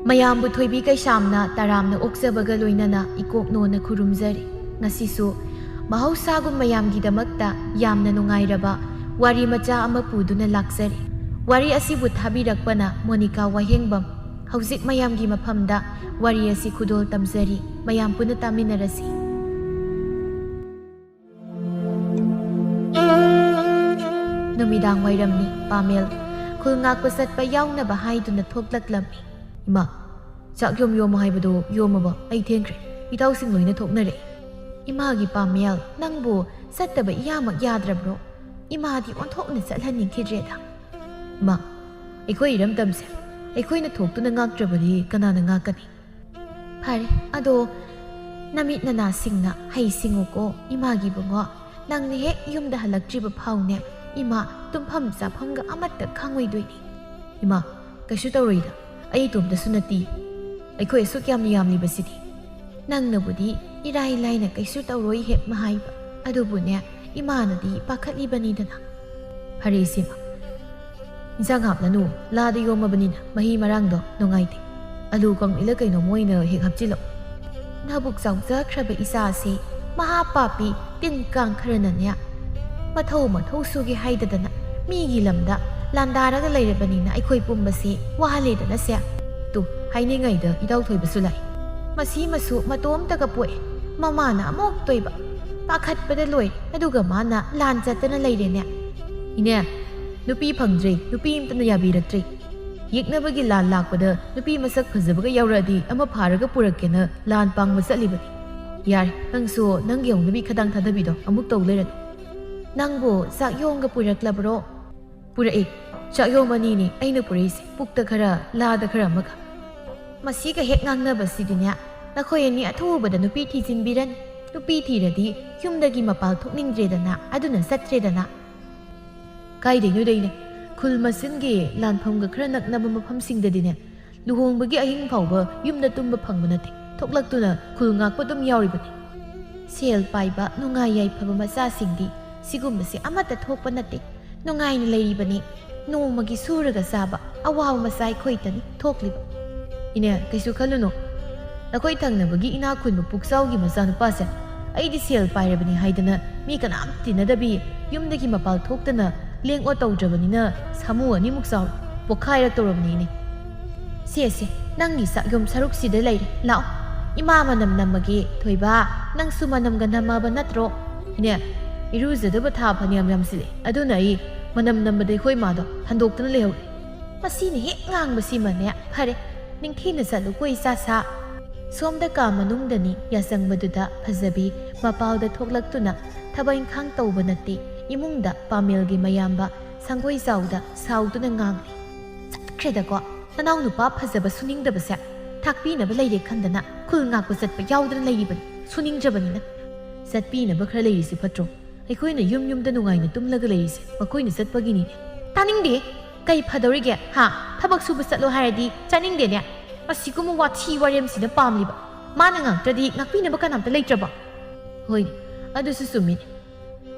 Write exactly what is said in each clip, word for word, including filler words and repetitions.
ꯃꯌꯥꯝꯕꯨ ꯊꯣꯏꯕꯤ ꯀꯩꯁꯥꯝꯅ ꯇꯔꯥꯝꯅ ꯑꯣꯛꯆꯕꯒ ꯂꯣꯏꯅꯅ ꯏꯀꯣꯛꯅꯣꯅ ꯈꯨꯔꯨꯝꯖꯔꯤ꯫ ꯉꯁꯤꯁꯨ ꯃꯍꯧꯁꯥꯒꯨꯝ ꯃꯌꯥꯝꯒꯤꯗꯃꯛꯇ ꯌꯥꯝꯅ ꯅꯨꯡꯉꯥꯏꯔꯕ ꯋꯥꯔꯤ ꯃꯆꯥ ꯑꯃ ꯄꯨꯗꯨꯅ ꯂꯥꯛꯆꯔꯤ꯫ ꯋꯥꯔꯤ ꯑꯁꯤꯕꯨ ꯊꯥꯕꯤꯔꯛꯄꯅ ꯃꯣꯅꯤꯀꯥ ꯋꯥꯍꯦꯡꯕꯝ꯫ ꯍꯧꯖꯤꯛ ꯃꯌꯥꯝꯒꯤ ꯃꯐꯝꯗ ꯋꯥꯔꯤ ꯑꯁꯤ ꯈꯨꯗꯣꯜ ꯇꯝꯖꯔꯤ꯫ ꯃꯌꯥꯝ ꯄꯨꯟꯅ ꯇꯥꯃꯤꯟꯅꯔꯁꯤ꯫ ꯅꯨꯃꯤꯗꯥꯡ ꯋꯥꯏꯔꯝꯅꯤ꯫ ꯄꯥꯃꯦꯜ ꯈꯨꯜ ꯉꯥꯛꯄ ꯆꯠꯄ ꯌꯥꯎꯅꯕ ꯍꯥꯏꯗꯨꯅ ꯊꯣꯛꯂꯛꯂꯝꯃꯤ꯫ "ꯏꯃꯥ, ꯆꯥꯛ ꯌꯣꯝ ꯌꯣꯝꯃꯣ ꯍꯥꯏꯕꯗꯣ ꯌꯣꯝꯃꯕ? ꯑꯩ ꯊꯦꯡꯈ꯭ꯔꯦ꯫ ꯏꯇꯥꯎꯁꯤꯡ ꯂꯣꯏꯅ ꯊꯣꯛꯅꯔꯦ꯫" "ꯏꯃꯥꯒꯤ ꯄꯥꯃꯦꯜ, ꯅꯪꯕꯨ ꯆꯠꯇꯕ ꯏꯌꯥꯃꯛ ꯌꯥꯗ꯭ꯔꯕ꯭ꯔꯣ? ꯏꯃꯥꯗꯤ ꯑꯣꯟꯊꯣꯛꯅ ꯆꯠꯍꯟꯅꯤꯡꯈꯤꯗ꯭ꯔꯦꯗ꯫" "ꯏꯃꯥ, ꯑꯩꯈꯣꯏ ꯏꯔꯝꯗꯝꯁꯦ ꯑꯩꯈꯣꯏꯅ ꯊꯣꯛꯇꯨꯅ ꯉꯥꯛꯇ꯭ꯔꯕꯗꯤ ꯀꯅꯥꯅ ꯉꯥꯛꯀꯅꯤ?" "ꯐꯔꯦ, ꯑꯗꯣ ꯅꯃꯤꯠ ꯅꯅꯥꯁꯤꯡꯅ ꯍꯩ ꯁꯤꯡꯉꯨꯀꯣ ꯏꯃꯥꯒꯤ ꯏꯕꯨꯡꯉꯣ꯫ ꯅꯪꯅ ꯍꯦꯛ ꯌꯨꯝꯗ ꯍꯜꯂꯛꯇ꯭ꯔꯤꯕ ꯐꯥꯎꯅꯦ ꯏꯃꯥ ꯇꯨꯝꯐꯝ ꯆꯥꯐꯝꯒ ꯑꯃꯠꯇ ꯈꯪꯉꯣꯏꯗꯣꯏꯅꯤ꯫" "ꯏꯃꯥ, ꯀꯩꯁꯨ ꯇꯧꯔꯣꯏꯗ꯫ ꯑꯩ ꯏꯇꯣꯝꯇꯁꯨ ꯅꯠꯇꯦ꯫ ꯑꯩꯈꯣꯏ ꯑꯁꯨꯛ ꯌꯥꯝꯅ ꯌꯥꯝꯂꯤꯕꯁꯤꯗꯤ꯫" "ꯅꯪꯅꯕꯨꯗꯤ ꯏꯔꯥꯏ ꯂꯥꯏꯅ ꯀꯩꯁꯨ ꯇꯧꯔꯣꯏ ꯍꯦꯛ ꯃꯍꯥꯏꯕ, ꯑꯗꯨꯕꯨꯅꯦ ꯏꯃꯥꯅꯗꯤ ꯄꯥꯈꯠꯂꯤꯕꯅꯤꯗꯅ꯫" "ꯐꯔꯦ ꯏꯆꯦꯃ, ꯏꯟꯁꯥꯡ ꯍꯥꯞꯂꯅꯨ, ꯂꯥꯗ ꯌꯣꯝꯃꯕꯅꯤꯅ ꯃꯍꯤ ꯃꯔꯥꯡꯗꯣ ꯅꯨꯡꯉꯥꯏꯇꯦ꯫ ꯑꯂꯨ ꯀꯪꯃꯦꯠꯂ ꯀꯩꯅꯣꯝ ꯑꯣꯏꯅ ꯍꯦꯛ ꯍꯥꯞꯆꯤꯜꯂꯣ꯫" ꯅꯕꯨꯛ ꯆꯥꯎꯖꯈ꯭ꯔꯕ ꯏꯆꯥꯁꯤ ꯃꯍꯥ ꯄꯥꯄꯤ ꯇꯤꯟ ꯀꯥꯡ ꯈꯔꯅꯅꯦ ꯃꯊꯧ ꯃꯊꯧ ꯁꯨꯒꯦ ꯍꯥꯏꯗꯗꯅ ꯃꯤꯒꯤ ꯂꯝꯗ ꯂꯥꯟꯗꯥꯔꯒ ꯂꯩꯔꯕꯅꯤꯅ ꯑꯩꯈꯣꯏ ꯄꯨꯝꯕꯁꯤ ꯋꯥꯍꯜꯂꯦꯗꯅꯁꯦ꯫ ꯇꯨ, ꯍꯥꯏꯅꯤꯡꯉꯩꯗ ꯏꯇꯥꯎ ꯊꯣꯏꯕꯁꯨ ꯂꯥꯛꯏ꯫ ꯃꯁꯤ ꯃꯁꯨ ꯃꯇꯣꯝꯇꯒ ꯄꯣꯛꯑꯦ꯫ ꯃꯃꯥꯅ ꯑꯃꯨꯛ ꯇꯣꯏꯕ꯫ ꯄꯥꯈꯠꯄꯗ ꯂꯣꯏꯔꯦ꯫ ꯑꯗꯨꯒ ꯃꯥꯅ ꯂꯥꯟ ꯆꯠꯇꯅ ꯂꯩꯔꯦꯅꯦ꯫ ꯏꯅꯦ, ꯅꯨꯄꯤ ꯐꯪꯗ꯭ꯔꯦ, ꯅꯨꯄꯤ ꯑꯝꯇꯅ ꯌꯥꯕꯤꯔꯛꯇ꯭ꯔꯦ꯫ ꯌꯦꯛꯅꯕꯒꯤ ꯂꯥꯟ ꯂꯥꯛꯄꯗ ꯅꯨꯄꯤ ꯃꯁꯛ ꯐꯖꯕꯒ ꯌꯥꯎꯔꯛꯑꯗꯤ ꯑꯃ ꯐꯥꯔꯒ ꯄꯨꯔꯛꯀꯦꯅ ꯂꯥꯟ ꯄꯥꯡꯕ ꯆꯠꯂꯤꯕꯅꯤ꯫ ꯌꯥꯔꯦ, ꯅꯪꯁꯨ ꯅꯪꯒꯤ ꯍꯧꯅꯕꯤ ꯈꯗꯥꯡ ꯊꯥꯗꯕꯤꯗꯣ ꯑꯃꯨꯛ ꯇꯧ ꯂꯩꯔꯅꯨ꯫ ꯅꯪꯕꯨ ꯆꯥꯛ ꯌꯣꯡꯒ ꯄꯨꯔꯛꯂꯕ꯭ꯔꯣ? ꯄꯨꯔꯛꯏ꯫ ꯆꯥꯛꯌꯣꯝ ꯑꯅꯤꯅꯤ ꯑꯩꯅ ꯄꯨꯔꯛꯏꯁꯦ, ꯄꯨꯛꯇ ꯈꯔ, ꯂꯥꯗ ꯈꯔ ꯑꯃꯒ꯫ ꯃꯁꯤꯒ ꯍꯦꯛ ꯉꯥꯡꯅꯕꯁꯤꯗꯤꯅꯦ, ꯅꯈꯣꯏ ꯑꯅꯤ ꯑꯊꯨꯕꯗ ꯅꯨꯄꯤ ꯊꯤꯖꯤꯟꯕꯤꯔꯅꯤ꯫ ꯅꯨꯄꯤ ꯊꯤꯔꯗꯤ ꯌꯨꯝꯗꯒꯤ ꯃꯄꯥꯜ ꯊꯣꯛꯅꯤꯡꯗ꯭ꯔꯦꯗꯅ, ꯑꯗꯨꯅ ꯆꯠꯇ꯭ꯔꯦꯗꯅ꯫ ꯀꯥꯏꯗꯩꯅꯣꯗꯩꯅꯦ, ꯈꯨꯜ ꯃꯁꯦꯟꯒꯤ ꯂꯥꯟꯐꯝꯒ ꯈꯔ ꯅꯛꯅꯕ ꯃꯐꯝꯁꯤꯡꯗꯗꯤꯅꯦ, ꯂꯨꯍꯣꯡꯕꯒꯤ ꯑꯍꯤꯡ ꯐꯥꯎꯕ ꯌꯨꯝꯗ ꯇꯨꯝꯕ ꯐꯪꯕ ꯅꯠꯇꯦ꯫ ꯊꯣꯛꯂꯛꯇꯨꯅ ꯈꯨꯜ ꯉꯥꯛꯄ ꯑꯗꯨꯝ ꯌꯥꯎꯔꯤꯕꯅꯤ꯫ ꯁꯦꯜ ꯄꯥꯏꯕ, ꯅꯨꯡꯉꯥꯏ ꯌꯥꯏꯐꯕ ꯃꯆꯥꯁꯤꯡꯗꯤ ꯁꯤꯒꯨꯝꯕꯁꯦ ꯑꯃꯠꯇ ꯊꯣꯛꯄ ꯅꯠꯇꯦ꯫ ꯅꯨꯡꯉꯥꯏꯅ ꯂꯩꯔꯤꯕꯅꯤ꯫ ꯅꯣꯡꯃꯒꯤ ꯁꯨꯔꯒ ꯆꯥꯕ ꯑꯋꯥꯕ ꯃꯆꯥ ꯑꯩꯈꯣꯏꯗꯅꯤ ꯊꯣꯛꯂꯤꯕ꯫ ꯏꯅꯦ, ꯀꯩꯁꯨ ꯈꯜꯂꯨꯅꯨ꯫ ꯅꯈꯣꯏ ꯊꯪꯅꯕꯒꯤ ꯏꯅꯥꯛ ꯈꯨꯟꯕ ꯄꯨꯛꯆꯥꯎꯒꯤ ꯃꯆꯥꯅꯨꯄꯥꯁꯦ ꯑꯩꯗꯤ ꯁꯦꯜ ꯄꯥꯏꯔꯕꯅꯤ ꯍꯥꯏꯗꯅ ꯃꯤ ꯀꯅꯥꯝ ꯇꯤꯟꯅꯗꯕꯤ, ꯌꯨꯝꯗꯒꯤ ꯃꯄꯥꯜ ꯊꯣꯛꯇꯅ ꯂꯦꯡ ꯑꯣꯠ ꯇꯧꯗ꯭ꯔꯕꯅꯤꯅ ꯁꯥꯃꯨ ꯑꯅꯤꯃꯨꯛ ꯆꯥꯎꯔꯦ꯫ ꯄꯣꯛꯈꯥꯏꯔꯛꯇꯧꯔꯕꯅꯤ ꯏꯅꯦ꯫ ꯁꯦ, ꯁꯦ, ꯅꯪꯒꯤ ꯆꯥꯛꯌꯨꯝ ꯁꯔꯨꯛꯁꯤꯗ ꯂꯩꯔꯦ꯫ ꯂꯥꯛꯑꯣ, ꯏꯃꯥ ꯃꯅꯝ ꯅꯝꯃꯒꯦ꯫ ꯊꯣꯏꯕ, ꯅꯪꯁꯨ ꯃꯅꯝꯒ ꯅꯝꯃꯕ ꯅꯠꯇ꯭ꯔꯣ? ꯏꯅꯦ, ꯏꯔꯨꯖꯗꯕ ꯊꯥ ꯐꯅꯌꯥꯝ ꯌꯥꯝꯁꯤꯜꯂꯦ꯫ ꯑꯗꯨꯅ ꯑꯩ ꯃꯅꯝ ꯅꯝꯕꯗ ꯑꯩꯈꯣꯏ ꯏꯃꯥꯗꯣ ꯍꯟꯗꯣꯛꯇꯅ ꯂꯩꯍꯧꯔꯦ꯫ ꯃꯁꯤꯅ ꯍꯦꯛ ꯉꯥꯡꯕꯁꯤꯃꯅꯦ꯫ ꯐꯔꯦ, ꯅꯤꯡꯊꯤꯅ ꯆꯠꯂꯨꯀꯣ, ꯏꯆꯥ ꯁꯥ꯫ ꯁꯣꯝꯗ ꯀꯥ ꯃꯅꯨꯡꯗꯅꯤ ꯌꯥꯆꯪꯕꯗꯨꯗ ꯐꯖꯕꯤ ꯃꯄꯥꯜꯗ ꯊꯣꯛꯂꯛꯇꯨꯅ ꯊꯕꯛ ꯏꯪꯈꯥꯡ ꯇꯧꯕ ꯅꯠꯇꯦ, ꯏꯃꯨꯡꯗ ꯄꯥꯃꯦꯜꯒꯤ ꯃꯌꯥꯝꯕ ꯁꯪꯒꯣꯏꯖꯥꯎꯗ ꯁꯥꯎꯗꯨꯅ ꯉꯥꯡꯂꯤ꯫ ꯆꯠꯈ꯭ꯔꯦꯗꯀꯣ, ꯅꯅꯥꯎ ꯅꯨꯄꯥ ꯐꯖꯕ ꯁꯨꯅꯤꯡꯗꯕꯁꯦ꯫ ꯊꯥꯛꯄꯤꯅꯕ ꯂꯩꯔꯦ ꯈꯟꯗꯅ ꯈꯨꯜ ꯉꯥꯛꯄ ꯆꯠꯄ ꯌꯥꯎꯗꯅ ꯂꯩꯔꯤꯕꯅꯤ, ꯁꯨꯅꯤꯡꯗ꯭ꯔꯕꯅꯤꯅ꯫ ꯆꯠꯄꯤꯅꯕ ꯈꯔ ꯂꯩꯔꯤꯁꯤ ꯐꯠꯇ꯭ꯔꯣ? ꯑꯩꯈꯣꯏꯅ ꯌꯨꯝ ꯌꯨꯝꯗ ꯅꯨꯡꯉꯥꯏꯅ ꯇꯨꯝꯂꯒ ꯂꯩꯔꯤꯁꯦ ꯃꯈꯣꯏꯅ ꯆꯠꯄꯒꯤꯅꯤꯅꯦ꯫ ꯇꯥꯅꯤꯡꯗꯦ꯫ ꯀꯩ ꯐꯗꯧꯔꯤꯒꯦ? ꯍꯥ? ꯊꯕꯛ ꯁꯨꯕ ꯆꯠꯂꯣ ꯍꯥꯏꯔꯗꯤ ꯆꯥꯅꯤꯡꯗꯦꯅꯦ꯫ ꯑꯁꯤꯒꯨꯝꯕ ꯋꯥꯊꯤ ꯋꯥꯔꯦꯝꯁꯤꯅ ꯄꯥꯝꯂꯤꯕ꯫ ꯃꯥꯅ ꯉꯥꯛꯇ꯭ꯔꯗꯤ ꯉꯥꯛꯄꯤꯅꯕ ꯀꯅꯥꯝꯇ ꯂꯩꯇ꯭ꯔꯕꯣ? ꯍꯣꯏ, ꯑꯗꯨꯁꯨ ꯆꯨꯝꯃꯤꯅꯦ꯫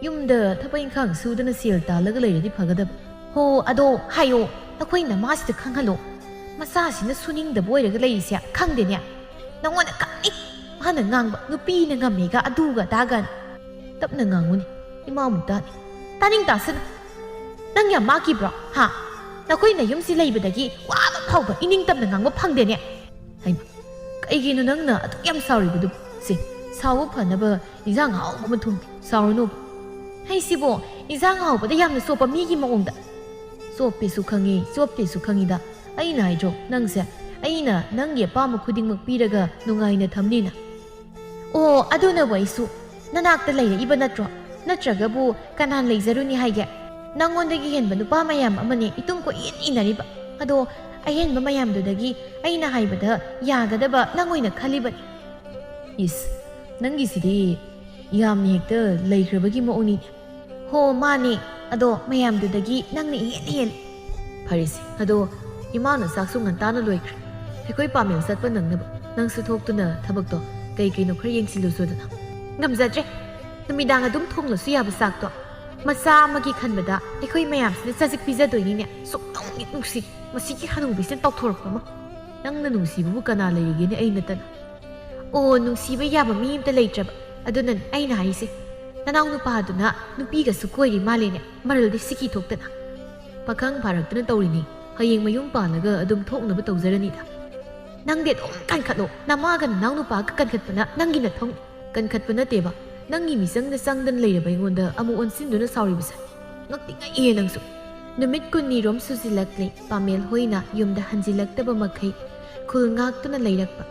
ꯌꯨꯝꯗ ꯊꯕꯛ ꯏꯪꯈꯥꯡ ꯁꯨꯗꯅ ꯁꯦꯜ ꯇꯥꯜꯂꯒ ꯂꯩꯔꯗꯤ ꯐꯒꯗꯕ꯫ ꯍꯣ, ꯑꯗꯣ ꯍꯥꯏꯌꯣ, ꯅꯈꯣꯏ ꯅꯃꯥꯁꯤꯗ ꯈꯪꯍꯜꯂꯣ꯫ ꯃꯆꯥꯁꯤꯅ ꯁꯨꯅꯤꯡꯗꯕ ꯑꯣꯏꯔꯒ ꯂꯩꯔꯤꯁꯦ ꯈꯪꯗꯦꯅꯦ꯫ ꯅꯉꯣꯟꯗ ꯈꯪꯅꯤ꯫ ꯃꯥꯅ ꯉꯥꯡꯕ, "ꯅꯨꯄꯤꯅ ꯉꯝꯃꯦꯒ ꯑꯗꯨꯒ ꯑꯗꯥꯒꯅ"꯫ ꯇꯞꯅ ꯉꯥꯡꯉꯨꯅꯦ, ꯏꯃꯥꯃꯨꯛ ꯇꯥꯅꯤ꯫ ꯇꯥꯅꯤꯡ ꯇꯥꯁꯅꯨ꯫ ꯅꯪ ꯌꯥꯝ ꯃꯥꯛꯈꯤꯕ꯭ꯔꯣ? ꯍꯥ? ꯅꯈꯣꯏ ꯅꯌꯨꯝꯁꯤ ꯂꯩꯕꯗꯒꯤ ꯋꯥ ꯑꯃ ꯐꯥꯎꯕ ꯏꯅꯤꯡ ꯇꯝꯅ ꯉꯥꯡꯕ ꯐꯪꯗꯦꯅꯦ꯫ ꯍꯩꯃꯥ, ꯀꯩꯒꯤꯅꯣ ꯅꯪꯅ ꯑꯗꯨꯛ ꯌꯥꯝ ꯁꯥꯎꯔꯤꯕꯗꯨꯕꯨ? ꯁꯦ, ꯁꯥꯎꯕ ꯐꯅꯕ ꯏꯟꯖꯥꯡ ꯑꯍꯥꯎꯕ ꯑꯃ ꯊꯣꯡꯒꯦ꯫ ꯁꯥꯎꯔꯨꯅꯨ꯫ ꯍꯩꯁꯤꯕꯣ, ꯏꯟꯖꯥꯡ ꯑꯍꯥꯎꯕꯗ ꯌꯥꯝꯅ ꯆꯣꯞꯄ ꯃꯤꯒꯤ ꯃꯑꯣꯡꯗ꯫ ꯆꯣꯞꯄꯦꯁꯨ ꯈꯪꯉꯤ, ꯆꯣꯞꯇꯦꯁꯨ ꯈꯪꯉꯤꯗ꯫ ꯑꯩꯅ ꯍꯥꯏꯗ꯭ꯔꯣ, ꯅꯪꯁꯦ ꯑꯩꯅ ꯅꯪꯒꯤ ꯑꯄꯥꯝꯕ ꯈꯨꯗꯤꯡꯃꯛ ꯄꯤꯔꯒ ꯅꯨꯡꯉꯥꯏꯅ ꯊꯝꯅꯤꯅ꯫ ꯑꯣ, ꯑꯗꯨꯅꯕꯨ ꯑꯩꯁꯨ ꯅꯅꯥꯛꯇ ꯂꯩꯔꯛꯏꯕ ꯅꯠꯇ꯭ꯔꯣ? ꯅꯠꯇ꯭ꯔꯒꯕꯨ ꯀꯅꯥꯅ ꯂꯩꯖꯔꯨꯅꯤ ꯍꯥꯏꯒꯦ? ꯅꯪꯉꯣꯟꯗꯒꯤ ꯍꯦꯟꯕ ꯅꯨꯄꯥ ꯃꯌꯥꯝ ꯑꯃꯅꯦ ꯏꯇꯨꯡ ꯀꯣꯏꯏꯟ ꯏꯟꯅꯔꯤꯕ꯫ ꯑꯗꯣ ꯑꯍꯦꯟꯕ ꯃꯌꯥꯝꯗꯨꯗꯒꯤ ꯑꯩꯅ ꯍꯥꯏꯕꯗ ꯌꯥꯒꯗꯕ ꯅꯪ ꯑꯣꯏꯅ ꯈꯜꯂꯤꯕꯅꯤ꯫ ꯏꯁ, ꯅꯪꯒꯤꯁꯤꯗꯤ ꯌꯥꯝꯅ ꯍꯦꯛꯇ ꯂꯩꯈ꯭ꯔꯕꯒꯤ ꯃꯑꯣꯡꯅꯤꯅꯦ꯫ ꯍꯣ, ꯃꯥꯅꯦ꯫ ꯑꯗꯣ ꯃꯌꯥꯝꯗꯨꯗꯒꯤ ꯅꯪꯅ ꯏꯍꯦꯟ ꯍꯦꯜꯂꯦ꯫ ꯐꯔꯦꯁꯦ, ꯑꯗꯣ ꯏꯃꯥꯅ ꯆꯥꯛꯁꯨ ꯉꯟꯇꯥꯅ ꯂꯣꯏꯈ꯭ꯔꯦ꯫ ꯑꯩꯈꯣꯏ ꯄꯥꯃꯦꯜ ꯆꯠꯄ ꯅꯪꯅꯕ ꯅꯪꯁꯨ ꯊꯣꯛꯇꯨꯅ ꯊꯕꯛꯇꯣ ꯀꯩ ꯀꯩꯅꯣ ꯈꯔ ꯌꯦꯡꯁꯤꯜꯂꯨꯆꯣꯗꯅ꯫ ꯉꯝꯖꯗ꯭ꯔꯦ꯫ ꯅꯨꯃꯤꯗꯥꯡ ꯑꯗꯨꯝ ꯊꯣꯡꯂꯁꯨ ꯌꯥꯕ ꯆꯥꯛꯇꯣ ꯃꯆꯥ ꯑꯃꯒꯤ ꯈꯟꯕꯗ ꯑꯩꯈꯣꯏ ꯃꯌꯥꯝꯁꯤꯅ ꯆꯖꯤꯛ ꯄꯤꯖꯗꯣꯏꯅꯤꯅꯦ꯫ ꯁꯨꯛꯅꯨꯡ ꯅꯨꯡꯁꯤ꯫ ꯃꯁꯤꯒꯤ ꯍꯅꯨꯕꯤꯁꯤꯅ ꯇꯧꯊꯣꯔꯛꯄ ꯑꯃ꯫ ꯅꯪꯅ ꯅꯨꯡꯁꯤꯕꯕꯨ ꯀꯅꯥ ꯂꯩꯔꯤꯒꯦꯅꯦ ꯑꯩ ꯅꯠꯇꯅ? ꯑꯣ, ꯅꯨꯡꯁꯤꯕ ꯌꯥꯕ ꯃꯤ ꯑꯝꯇ ꯂꯩꯇ꯭ꯔꯕ꯫ ꯑꯗꯨꯅꯅꯦ ꯑꯩꯅ ꯍꯥꯏꯁꯦ, ꯅꯅꯥꯎ ꯅꯨꯄꯥꯗꯨꯅ ꯅꯨꯄꯤꯒꯁꯨ ꯀꯣꯏꯔꯤ ꯃꯥꯜꯂꯦꯅꯦ, ꯃꯔꯜꯗꯤ ꯁꯤꯈꯤ ꯊꯣꯛꯇꯅ꯫ ꯄꯥꯈꯪ ꯐꯥꯔꯛꯇꯅ ꯇꯧꯔꯤꯅꯤ꯫ ꯍꯌꯦꯡ ꯃꯌꯨꯝ ꯄꯥꯜꯂꯒ ꯑꯗꯨꯝ ꯊꯣꯛꯅꯕ ꯇꯧꯖꯔꯅꯤꯗ꯫ ꯅꯪꯗꯤ ꯑꯗꯨꯝ ꯀꯟꯈꯠꯂꯣ꯫ ꯅꯃꯥꯒ ꯅꯅꯥꯎ ꯅꯨꯄꯥꯒ ꯀꯟꯈꯠꯄꯅ ꯅꯪꯒꯤ ꯅꯊꯧꯅꯤ꯫ ꯀꯟꯈꯠꯄ ꯅꯠꯇꯦꯕ, ꯅꯪꯒꯤ ꯃꯤꯆꯪꯗ ꯆꯪꯗꯅ ꯂꯩꯔꯕ ꯑꯩꯉꯣꯟꯗ ꯑꯃꯨꯛ ꯑꯣꯟꯁꯤꯟꯗꯨꯅ ꯁꯥꯎꯔꯤꯕꯁꯦ꯫ ꯉꯛꯇꯤ ꯉꯛꯏꯌꯦ ꯅꯪꯁꯨ꯫ ꯅꯨꯃꯤꯠ ꯀꯨꯟꯅꯤꯔꯣꯝ ꯁꯨꯖꯤꯜꯂꯛꯂꯦ ꯄꯥꯃꯦꯜ ꯍꯣꯏꯅ ꯌꯨꯝꯗ ꯍꯟꯖꯤꯜꯂꯛꯇꯕ ꯃꯈꯩ ꯈꯨꯜ ꯉꯥꯛꯇꯨꯅ ꯂꯩꯔꯛꯄ꯫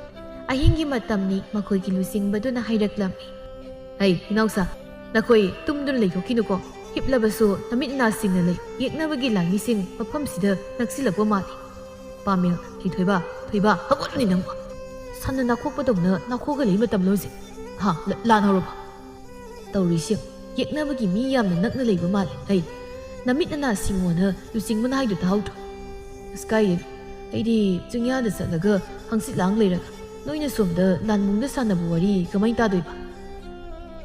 ꯑꯍꯤꯡꯒꯤ ꯃꯇꯝꯅꯤ ꯃꯈꯣꯏꯒꯤ ꯂꯨꯆꯤꯡꯕꯗꯨꯅ ꯍꯥꯏꯔꯛꯂꯝꯃꯤ꯫ ꯍꯩ, ꯏꯅꯥꯎꯁꯥ, ꯅꯈꯣꯏ ꯇꯨꯝꯗꯨꯅ ꯂꯩꯊꯣꯛꯈꯤꯅꯨꯀꯣ꯫ ꯍꯤꯞꯂꯕꯁꯨ ꯅꯃꯤꯠ ꯅꯥꯁꯤꯡꯅ ꯂꯩ ꯌꯦꯛꯅꯕꯒꯤ ꯂꯥꯡꯃꯤꯁꯤꯡ ꯃꯐꯝꯁꯤꯗ ꯅꯛꯁꯤꯜꯂꯛꯄ ꯃꯥꯜꯂꯤ꯫ ꯄꯥꯃꯦꯜ, ꯍꯩ ꯊꯣꯏꯕ, ꯊꯣꯏꯕ, ꯍꯧꯒꯠꯂꯨꯅꯦ ꯅꯪꯕꯨ꯫ ꯁꯟꯅ ꯅꯥꯈꯣꯛꯄꯗꯧꯅ ꯅꯥꯈꯣꯛꯑꯒ ꯂꯩ ꯃꯇꯝ ꯂꯣꯏꯁꯦ꯫ ꯍꯥ, ꯂ-, ꯂꯥꯟ ꯍꯧꯔꯕ? ꯇꯧꯔꯤꯁꯤ ꯌꯦꯡꯉꯨ, ꯌꯦꯛꯅꯕꯒꯤ ꯃꯤ ꯌꯥꯝꯅ ꯅꯛꯅ ꯂꯩꯕ ꯃꯥꯜꯂꯦ꯫ ꯍꯩ, ꯅꯃꯤꯠ ꯅꯅꯥ ꯁꯤꯡꯉꯣꯅ ꯂꯨꯆꯤꯡꯕꯅ ꯍꯥꯏꯗꯨ ꯇꯥꯍꯧꯗ꯭ꯔꯣ? ꯑꯁ, ꯀꯥꯏꯗꯩꯅꯣ? ꯑꯩꯗꯤ ꯆꯤꯡꯌꯥꯗ ꯆꯠꯂꯒ ꯍꯪꯆꯤꯠ ꯂꯥꯡ ꯂꯩꯔꯒ ꯅꯣꯏꯅ ꯁꯣꯝꯗ ꯂꯥꯟꯃꯨꯡꯗ ꯁꯥꯟꯅꯕ ꯋꯥꯔꯤ ꯀꯃꯥꯏ ꯇꯥꯗꯣꯏꯕ?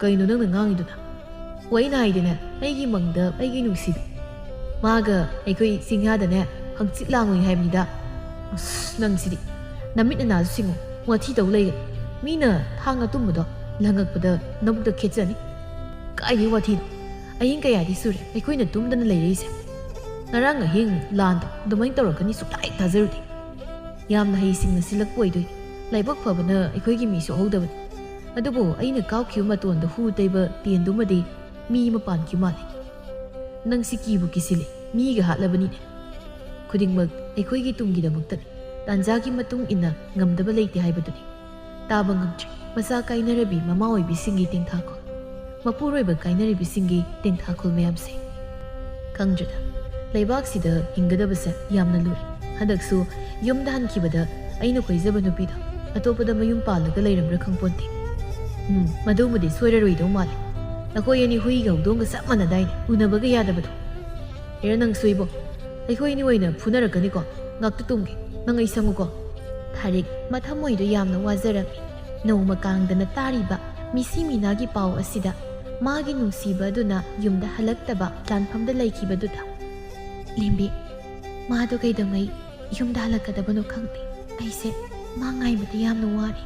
ꯀꯩꯅꯣ ꯅꯪꯅ ꯉꯥꯡꯉꯤꯗꯨꯅ? ꯍꯣ, ꯑꯩꯅ ꯍꯥꯏꯗꯤꯅꯦ, ꯑꯩꯒꯤ ꯃꯪꯗ ꯑꯩꯒꯤ ꯅꯨꯡꯁꯤꯕꯤ, ꯃꯥꯒ ꯑꯩꯈꯣꯏ ꯆꯤꯡꯌꯥꯗꯅꯦ ꯍꯪꯆꯤꯠ ꯂꯥꯡꯉꯨꯏ ꯍꯥꯏꯕꯅꯤꯗ꯫ ꯑꯁ, ꯅꯪꯁꯤꯗꯤ ꯅꯃꯤꯠ ꯅꯅꯥꯁꯨ ꯁꯤꯡꯉꯨ, ꯋꯥꯊꯤ ꯇꯧ ꯂꯩꯒꯅꯨ꯫ ꯃꯤꯅ ꯊꯥꯡ ꯑꯇꯨꯝꯕꯗꯣ ꯂꯪꯉꯛꯄꯗ ꯅꯕꯨꯛꯇ ꯈꯦꯠꯆꯅꯤ꯫ ꯀꯥꯏꯗꯩ ꯋꯥꯊꯤꯅꯣ? ꯑꯍꯤꯡ ꯀꯌꯥꯗꯤ ꯁꯨꯔꯦ ꯑꯩꯈꯣꯏꯅ ꯇꯨꯝꯗꯅ ꯂꯩꯔꯛꯏꯁꯦ꯫ ꯉꯔꯥꯡ ꯑꯍꯤꯡ ꯂꯥꯟꯗꯣ ꯑꯗꯨꯃꯥꯏꯅ ꯇꯧꯔꯛꯀꯅꯤ ꯁꯨꯛꯊꯥ ꯍꯦꯛ ꯊꯥꯖꯔꯨꯗꯦ꯫ ꯌꯥꯝꯅ ꯍꯩꯁꯤꯡꯅ ꯁꯤꯜꯂꯛꯄ ꯑꯣꯏꯗꯣꯏꯅꯤ꯫ ꯂꯥꯏꯕꯛ ꯐꯕꯅ ꯑꯩꯈꯣꯏꯒꯤ ꯃꯤ ꯁꯣꯛꯍꯧꯗꯕꯅꯤ꯫ ꯑꯗꯨꯕꯨ ꯑꯩꯅ ꯀꯥꯎꯈꯤꯕ ꯃꯇꯣꯟꯗ ꯍꯨ ꯇꯩꯕ ꯇꯦꯟꯗꯨꯃꯗꯤ ꯃꯤ ꯑꯃ ꯄꯥꯟꯈꯤ ꯃꯥꯜꯂꯤ꯫ ꯅꯪꯁꯤ ꯀꯤꯕꯨ ꯀꯤꯁꯤꯜꯂꯤ, ꯃꯤꯒ ꯍꯥꯠꯂꯕꯅꯤꯅꯦ꯫ ꯈꯨꯗꯤꯡꯃꯛ ꯑꯩꯈꯣꯏꯒꯤ ꯇꯨꯡꯒꯤꯗꯃꯛꯇꯅꯤ꯫ ꯇꯥꯟꯖꯥꯒꯤ ꯃꯇꯨꯡ ꯏꯟꯅ ꯉꯝꯗꯕ ꯂꯩꯇꯦ ꯍꯥꯏꯕꯗꯨꯅꯤ꯫ ꯇꯥꯕ ꯉꯝꯗ꯭ꯔꯦ꯫ ꯃꯆꯥ ꯀꯥꯏꯅꯔꯕꯤ ꯃꯃꯥ ꯑꯣꯏꯕꯤꯁꯤꯡꯒꯤ ꯇꯦꯡꯊꯥꯈꯣꯜ, ꯃꯄꯨꯔꯣꯏꯕ ꯀꯥꯏꯅꯔꯤꯕꯤꯁꯤꯡꯒꯤ ꯇꯦꯡꯊꯥꯈꯣꯜ ꯃꯌꯥꯝꯁꯦ꯫ ꯈꯪꯗ꯭ꯔꯦꯗ, ꯂꯩꯕꯥꯛꯁꯤꯗ ꯍꯤꯡꯒꯗꯕꯁꯦ ꯌꯥꯝꯅ ꯂꯨꯔꯦ꯫ ꯍꯟꯗꯛꯁꯨ ꯌꯨꯝꯗ ꯍꯟꯈꯤꯕꯗ ꯑꯩꯅ ꯀꯣꯏꯖꯕ ꯅꯨꯄꯤꯗꯣ ꯑꯇꯣꯞꯄꯗ ꯃꯌꯨꯝ ꯄꯥꯜꯂꯒ ꯂꯩꯔꯝꯕ꯭ꯔꯥ ꯈꯪꯄꯣꯟꯇꯦ꯫ ꯎꯝ, ꯃꯗꯨꯃꯗꯤ ꯁꯣꯏꯔꯔꯣꯏꯗꯧ ꯃꯥꯜꯂꯦ꯫ ꯅꯈꯣꯏ ꯑꯅꯤ ꯍꯨꯏꯒ ꯍꯧꯗꯣꯡꯒ ꯆꯞ ꯃꯥꯟꯅꯗꯥꯏꯅꯦ, ꯎꯅꯕꯒ ꯌꯥꯗꯕꯗꯣ꯫ ꯍꯦꯔꯥ, ꯅꯪꯁꯨ ꯏꯕꯣ, ꯑꯩꯈꯣꯏ ꯑꯅꯤ ꯑꯣꯏꯅ ꯐꯨꯅꯔꯛꯀꯅꯤꯀꯣ꯫ ꯉꯥꯛꯇ ꯇꯨꯝꯒꯦ, ꯅꯪ ꯑꯩ ꯁꯪꯉꯨꯀꯣ꯫ ꯊꯥꯔꯤꯛ, ꯃꯊꯃꯣꯏꯗꯣ ꯌꯥꯝꯅ ꯋꯥꯖꯔꯝꯃꯤ꯫ ꯅꯣꯡꯃ ꯀꯥꯡꯗꯅ ꯇꯥꯔꯤꯕ ꯃꯤꯁꯤ ꯃꯤꯅꯥꯒꯤ ꯄꯥꯎ ꯑꯁꯤꯗ ꯃꯥꯒꯤ ꯅꯨꯡꯁꯤꯕ ꯑꯗꯨꯅ ꯌꯨꯝꯗ ꯍꯜꯂꯛꯇꯕ ꯂꯥꯟꯐꯝꯗ ꯂꯩꯈꯤꯕꯗꯨꯗ, "ꯂꯦꯝꯕꯤ, ꯃꯥꯗꯣ ꯀꯩꯗꯧꯉꯩ ꯌꯨꯝꯗ ꯍꯜꯂꯛꯀꯗꯕꯅꯣ ꯈꯪꯗꯦ꯫ ꯑꯩꯁꯦ ꯃꯥ ꯉꯥꯏꯕꯗ ꯌꯥꯝꯅ ꯋꯥꯔꯦ꯫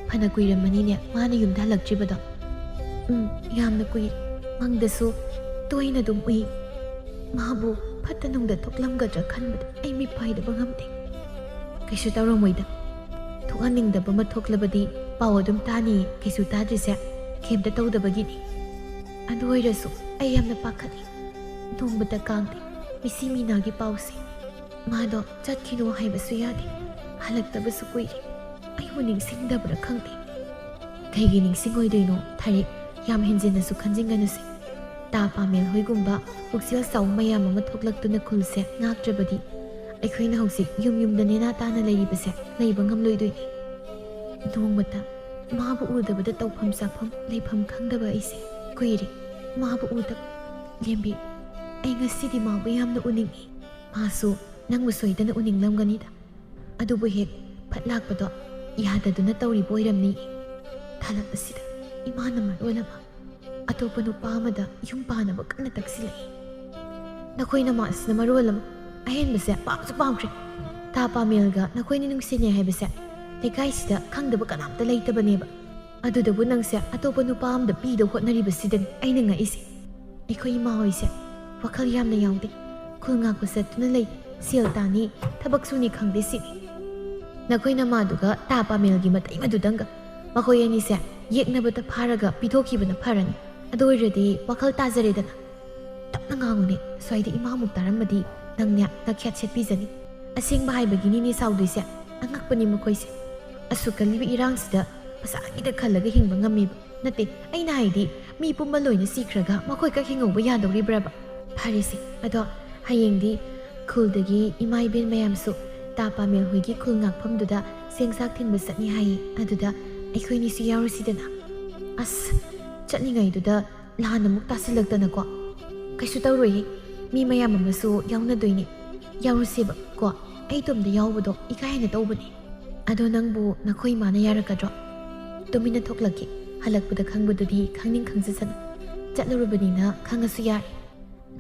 ꯐꯅ ꯀꯨꯏꯔꯝꯃꯅꯤꯅꯦ ꯃꯥꯅ ꯌꯨꯝꯗ ꯍꯜꯂꯛꯇ꯭ꯔꯤꯕꯗꯣ꯫ ꯎꯝ, ꯌꯥꯝꯅ ꯀꯨꯏꯔꯦ꯫ ꯃꯪꯗꯁꯨ ꯇꯣꯏꯅ ꯑꯗꯨꯝ ꯎꯏ꯫ ꯃꯥꯕꯨ ꯐꯠꯇ ꯅꯨꯡꯗ ꯊꯣꯛꯂꯝꯒꯗ꯭ꯔꯥ ꯈꯟꯕꯗ ꯑꯩ ꯃꯤꯠ ꯄꯥꯏꯗꯕ ꯉꯝꯗꯦ꯫ ꯀꯩꯁꯨ ꯇꯧꯔꯝꯃꯣꯏꯗ꯫ ꯊꯣꯛꯍꯟꯅꯤꯡꯗꯕ ꯑꯃ ꯊꯣꯛꯂꯕꯗꯤ ꯄꯥꯎ ꯑꯗꯨꯝ ꯇꯥꯅꯤꯌꯦ, ꯀꯩꯁꯨ ꯇꯥꯗ꯭ꯔꯤꯁꯦ ꯀꯩꯝꯇ ꯇꯧꯗꯕꯒꯤꯅꯤ꯫ ꯑꯗꯨ ꯑꯣꯏꯔꯁꯨ ꯑꯩ ꯌꯥꯝꯅ ꯄꯥꯈꯠꯂꯤ꯫ ꯅꯣꯡꯃꯇ ꯀꯥꯡꯗꯦ ꯃꯤꯁꯤ ꯃꯤꯅꯥꯒꯤ ꯄꯥꯎꯁꯦ꯫ ꯃꯥꯗꯣ ꯆꯠꯈꯤꯅꯣ ꯍꯥꯏꯕꯁꯨ ꯌꯥꯗꯦ꯫ ꯍꯜꯂꯛꯇꯕꯁꯨ ꯀꯨꯏꯔꯦ꯫ ꯑꯩꯕꯨ ꯅꯤꯡꯁꯤꯡꯗꯕ꯭ꯔꯥ ꯈꯪꯗꯦ꯫ ꯀꯩꯒꯤ ꯅꯤꯡꯁꯤꯡꯉꯣꯏꯗꯣꯏꯅꯣ ꯊꯥꯔꯤꯛ? ꯌꯥꯝ ꯍꯦꯟꯖꯤꯟꯅꯁꯨ ꯈꯟꯖꯤꯟꯒꯅꯨꯁꯦ꯫ ꯇꯥ ꯄꯥꯃꯦꯜ ꯍꯣꯏꯒꯨꯝꯕ ꯄꯨꯛꯆꯦꯜ ꯆꯥꯎꯕ ꯃꯌꯥꯝ ꯑꯃ ꯊꯣꯛꯂꯛꯇꯨꯅ ꯈꯨꯜꯁꯦ ꯉꯥꯛꯇ꯭ꯔꯕꯗꯤ ꯑꯩꯈꯣꯏꯅ ꯍꯧꯖꯤꯛ ꯌꯨꯝ ꯌꯨꯝꯗ ꯅꯦꯅꯥ ꯇꯥꯅ ꯂꯩꯔꯤꯕꯁꯦ ꯂꯩꯕ ꯉꯝꯂꯣꯏꯗꯣꯏꯅꯤ꯫ ꯅꯣꯡꯃꯇ ꯃꯥꯕꯨ ꯎꯗꯕꯗ ꯇꯧꯐꯝ ꯆꯥꯐꯝ ꯂꯩꯐꯝ ꯈꯪꯗꯕ ꯑꯩꯁꯦ ꯀꯨꯏꯔꯦ ꯃꯥꯕꯨ ꯎꯗꯕ꯫ ꯂꯦꯝꯕꯤ, ꯑꯩ ꯉꯁꯤꯗꯤ ꯃꯥꯕꯨ ꯌꯥꯝꯅ ꯎꯅꯤꯡꯏ꯫ ꯃꯥꯁꯨ ꯅꯪꯕꯨ ꯁꯣꯏꯗꯅ ꯎꯅꯤꯡꯂꯝꯒꯅꯤꯗ꯫ ꯑꯗꯨꯕꯨ ꯍꯦꯛ ꯐꯠ ꯂꯥꯛꯄꯗꯣ ꯌꯥꯗꯗꯨꯅ ꯇꯧꯔꯤꯕ ꯑꯣꯏꯔꯝꯅꯤ꯫ ꯊꯥꯂꯛ ꯑꯁꯤꯗ ꯏꯃꯥꯅ ꯃꯔꯣꯜ ꯑꯃ ꯑꯇꯣꯞꯄ ꯅꯨꯄꯥ ꯑꯃꯗ ꯌꯨꯝ ꯄꯥꯟꯅꯕ ꯀꯟꯅ ꯇꯛꯁꯤꯜꯂꯛꯏ꯫ ꯅꯈꯣꯏ ꯅꯃꯥꯁꯤꯅ ꯃꯔꯣꯜ ꯑꯃ ꯑꯍꯦꯟꯕꯁꯦ ꯄꯥꯝꯁꯨ ꯄꯥꯝꯈ꯭ꯔꯦ꯫ ꯇꯥ ꯄꯥꯃꯦꯜꯒ ꯅꯈꯣꯏꯅꯤ ꯅꯨꯡꯁꯤꯅꯩ ꯍꯥꯏꯕꯁꯦ ꯂꯩꯀꯥꯏꯁꯤꯗ ꯈꯪꯗꯕ ꯀꯅꯥꯝꯇ ꯂꯩꯇꯕꯅꯦꯕ꯫ ꯑꯗꯨꯗꯕꯨ ꯅꯪꯁꯦ ꯑꯇꯣꯞꯄ ꯅꯨꯄꯥ ꯑꯃꯗ ꯄꯤꯗꯧ ꯍꯣꯠꯅꯔꯤꯕꯁꯤꯗꯅꯤ ꯑꯩꯅ ꯉꯛꯏꯁꯦ꯫ ꯑꯩꯈꯣꯏ ꯏꯃꯥ ꯍꯣꯏꯁꯦ ꯋꯥꯈꯜ ꯌꯥꯝꯅ ꯌꯥꯎꯗꯦ꯫ ꯈꯨꯜ ꯉꯥꯛꯄ ꯆꯠꯇꯨꯅ ꯂꯩ, ꯁꯦꯜ ꯇꯥꯅꯤ, ꯊꯕꯛ ꯁꯨꯅꯤ ꯈꯪꯗꯦ ꯁꯤꯅꯤ꯫ ꯅꯈꯣꯏ ꯅꯃꯥꯗꯨꯒ ꯇꯥ ꯄꯥꯃꯦꯜꯒꯤ ꯃꯇꯩ ꯃꯗꯨꯗꯪꯒ ꯃꯈꯣꯏ ꯑꯅꯤꯁꯦ ꯌꯦꯛꯅꯕꯇ ꯐꯥꯔꯒ ꯄꯤꯊꯣꯛꯈꯤꯕꯅ ꯐꯔꯅꯤ꯫ ꯑꯗꯨ ꯑꯣꯏꯔꯗꯤ ꯋꯥꯈꯜ ꯇꯥꯖꯔꯦꯗꯅ꯫ ꯇꯞꯅ ꯉꯥꯡꯉꯨꯅꯦ, ꯁ꯭ꯋꯥꯏꯗ ꯏꯃꯥꯃꯨꯛ ꯇꯥꯔꯝꯃꯗꯤ ꯅꯪꯅꯦ ꯅꯈ꯭ꯌꯥꯠ ꯁꯦꯠꯄꯤꯖꯅꯤ꯫ ꯑꯁꯦꯡꯕ ꯍꯥꯏꯕꯒꯤꯅꯤꯅꯦ ꯁꯥꯎꯗꯣꯏꯁꯦ꯫ ꯑꯉꯛꯄꯅꯤ ꯃꯈꯣꯏꯁꯦ꯫ ꯑꯁꯨꯛ ꯀꯜꯂꯤꯕ ꯏꯔꯥꯡꯁꯤꯗ ꯃꯁꯥꯒꯤꯗ ꯈꯜꯂꯒ ꯍꯤꯡꯕ ꯉꯝꯃꯤꯕ ꯅꯠꯇꯦ꯫ ꯑꯩꯅ ꯍꯥꯏꯗꯤ ꯃꯤ ꯄꯨꯝꯕ ꯂꯣꯏꯅ ꯁꯤꯈ꯭ꯔꯒ ꯃꯈꯣꯏ ꯈꯛ ꯍꯤꯡꯍꯧꯕ ꯌꯥꯗꯧꯔꯤꯕ꯭ꯔꯕ? ꯐꯔꯦꯁꯦ, ꯑꯗꯣ ꯍꯌꯦꯡꯗꯤ ꯈꯨꯜꯗꯒꯤ ꯏꯃꯥ ꯏꯕꯦꯟ ꯃꯌꯥꯝꯁꯨ ꯇꯥ ꯄꯥꯃꯦꯜ ꯍꯣꯏꯒꯤ ꯈꯨꯜ ꯉꯥꯛꯐꯝꯗꯨꯗ ꯆꯦꯡ ꯆꯥꯛ ꯊꯤꯟꯕ ꯆꯠꯅꯤ ꯍꯥꯏꯌꯦ꯫ ꯑꯗꯨꯗ ꯑꯩꯈꯣꯏꯅꯤꯁꯨ ꯌꯥꯎꯔꯨꯁꯤꯗꯅ꯫ ꯑꯁ, ꯆꯠꯅꯤꯡꯉꯩꯗꯨꯗ ꯂꯥꯟ ꯑꯃꯨꯛ ꯇꯥꯁꯤꯜꯂꯛꯇꯅꯀꯣ꯫ ꯀꯩꯁꯨ ꯇꯧꯔꯣꯏꯌꯦ, ꯃꯤ ꯃꯌꯥꯝ ꯑꯃꯁꯨ ꯌꯥꯎꯅꯗꯣꯏꯅꯦ꯫ ꯌꯥꯎꯔꯨꯁꯦꯕ ꯀꯣ꯫ ꯑꯩ ꯏꯇꯣꯝꯗ ꯌꯥꯎꯕꯗꯣ ꯏꯀꯥꯏꯅ ꯇꯧꯕꯅꯦ꯫ ꯑꯗꯣ ꯅꯪꯕꯨ ꯅꯈꯣꯏ ꯏꯃꯥꯅ ꯌꯥꯔꯛꯀꯗ꯭ꯔꯣ? ꯇꯨꯃꯤꯟꯅ ꯊꯣꯛꯂꯛꯀꯦ꯫ ꯍꯜꯂꯛꯄꯗ ꯈꯪꯕꯗꯨꯗꯤ ꯈꯪꯅꯤꯡ ꯈꯪꯖꯁꯅꯨ꯫ ꯆꯠꯂꯨꯔꯕꯅꯤꯅ ꯈꯪꯉꯁꯨ ꯌꯥꯔꯦ꯫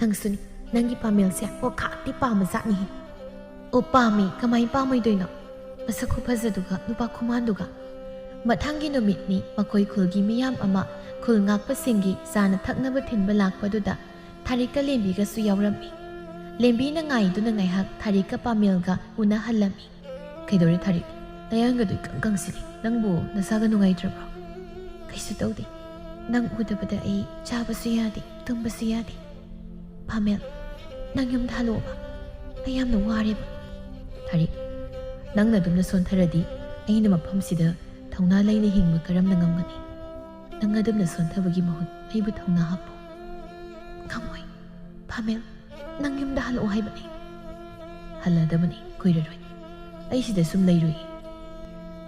ꯅꯪꯁꯨꯅꯤ, ꯅꯪꯒꯤ ꯄꯥꯃꯦꯜꯁꯦ ꯄꯣꯛꯈꯥꯛꯇꯤ ꯄꯥꯝꯕꯖꯥꯠꯅꯤꯍꯦ꯫ ꯑꯣ, ꯄꯥꯝꯃꯤ, ꯀꯃꯥꯏ ꯄꯥꯝꯃꯣꯏꯗꯣꯏꯅꯣ? ꯃꯁꯛ ꯈꯨꯐꯖꯗꯨꯒ, ꯅꯨꯄꯥ ꯈꯨꯃꯥꯟꯗꯨꯒ꯫ ꯃꯊꯪꯒꯤ ꯅꯨꯃꯤꯠꯅꯤ, ꯃꯈꯣꯏ ꯈꯨꯜꯒꯤ ꯃꯤꯌꯥꯝ ꯑꯃ ꯈꯨꯜ ꯉꯥꯛꯄꯁꯤꯡꯒꯤ ꯆꯥꯅ ꯊꯛꯅꯕ ꯊꯤꯟꯕ ꯂꯥꯛꯄꯗꯨꯗ ꯊꯥꯔꯤꯛꯀ ꯂꯦꯝꯕꯤꯒꯁꯨ ꯌꯥꯎꯔꯝꯃꯤ꯫ ꯂꯦꯝꯕꯤꯅ ꯉꯥꯏꯗꯨꯅ ꯉꯥꯏꯍꯥꯛ ꯊꯥꯔꯤꯛꯀ ꯄꯥꯃꯦꯜꯒ ꯎꯅꯍꯜꯂꯝꯃꯤ꯫ "ꯀꯩꯗꯧꯔꯦ ꯊꯥꯔꯤꯛ? ꯅꯌꯥꯡꯒꯗꯣ ꯏꯀꯪ ꯀꯪꯁꯤꯜꯂꯤ꯫ ꯅꯪꯕꯨ ꯅꯁꯥꯒ ꯅꯨꯡꯉꯥꯏꯇ꯭ꯔꯕ꯭ꯔꯣ?" "ꯀꯩꯁꯨ ꯇꯧꯗꯦ꯫ ꯅꯪ ꯎꯗꯕꯗ ꯑꯩ ꯆꯥꯕꯁꯨ ꯌꯥꯗꯦ, ꯇꯨꯝꯕꯁꯨ ꯌꯥꯗꯦ꯫ ꯄꯥꯃꯦꯜ, ꯅꯪ ꯌꯨꯝꯗ ꯍꯜꯂꯛꯑꯣꯕ꯫ ꯑꯩ ꯌꯥꯝꯅ ꯋꯥꯔꯦꯕ꯫" "ꯊꯥꯔꯤꯛ, ꯅꯪꯅ ꯑꯗꯨꯝꯅ ꯁꯣꯟꯊꯔꯗꯤ ꯑꯩꯅ ꯃꯐꯝꯁꯤꯗ ꯊꯧꯅꯥ ꯂꯩꯅ ꯍꯤꯡꯕ ꯀꯔꯝꯅ ꯉꯝꯒꯅꯤ? ꯅꯪ ꯑꯗꯨꯝꯅ ꯁꯣꯟꯊꯕꯒꯤ ꯃꯍꯨꯠ ꯑꯩꯕꯨ ꯊꯧꯅꯥ ꯍꯥꯞꯄꯨ꯫" "ꯉꯝꯃꯣꯏ ꯄꯥꯃꯦꯜ, ꯅꯪ ꯌꯨꯝꯗ ꯍꯜꯂꯛꯑꯣ ꯍꯥꯏꯕꯅꯦ꯫" "ꯍꯜꯂꯗꯕꯅꯤ, ꯀꯨꯏꯔꯔꯣꯏ꯫ ꯑꯩ ꯁꯤꯗ ꯁꯨꯝ ꯂꯩꯔꯣꯏ꯫"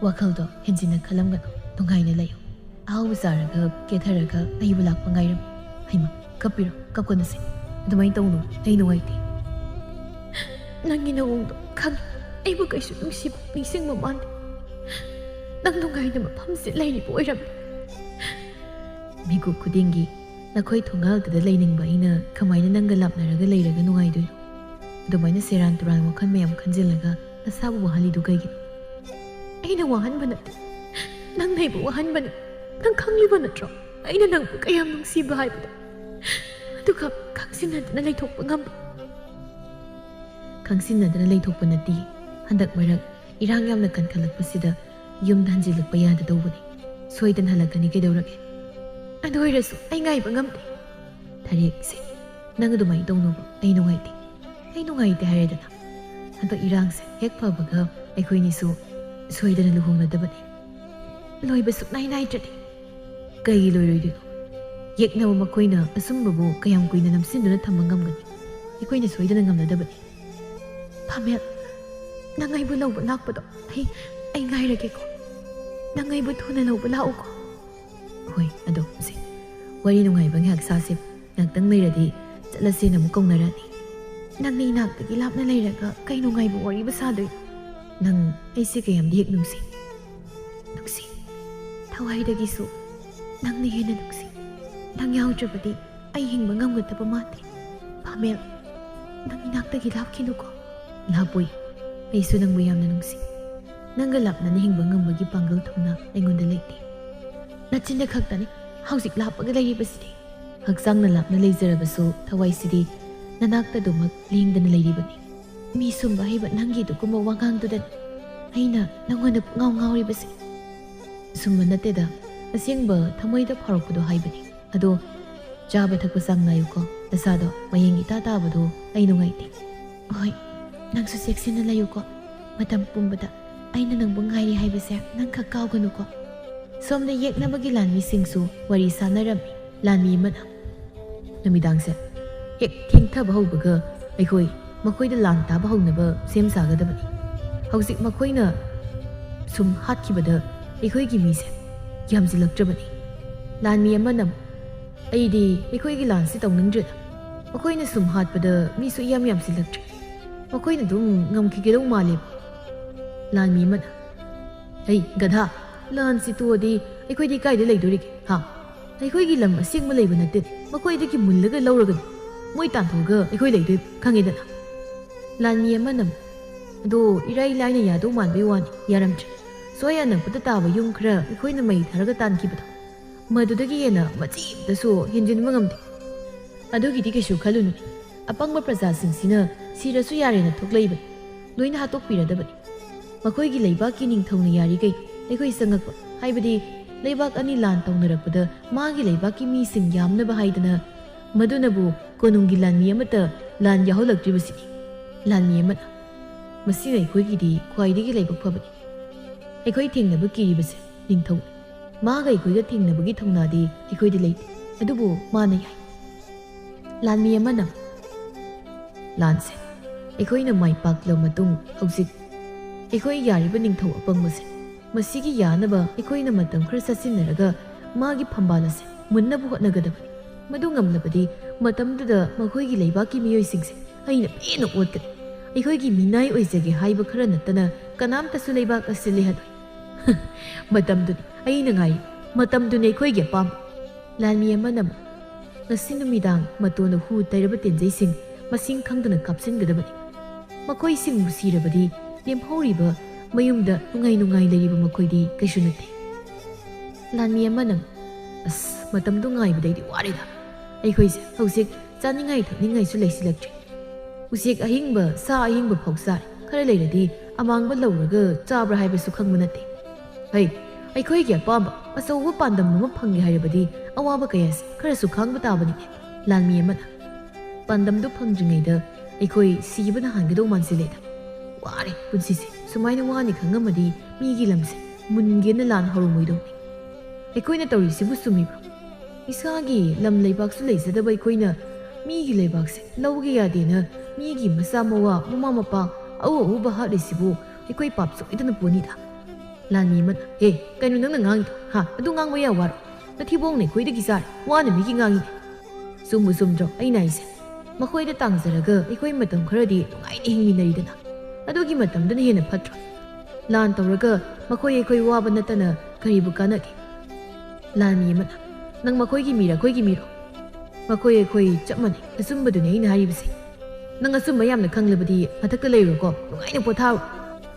"ꯋꯥꯈꯜꯗꯣ ꯍꯦꯟꯖꯤꯟꯅ ꯈꯜꯂꯝꯒꯅꯨ, ꯅꯨꯡꯉꯥꯏꯅ ꯂꯩꯌꯨ꯫ ꯑꯍꯥꯎꯕ ꯆꯥꯔꯒ ꯀꯦꯊꯔꯒ ꯑꯩꯕꯨ ꯂꯥꯛꯄ ꯉꯥꯏꯔꯝꯃꯨ꯫" "ꯍꯩꯃꯥ, ꯀꯞꯄꯤꯔꯣ? ꯀꯞꯀꯅꯨꯁꯦ꯫ ꯑꯗꯨꯃꯥꯏꯅ ꯇꯧꯅꯨ, ꯑꯩ ꯅꯨꯡꯉꯥꯏꯇꯦ꯫" "ꯅꯪꯒꯤ ꯅꯑꯣꯡꯗꯣ ꯈꯪꯉꯤ꯫ ꯑꯩꯕꯨ ꯀꯩꯁꯨ ꯅꯨꯡꯁꯤꯕ, ꯅꯤꯡꯁꯤꯡꯕ ꯃꯥꯟꯗꯦ꯫ ꯅꯪ ꯅꯨꯡꯉꯥꯏꯅ ꯃꯐꯝꯁꯤꯗ ꯂꯩꯔꯤꯕ ꯑꯣꯏꯔꯝꯃꯤ꯫" "ꯃꯤꯀꯨꯞ ꯈꯨꯗꯤꯡꯒꯤ ꯅꯈꯣꯏ ꯊꯣꯡꯒꯥꯜꯗꯨꯗ ꯂꯩꯅꯤꯡꯕ ꯑꯩꯅ ꯀꯃꯥꯏꯅ ꯅꯪꯒ ꯂꯥꯞꯅꯔꯒ ꯂꯩꯔꯒ ꯅꯨꯡꯉꯥꯏꯗꯣꯏꯅꯣ? ꯑꯗꯨꯃꯥꯏꯅ ꯁꯦꯔꯥꯟ ꯇꯨꯔꯥꯟ ꯋꯥꯈꯜ ꯃꯌꯥꯝ ꯈꯟꯖꯤꯜꯂꯒ ꯅꯁꯥꯕꯨ ꯋꯥꯍꯜꯂꯤꯗꯨ ꯀꯩꯒꯤꯅꯣ?" "ꯑꯩꯅ ꯋꯥꯍꯟꯕ ꯅꯠꯇꯦ, ꯅꯪꯅ ꯑꯩꯕꯨ ꯋꯥꯍꯟꯕꯅꯤ꯫ ꯅꯪ ꯈꯪꯂꯤꯕ ꯅꯠꯇ꯭ꯔꯣ ꯑꯩꯅ ꯅꯪꯕꯨ ꯀꯌꯥꯝ ꯅꯨꯡꯁꯤꯕ ꯍꯥꯏꯕꯗꯣ? ꯑꯗꯨꯒ ꯈꯪꯁꯤꯟꯅꯗꯅ ꯂꯩꯊꯣꯛꯄ ꯉꯝꯕ?" "ꯈꯪꯁꯤꯟꯅꯗꯅ ꯂꯩꯊꯣꯛꯄ ꯅꯠꯇꯦ꯫ ꯍꯟꯗꯛ ꯃꯔꯛ ꯏꯔꯥꯡ ꯌꯥꯝꯅ ꯀꯟꯈꯠꯂꯛꯄꯁꯤꯗ ꯌꯨꯝꯗ ꯍꯟꯖꯤꯜꯂꯛꯄ ꯌꯥꯗꯗꯧꯕꯅꯤ꯫ ꯁꯣꯏꯗꯅ ꯍꯜꯂꯛꯀꯅꯤ, ꯀꯩꯗꯧꯔꯒꯦ?" "ꯑꯗꯨ ꯑꯣꯏꯔꯁꯨ ꯑꯩ ꯉꯥꯏꯕ ꯉꯝꯗꯦ꯫" "ꯊꯥꯔꯤꯛꯁꯦ, ꯅꯪ ꯑꯗꯨꯃꯥꯏꯅ ꯇꯧꯅꯨꯕ, ꯑꯩ ꯅꯨꯡꯉꯥꯏꯇꯦ꯫" "ꯑꯩ ꯅꯨꯡꯉꯥꯏꯇꯦ ꯍꯥꯏꯔꯦꯗꯅ꯫ ꯍꯟꯗꯛ ꯏꯔꯥꯡꯁꯦ ꯍꯦꯛ ꯐꯕꯒ ꯑꯩꯈꯣꯏꯅꯤꯁꯨ ꯁꯣꯏꯗꯅ ꯂꯨꯍꯣꯡꯅꯗꯕꯅꯤ꯫ ꯂꯣꯏꯕ ꯁꯨꯛꯅꯥꯏ ꯅꯥꯏꯗ꯭ꯔꯗꯤ꯫" "ꯀꯩꯒꯤ ꯂꯣꯏꯔꯣꯏꯗꯣꯏꯅꯣ? ꯌꯦꯛꯅꯕ ꯃꯈꯣꯏꯅ ꯑꯆꯨꯝꯕꯕꯨ ꯀꯌꯥꯝ ꯀꯨꯏꯅ ꯅꯝꯁꯤꯟꯗꯨꯅ ꯊꯝꯕ ꯉꯝꯒꯅꯤ? ꯑꯩꯈꯣꯏꯅ ꯁꯣꯏꯗꯅ ꯉꯝꯅꯗꯕꯅꯤ꯫" "ꯄꯥꯃꯦꯜ, ꯅꯪ ꯑꯩꯕꯨ ꯂꯧꯕ ꯂꯥꯛꯄꯗꯣ ꯑꯩ, ꯑꯩ ꯉꯥꯏꯔꯒꯦꯀꯣ꯫ ꯅꯪ ꯑꯩꯕꯨ ꯊꯨꯅ ꯂꯧꯕ ꯂꯥꯛꯎꯀꯣ꯫" "ꯍꯣꯏ, ꯑꯗꯣ ꯁꯦ, ꯋꯥꯔꯤ ꯅꯨꯡꯉꯥꯏꯕ ꯉꯥꯏꯍꯥꯛ ꯁꯥꯁꯦ꯫ ꯉꯥꯏꯍꯥꯛꯇꯪ ꯂꯩꯔꯗꯤ ꯆꯠꯂꯁꯦꯅ ꯑꯃꯨꯛ ꯀꯧꯅꯔꯛꯑꯅꯤ꯫" "ꯅꯪꯅ ꯏꯅꯥꯛꯇꯒꯤ ꯂꯥꯞꯅ ꯂꯩꯔꯒ ꯀꯩ ꯅꯨꯡꯉꯥꯏꯕ ꯋꯥꯔꯤꯕꯨ ꯁꯥꯗꯣꯏꯅꯣ?" "ꯅꯪ ꯑꯩꯁꯦ ꯀꯌꯥꯝꯗꯤ ꯍꯦꯛ ꯅꯨꯡꯁꯤ꯫" "ꯅꯨꯡꯁꯤ, ꯊꯋꯥꯏꯗꯒꯤꯁꯨ꯫ ꯅꯪꯅ ꯍꯦꯟꯅ ꯅꯨꯡꯁꯤ꯫ ꯅꯪ ꯌꯥꯎꯗ꯭ꯔꯕꯗꯤ ꯑꯩ ꯍꯤꯡꯕ ꯉꯝꯒꯗꯕ ꯃꯥꯟꯗꯦ꯫ ꯄꯥꯃꯦꯜ, ꯅꯪ ꯏꯅꯥꯛꯇꯒꯤ ꯂꯥꯞꯈꯤꯅꯨꯀꯣ꯫ ꯂꯥꯞꯄꯣꯏ꯫ ꯑꯩꯁꯨ ꯅꯪꯕꯨ ꯌꯥꯝꯅ ꯅꯨꯡꯁꯤ꯫ ꯅꯪꯒ ꯂꯥꯞꯅꯅ ꯍꯤꯡꯕ ꯉꯝꯕꯒꯤ ꯄꯥꯡꯒꯜ ꯊꯧꯅꯥ ꯑꯩꯉꯣꯟꯗ ꯂꯩꯇꯦ꯫ ꯅꯆꯤꯟꯗ ꯈꯛꯇꯅꯤ ꯍꯧꯖꯤꯛ ꯂꯥꯞꯄꯒ ꯂꯩꯔꯤꯕꯁꯤꯗꯤ꯫ ꯍꯛꯆꯥꯡꯅ ꯂꯥꯞꯅ ꯂꯩꯖꯔꯕꯁꯨ ꯊꯋꯥꯏꯁꯤꯗꯤ ꯅꯅꯥꯛꯇ ꯑꯗꯨꯃꯛ ꯂꯦꯡꯗꯅ ꯂꯩꯔꯤꯕꯅꯤ꯫ ꯃꯤ ꯁꯨꯝꯕ ꯍꯩꯕ ꯅꯪꯒꯤ ꯑꯗꯨꯒꯨꯝꯕ ꯋꯥꯉꯥꯡꯗꯨꯗꯅꯤ ꯑꯩꯅ ꯅꯪꯉꯣꯟꯗ ꯄꯨꯡꯉꯥꯎ ꯉꯥꯎꯔꯤꯕꯁꯦ꯫ ꯁꯨꯝꯕ ꯅꯠꯇꯦꯗ, ꯑꯁꯦꯡꯕ ꯊꯃꯣꯏꯗ ꯐꯥꯎꯔꯛꯄꯗꯣ ꯍꯥꯏꯕꯅꯤ꯫ ꯑꯗꯣ ꯆꯥꯕ ꯊꯛꯄ ꯆꯥꯡ ꯅꯥꯏꯌꯨꯀꯣ, ꯅꯁꯥꯗꯣ ꯃꯌꯦꯡ ꯏꯇꯥ ꯇꯥꯕꯗꯣ ꯑꯩ ꯅꯨꯡꯉꯥꯏꯇꯦ꯫ ꯍꯣꯏ, ꯅꯪꯁꯨ ꯆꯦꯛꯁꯤꯟꯅ ꯂꯩꯌꯨꯀꯣ꯫ ꯃꯇꯝ ꯄꯨꯝꯕꯗ ꯑꯩꯅ ꯅꯪꯕꯨ ꯉꯥꯏꯔꯤ ꯍꯥꯏꯕꯁꯦ ꯅꯪ ꯈꯛ ꯀꯥꯎꯒꯅꯨꯀꯣ꯫ ꯁꯣꯝꯗ ꯌꯦꯛꯅꯕꯒꯤ ꯂꯥꯟꯃꯤꯁꯤꯡꯁꯨ ꯋꯥꯔꯤ ꯁꯥꯟꯅꯔꯝꯃꯤ꯫ ꯂꯥꯟꯃꯤ ꯑꯃꯅ, ꯅꯨꯃꯤꯗꯥꯡꯁꯦ ꯍꯦꯛ ꯊꯦꯡꯊꯕ ꯍꯧꯕꯒ ꯑꯩꯈꯣꯏ ꯃꯈꯣꯏꯗ ꯂꯥꯟ ꯇꯥꯕ ꯍꯧꯅꯕ ꯁꯦꯝ ꯁꯥꯒꯗꯕꯅꯤ꯫ ꯍꯧꯖꯤꯛ ꯃꯈꯣꯏꯅ ꯁꯨꯝ ꯍꯥꯠꯈꯤꯕꯗ ꯑꯩꯈꯣꯏꯒꯤ ꯃꯤꯁꯦ ꯌꯥꯝꯁꯤꯜꯂꯛꯇ꯭ꯔꯕꯅꯤ꯫ ꯂꯥꯟꯃꯤ ꯑꯃꯅ, ꯑꯩꯗꯤ ꯑꯩꯈꯣꯏꯒꯤ ꯂꯥꯟꯁꯤ ꯇꯧꯅꯤꯡꯗ꯭ꯔꯦꯗ꯫ ꯃꯈꯣꯏꯅ ꯁꯨꯝ ꯍꯥꯠꯄꯗ ꯃꯤꯁꯨ ꯏꯌꯥꯝ ꯌꯥꯝꯁꯤꯜꯂꯛꯇ꯭ꯔꯦ꯫ ꯃꯈꯣꯏꯅ ꯑꯗꯨꯝ ꯉꯝꯈꯤꯒꯗꯧ ꯃꯥꯜꯂꯦꯕ꯫ ꯂꯥꯟꯃꯤ ꯑꯃꯅ, ꯍꯩ ꯒꯙꯥ, ꯂꯥꯟꯁꯤ ꯇꯣꯛꯑꯗꯤ ꯑꯩꯈꯣꯏꯗꯤ ꯀꯥꯏꯗ ꯂꯩꯗꯣꯔꯤꯒꯦ? ꯍꯥ? ꯑꯩꯈꯣꯏꯒꯤ ꯂꯝ ꯑꯁꯦꯡꯕ ꯂꯩꯕ ꯅꯠꯇꯦ꯫ ꯃꯈꯣꯏꯗꯒꯤ ꯃꯨꯜꯂꯒ ꯂꯧꯔꯒꯅꯤ꯫ ꯃꯣꯏ ꯇꯥꯟꯊꯣꯛꯑꯒ ꯑꯩꯈꯣꯏ ꯂꯩꯗꯣꯏꯕ, ꯈꯪꯉꯦꯗꯅ? ꯂꯥꯟꯃꯤ ꯑꯃꯅ, ꯑꯗꯣ ꯏꯔꯥꯏ ꯂꯥꯏꯅ ꯌꯥꯗꯧ ꯃꯥꯟꯕꯩ ꯋꯥꯅꯤ, ꯌꯥꯔꯝꯗ꯭ꯔꯦ꯫ ꯁ꯭ꯋꯥꯏ ꯑꯅꯛꯄꯗ ꯇꯥꯕ ꯌꯨꯝ ꯈꯔ ꯑꯩꯈꯣꯏꯅ ꯃꯩ ꯊꯥꯔꯒ ꯇꯥꯟꯈꯤꯕꯗꯣ, ꯃꯗꯨꯗꯒꯤ ꯍꯦꯟꯅ ꯃꯆꯤ ꯑꯃꯇꯁꯨ ꯍꯦꯟꯖꯤꯟꯕ ꯉꯝꯗꯦ꯫ ꯑꯗꯨꯒꯤꯗꯤ ꯀꯩꯁꯨ ꯈꯜꯂꯨꯅꯨ꯫ ꯑꯄꯪꯕ ꯄ꯭ꯔꯖꯥꯁꯤꯡꯁꯤꯅ ꯁꯤꯔꯁꯨ ꯌꯥꯔꯦꯅ ꯊꯣꯛꯂꯛꯏꯕꯅꯤ꯫ ꯂꯣꯏꯅ ꯍꯥꯠꯇꯣꯛꯄꯤꯔꯗꯕꯅꯤ꯫ ꯃꯈꯣꯏꯒꯤ ꯂꯩꯕꯥꯛꯀꯤ ꯅꯤꯡꯊꯧꯅ ꯌꯥꯔꯤꯈꯩ ꯑꯩꯈꯣꯏ ꯆꯪꯉꯛꯄ, ꯍꯥꯏꯕꯗꯤ ꯂꯩꯕꯥꯛ ꯑꯅꯤ ꯂꯥꯟ ꯇꯧꯅꯔꯛꯄꯗ ꯃꯥꯒꯤ ꯂꯩꯕꯥꯛꯀꯤ ꯃꯤꯁꯤꯡ ꯌꯥꯝꯅꯕ ꯍꯥꯏꯗꯅ, ꯃꯗꯨꯅꯕꯨ ꯀꯣꯅꯨꯡꯒꯤ ꯂꯥꯟꯃꯤ ꯑꯃꯠꯇ ꯂꯥꯟ ꯌꯥꯎꯍꯜꯂꯛꯇ꯭ꯔꯤꯕꯁꯤꯅꯤ꯫ ꯂꯥꯟꯃꯤ ꯑꯃꯅ, ꯃꯁꯤꯅ ꯑꯩꯈꯣꯏꯒꯤꯗꯤ ꯈ꯭ꯋꯥꯏꯗꯒꯤ ꯂꯥꯏꯕꯛ ꯐꯕꯅꯤ꯫ ꯑꯩꯈꯣꯏ ꯊꯦꯡꯅꯕ ꯀꯤꯔꯤꯕꯁꯦ ꯅꯤꯡꯊꯧ꯫ ꯃꯥꯒ ꯑꯩꯈꯣꯏꯒ ꯊꯦꯡꯅꯕꯒꯤ ꯊꯧꯅꯥꯗꯤ ꯑꯩꯈꯣꯏꯗ ꯂꯩꯇꯦ, ꯑꯗꯨꯕꯨ ꯃꯥꯅ ꯌꯥꯏ꯫ ꯂꯥꯟꯃꯤ ꯑꯃꯅ, ꯂꯥꯟꯁꯦ ꯑꯩꯈꯣꯏꯅ ꯃꯥꯏ ꯄꯥꯛꯂꯕ ꯃꯇꯨꯡ ꯍꯧꯖꯤꯛ ꯑꯩꯈꯣꯏ ꯌꯥꯔꯤꯕ ꯅꯤꯡꯊꯧ ꯑꯄꯪꯕꯁꯦ, ꯃꯁꯤꯒꯤ ꯌꯥꯅꯕ ꯑꯩꯈꯣꯏꯅ ꯃꯇꯝ ꯈꯔ ꯆꯠꯁꯤꯟꯅꯔꯒ ꯃꯥꯒꯤ ꯐꯝꯕꯥꯜ ꯑꯁꯦ ꯃꯨꯟꯅꯕ ꯍꯣꯠꯅꯒꯗꯕꯅꯤ꯫ ꯃꯗꯨ ꯉꯝꯂꯕꯗꯤ ꯃꯇꯝꯗꯨꯗ ꯃꯈꯣꯏꯒꯤ ꯂꯩꯕꯥꯛꯀꯤ ꯃꯤꯑꯣꯏꯁꯤꯡꯁꯦ ꯑꯩꯅ ꯄꯦꯟꯅ ꯑꯣꯠꯀꯅꯤ꯫ ꯑꯩꯈꯣꯏꯒꯤ ꯃꯤꯅꯥꯏ ꯑꯣꯏꯖꯒꯦ ꯍꯥꯏꯕ ꯈꯔ ꯅꯠꯇꯅ ꯀꯅꯥꯝꯇꯁꯨ ꯂꯩꯕꯥꯛ ꯑꯁꯤ ꯂꯩꯍꯜꯂꯣꯏ꯫ ꯃꯇꯝꯗꯨꯗꯤ ꯑꯩꯅ ꯉꯥꯏꯔꯤ꯫ ꯃꯇꯝꯗꯨꯅꯤ ꯑꯩꯈꯣꯏꯒꯤ ꯑꯄꯥꯝꯕ꯫ ꯂꯥꯟꯃꯤ ꯑꯃꯅ ꯑꯃꯨꯛ, "ꯉꯁꯤ ꯅꯨꯃꯤꯗꯥꯡ ꯃꯇꯣꯟꯗ ꯍꯨ ꯇꯩꯔꯕ ꯇꯦꯟꯖꯩꯁꯤꯡ ꯃꯁꯤꯡ ꯈꯪꯗꯅ ꯀꯥꯞꯁꯤꯟꯒꯗꯕꯅꯤ꯫ ꯃꯈꯣꯏꯁꯤꯡꯕꯨ ꯁꯤꯔꯕꯗꯤ ꯂꯦꯝꯍꯧꯔꯤꯕ ꯃꯌꯨꯝꯗ ꯅꯨꯡꯉꯥꯏ ꯅꯨꯡꯉꯥꯏ ꯂꯩꯔꯤꯕ ꯃꯈꯣꯏꯗꯤ ꯀꯩꯁꯨ ꯅꯠꯇꯦ"꯫ ꯂꯥꯟꯃꯤ ꯑꯃꯅ, "ꯑꯁ, ꯃꯇꯝꯗꯨ ꯉꯥꯏꯕꯗꯩꯗꯤ ꯋꯥꯔꯦꯗ꯫ ꯑꯩꯈꯣꯏꯁꯦ ꯍꯧꯖꯤꯛ ꯆꯥꯅꯤꯡꯉꯥꯏ ꯊꯛꯅꯤꯡꯉꯥꯏꯁꯨ ꯂꯩꯁꯤꯜꯂꯛꯇ꯭ꯔꯦ꯫ ꯎꯆꯦꯛ ꯑꯍꯤꯡꯕ, ꯁꯥ ꯑꯍꯤꯡꯕ ꯐꯥꯎ ꯆꯥꯔꯦ꯫ ꯈꯔ ꯂꯩꯔꯗꯤ ꯑꯃꯥꯡꯕ ꯂꯧꯔꯒ ꯆꯥꯕ꯭ꯔꯥ ꯍꯥꯏꯕꯁꯨ ꯈꯪꯕ ꯅꯠꯇꯦ꯫ ꯍꯩ, ꯑꯩꯈꯣꯏꯒꯤ ꯑꯄꯥꯝꯕ ꯑꯆꯧꯕ ꯄꯥꯟꯗꯝ ꯑꯃ ꯐꯪꯒꯦ ꯍꯥꯏꯔꯕꯗꯤ ꯑꯋꯥꯕ ꯀꯌꯥꯁꯦ ꯈꯔꯁꯨ ꯈꯥꯡꯕ ꯇꯥꯕꯅꯤꯅꯦ"꯫ ꯂꯥꯟꯃꯤ ꯑꯃꯅ, "ꯄꯥꯟꯗꯝꯗꯨ ꯐꯪꯗ꯭ꯔꯤꯉꯩꯗ ꯑꯩꯈꯣꯏ ꯁꯤꯕꯅ ꯍꯥꯟꯒꯗꯧ ꯃꯥꯟꯁꯤꯜꯂꯦꯗ꯫ ꯋꯥꯔꯦ ꯄꯨꯟꯁꯤꯁꯦ꯫ ꯁꯨꯃꯥꯏꯅ ꯋꯥꯅꯤ ꯈꯪꯉꯝꯃꯗꯤ ꯃꯤꯒꯤ ꯂꯝꯁꯦ ꯃꯨꯟꯒꯦꯅ ꯂꯥꯟ ꯍꯧꯔꯝꯃꯣꯏꯗꯧꯅꯤ꯫ ꯑꯩꯈꯣꯏꯅ ꯇꯧꯔꯤꯁꯤꯕꯨ ꯆꯨꯝꯃꯤꯕ꯭ꯔꯣ? ꯏꯁꯥꯒꯤ ꯂꯝ ꯂꯩꯕꯥꯛꯁꯨ ꯂꯩꯖꯗꯕ ꯑꯩꯈꯣꯏꯅ ꯃꯤꯒꯤ ꯂꯩꯕꯥꯛꯁꯦ ꯂꯧꯒꯦ ꯌꯥꯗꯦꯅ ꯃꯤꯒꯤ ꯃꯆꯥ ꯃꯋꯥ, ꯃꯃꯥ ꯃꯄꯥ, ꯑꯎ ꯑꯎꯕ ꯍꯥꯠꯂꯤꯁꯤꯕꯨ ꯑꯩꯈꯣꯏ ꯄꯥꯞ ꯁꯣꯏꯗꯅ ꯄꯨꯅꯤꯗ"꯫ ꯂꯥꯟꯃꯤ ꯑꯃꯅ, "ꯍꯦ, ꯀꯩꯅꯣ ꯅꯪꯅ ꯉꯥꯡꯉꯤꯗꯣ? ꯍꯥ? ꯑꯗꯨ ꯉꯥꯡꯕ ꯌꯥ ꯋꯥꯔꯣ? ꯅꯊꯤꯕꯣꯡꯅ ꯑꯩꯈꯣꯏꯗꯒꯤ ꯆꯥꯔꯦ, ꯋꯥꯅ ꯃꯤꯒꯤ ꯉꯥꯡꯉꯤꯅꯦ꯫ ꯆꯨꯝꯕꯨ ꯆꯨꯝꯗ꯭ꯔꯣ ꯑꯩꯅ ꯍꯥꯏꯁꯦ? ꯃꯈꯣꯏꯗ ꯇꯥꯡꯖꯔꯒ ꯑꯩꯈꯣꯏ ꯃꯇꯝ ꯈꯔꯗꯤ ꯅꯨꯡꯉꯥꯏꯅ ꯍꯤꯡꯃꯤꯟꯅꯔꯤꯗꯅ꯫ ꯑꯗꯨꯒꯤ ꯃꯇꯝꯗꯨꯅ ꯍꯦꯟꯅ ꯐꯠꯇ꯭ꯔꯣ? ꯂꯥꯟ ꯇꯧꯔꯒ ꯃꯈꯣꯏ ꯑꯩꯈꯣꯏ ꯋꯥꯕ ꯅꯠꯇꯅ ꯀꯔꯤꯕꯨ ꯀꯥꯟꯅꯒꯦ?" ꯂꯥꯟꯃꯤ ꯑꯃꯅ, "ꯅꯪ ꯃꯈꯣꯏꯒꯤ ꯃꯤꯔ ꯑꯩꯈꯣꯏꯒꯤ ꯃꯤꯔꯣ? ꯃꯈꯣꯏ ꯑꯩꯈꯣꯏ ꯆꯞ ꯃꯥꯟꯅꯩ꯫ ꯑꯆꯨꯝꯕꯗꯨꯅꯤ ꯑꯩꯅ ꯍꯥꯏꯔꯤꯕꯁꯦ꯫ ꯅꯪ ꯑꯆꯨꯝꯕ ꯌꯥꯝꯅ ꯈꯪꯂꯕꯗꯤ ꯃꯊꯛꯇ ꯂꯩꯔꯨꯀꯣ, ꯅꯨꯡꯉꯥꯏꯅ ꯄꯣꯊꯥꯔꯣ"꯫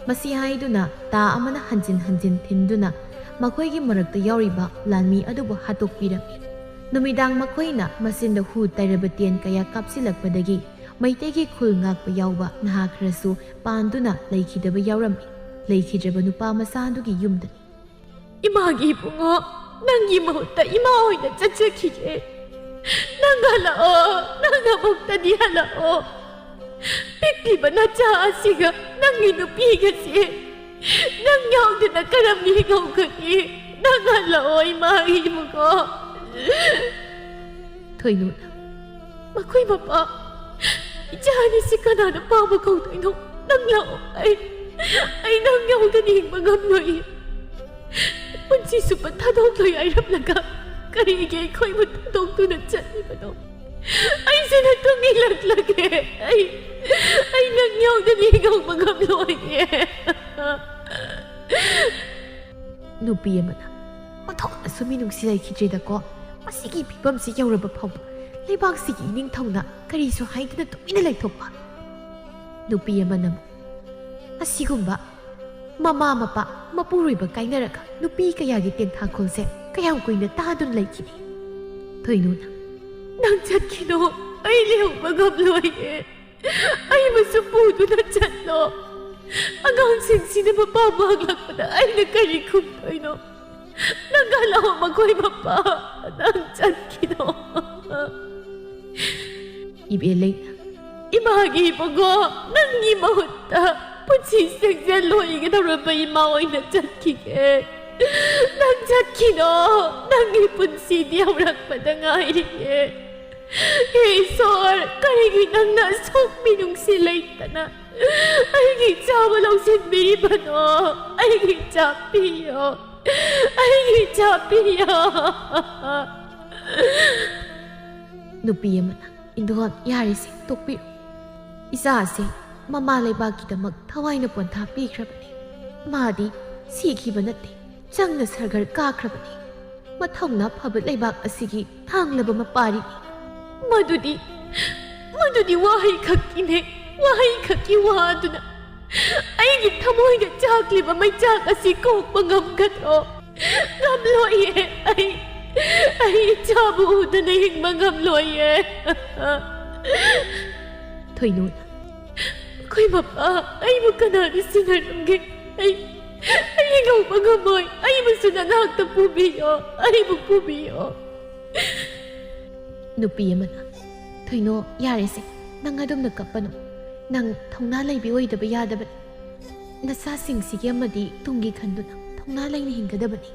ꯃꯁꯤ ꯍꯥꯏꯗꯨꯅ ꯇꯥ ꯑꯃꯅ ꯍꯟꯖꯤꯟ ꯍꯟꯖꯤꯟ ꯊꯤꯟꯗꯨꯅ ꯃꯈꯣꯏꯒꯤ ꯃꯔꯛꯇ ꯌꯥꯎꯔꯤꯕ ꯂꯥꯟꯃꯤ ꯑꯗꯨꯕꯨ ꯍꯥꯠꯇꯣꯛꯄꯤꯔꯝꯃꯤ꯫ ꯅꯨꯃꯤꯗꯥꯡ ꯃꯈꯣꯏꯅ ꯃꯆꯤꯟꯗ ꯍꯨ ꯇꯩꯔꯕ ꯇꯦꯟ ꯀꯌꯥ ꯀꯥꯞꯁꯤꯜꯂꯛꯄꯗꯒꯤ ꯃꯩꯇꯩꯒꯤ ꯈꯨꯜ ꯉꯥꯛꯄ ꯌꯥꯎꯕ ꯅꯍꯥ ꯈꯔꯁꯨ ꯄꯥꯟꯗꯨꯅ ꯂꯩꯈꯤꯗꯕ ꯌꯥꯎꯔꯝꯃꯤ꯫ ꯂꯩꯈꯤꯗ꯭ꯔꯕ ꯅꯨꯄꯥ ꯃꯆꯥ ꯑꯗꯨꯒꯤ ꯌꯨꯝꯗꯅꯤ꯫ "ꯏꯃꯥꯒꯤ ꯏꯕꯨꯡꯉꯣ, ꯅꯪꯒꯤ ꯃꯍꯨꯠꯇ ꯏꯃꯥ ꯑꯣꯏꯅ ꯆꯠꯆꯈꯤꯒꯦ꯫ ꯅꯪ ꯍꯜꯂꯛꯑꯣ, ꯅꯪ ꯑꯃꯨꯛꯇꯗꯤ ꯍꯜꯂꯛꯑꯣ꯫ ꯄꯤꯛꯂꯤꯕ ꯅꯆꯥ ꯑꯁꯤꯒ ꯅꯪꯒꯤ ꯅꯨꯄꯤꯒꯁꯦ ꯅꯪ ꯌꯥꯎꯗꯅ ꯀꯔꯝ ꯍꯤꯡꯍꯧꯒꯅꯤ? ꯅꯪ ꯍꯜꯂꯛꯑꯣ, ꯏꯃꯥꯒꯤ ꯏꯕꯨꯡꯉꯣ"꯫ ꯊꯣꯏꯅꯨꯅ, "ꯃꯈꯣꯏ ꯃꯄꯥ, ꯏꯆꯥ ꯑꯅꯤꯁꯤ ꯀꯅꯥꯅ ꯄꯥꯝꯕ ꯀꯧꯗꯣꯏꯅꯣ? ꯅꯪ ꯂꯥꯛꯑꯣ, ꯑꯩ, ꯑꯩ ꯅꯪ ꯌꯥꯎꯗꯅ ꯍꯤꯡꯕ ꯉꯝꯂꯣꯏ꯫ ꯄꯨꯟꯁꯤ ꯆꯨꯞꯄ ꯊꯥꯗꯣꯛꯂꯣꯏ ꯍꯥꯏꯔꯝꯂꯒ ꯀꯔꯤꯒꯤ ꯑꯩꯈꯣꯏꯕꯨ ꯊꯥꯗꯣꯛꯇꯨꯅ ꯆꯠꯂꯤꯕꯅꯣ? ꯑꯩꯁꯦ ꯅꯇꯨꯡ ꯏꯜꯂꯛꯂꯒꯦ꯫ ꯑꯩ, ꯑꯩ ꯅꯪ ꯌꯥꯎꯗꯅ ꯍꯤꯡꯍꯧꯕ ꯉꯝꯂꯣꯏꯌꯦ"꯫ ꯅꯨꯄꯤ ꯑꯃꯅ, "ꯑꯣꯟꯊꯣꯛꯅ ꯃꯤꯅꯨꯡꯁꯤ ꯂꯩꯈꯤꯗ꯭ꯔꯦꯗꯀꯣ꯫ ꯃꯁꯤꯒꯤ ꯐꯤꯕꯝꯁꯤ ꯌꯧꯔꯕ ꯐꯥꯎꯕ ꯂꯩꯕꯥꯛꯁꯤꯒꯤ ꯏꯅꯤꯡꯊꯧꯅ ꯀꯔꯤꯁꯨ ꯍꯥꯏꯗꯅ ꯇꯨꯃꯤꯟꯅ ꯂꯩꯊꯣꯛꯄ꯫ ꯅꯨꯄꯤ ꯑꯃꯅ ꯑꯃꯨꯛ, ꯑꯁꯤꯒꯨꯝꯕ ꯃꯃꯥ ꯃꯄꯥ ꯃꯄꯨꯔꯣꯏꯕ ꯀꯥꯏꯅꯔꯒ ꯅꯨꯄꯤ ꯀꯌꯥꯒꯤ ꯇꯦꯟꯊꯥꯈꯣꯜꯁꯦ ꯀꯌꯥꯝ ꯀꯨꯏꯅ ꯇꯥꯗꯨꯅ ꯂꯩꯈꯤꯅꯤ? ꯊꯣꯏꯅꯨꯅ, "ꯅꯪ ꯆꯠꯈꯤꯅꯣ, ꯑꯩ ꯂꯩꯍꯧꯕ ꯉꯝꯂꯣꯏꯌꯦ꯫ ꯑꯩꯕꯨꯁꯨ ꯄꯨꯗꯨꯅ ꯆꯠꯂꯣ꯫ ꯑꯉꯥꯡꯁꯤꯡꯁꯤꯅ ꯃꯄꯥ ꯃꯥꯡꯂꯛꯄꯗ ꯑꯩꯅ ꯀꯔꯤ ꯈꯨꯝꯗꯣꯏꯅꯣ? ꯅꯪ ꯍꯜꯂꯛꯑꯣ ꯃꯈꯣꯏ ꯃꯄꯥ, ꯅꯪ ꯆꯠꯈꯤꯅꯣ꯫" ꯏꯕꯦꯂꯩꯅ, "ꯏꯃꯥꯒꯤ ꯏꯕꯨꯡꯉꯣ, ꯅꯪꯒꯤ ꯃꯍꯨꯠꯇ ꯄꯨꯟꯁꯤ ꯁꯦꯡꯖꯜ ꯂꯣꯏꯒꯗꯧꯔꯕ ꯏꯃꯥ ꯑꯣꯏꯅ ꯆꯠꯈꯤꯒꯦ꯫ ꯅꯪ ꯆꯠꯈꯤꯅꯣ, ꯅꯪꯒꯤ ꯄꯨꯟꯁꯤꯗꯤ ꯍꯧꯔꯛꯄꯗ ꯉꯥꯏꯔꯤꯌꯦ꯫ ꯍꯦ ꯏꯁꯣꯔ, ꯀꯔꯤꯒꯤ ꯅꯪꯅ ꯑꯁꯨꯛ ꯃꯤꯅꯨꯡꯁꯤ ꯂꯩꯇꯅ ꯑꯩꯒꯤ ꯏꯆꯥꯕꯨ ꯂꯧꯁꯤꯟꯕꯤꯔꯤꯕꯅꯣ? ꯑꯩꯒꯤ ꯏꯆꯥ ꯄꯤꯌꯣ, ꯑꯩꯒꯤ ꯏꯆꯥ ꯄꯤꯌꯣ꯫" ꯅꯨꯄꯤ ꯑꯃꯅ, "ꯏꯟꯗꯣꯟ, ꯌꯥꯔꯦꯁꯦ, ꯇꯣꯛꯄꯤꯔꯣ꯫ ꯏꯆꯥꯁꯦ ꯃꯃꯥ ꯂꯩꯕꯥꯛꯀꯤꯗꯃꯛ ꯊꯋꯥꯏꯅ ꯄꯣꯟꯊꯥ ꯄꯤꯈ꯭ꯔꯕꯅꯤ꯫ ꯃꯥꯗꯤ ꯁꯤꯈꯤꯕ ꯅꯠꯇꯦ, ꯆꯪꯅ ꯁꯔꯒꯔ ꯀꯥꯈ꯭ꯔꯕꯅꯤ꯫ ꯃꯊꯧꯅꯥ ꯐꯕ ꯂꯩꯕꯥꯛ ꯑꯁꯤꯒꯤ ꯊꯥꯡꯂꯕ ꯃꯄꯥꯔꯤꯅꯤ꯫ ꯃꯗꯨꯗꯤ, ꯃꯗꯨꯗꯤ ꯋꯥꯍꯩ ꯈꯛꯀꯤꯅꯦ, ꯋꯥꯍꯩ ꯈꯛꯀꯤ ꯋꯥ ꯑꯗꯨꯅ ꯑꯩꯒꯤ ꯊꯃꯣꯏꯗ ꯆꯥꯛꯂꯤꯕ ꯃꯩꯆꯥꯛ ꯑꯁꯤ ꯀꯣꯛꯄ ꯉꯝꯒꯗ꯭ꯔꯣ? ꯉꯝꯂꯣꯏꯌꯦ꯫ ꯑꯩ, ꯑꯩ ꯏꯆꯥꯕꯨ ꯎꯗꯅ ꯍꯤꯡꯕ ꯉꯝꯂꯣꯏꯌꯦ꯫" ꯊꯣꯏꯅꯨꯅ, "ꯑꯩꯈꯣꯏ ꯃꯄꯥ, ꯑꯩꯕꯨ ꯀꯅꯥꯅ ꯁꯤꯟꯅꯔꯝꯒꯦ? ꯑꯩ, ꯑꯩ ꯍꯤꯡꯍꯧꯕ ꯉꯝꯃꯣꯏ꯫ ꯑꯩꯕꯨꯁꯨ ꯅꯅꯥꯛꯇ ꯄꯨꯕꯤꯌꯣ, ꯑꯩꯕꯨ ꯄꯨꯕꯤꯌꯣ꯫" ꯅꯨꯄꯤ ꯑꯃꯅ, "ꯊꯣꯏꯅꯣ, ꯌꯥꯔꯦꯁꯦ, ꯅꯪ ꯑꯗꯨꯝꯅ ꯀꯞꯄꯅꯨ꯫ ꯅꯪ ꯊꯧꯅꯥ ꯂꯩꯕꯤ ꯑꯣꯏꯗꯕ ꯌꯥꯗꯕꯅꯤ꯫ ꯅꯆꯥꯁꯤꯡꯁꯤꯒꯤ ꯑꯃꯗꯤ ꯇꯨꯡꯒꯤ ꯈꯟꯗꯨꯅ ꯊꯧꯅꯥ ꯂꯩꯅ ꯍꯤꯡꯒꯗꯕꯅꯤ꯫"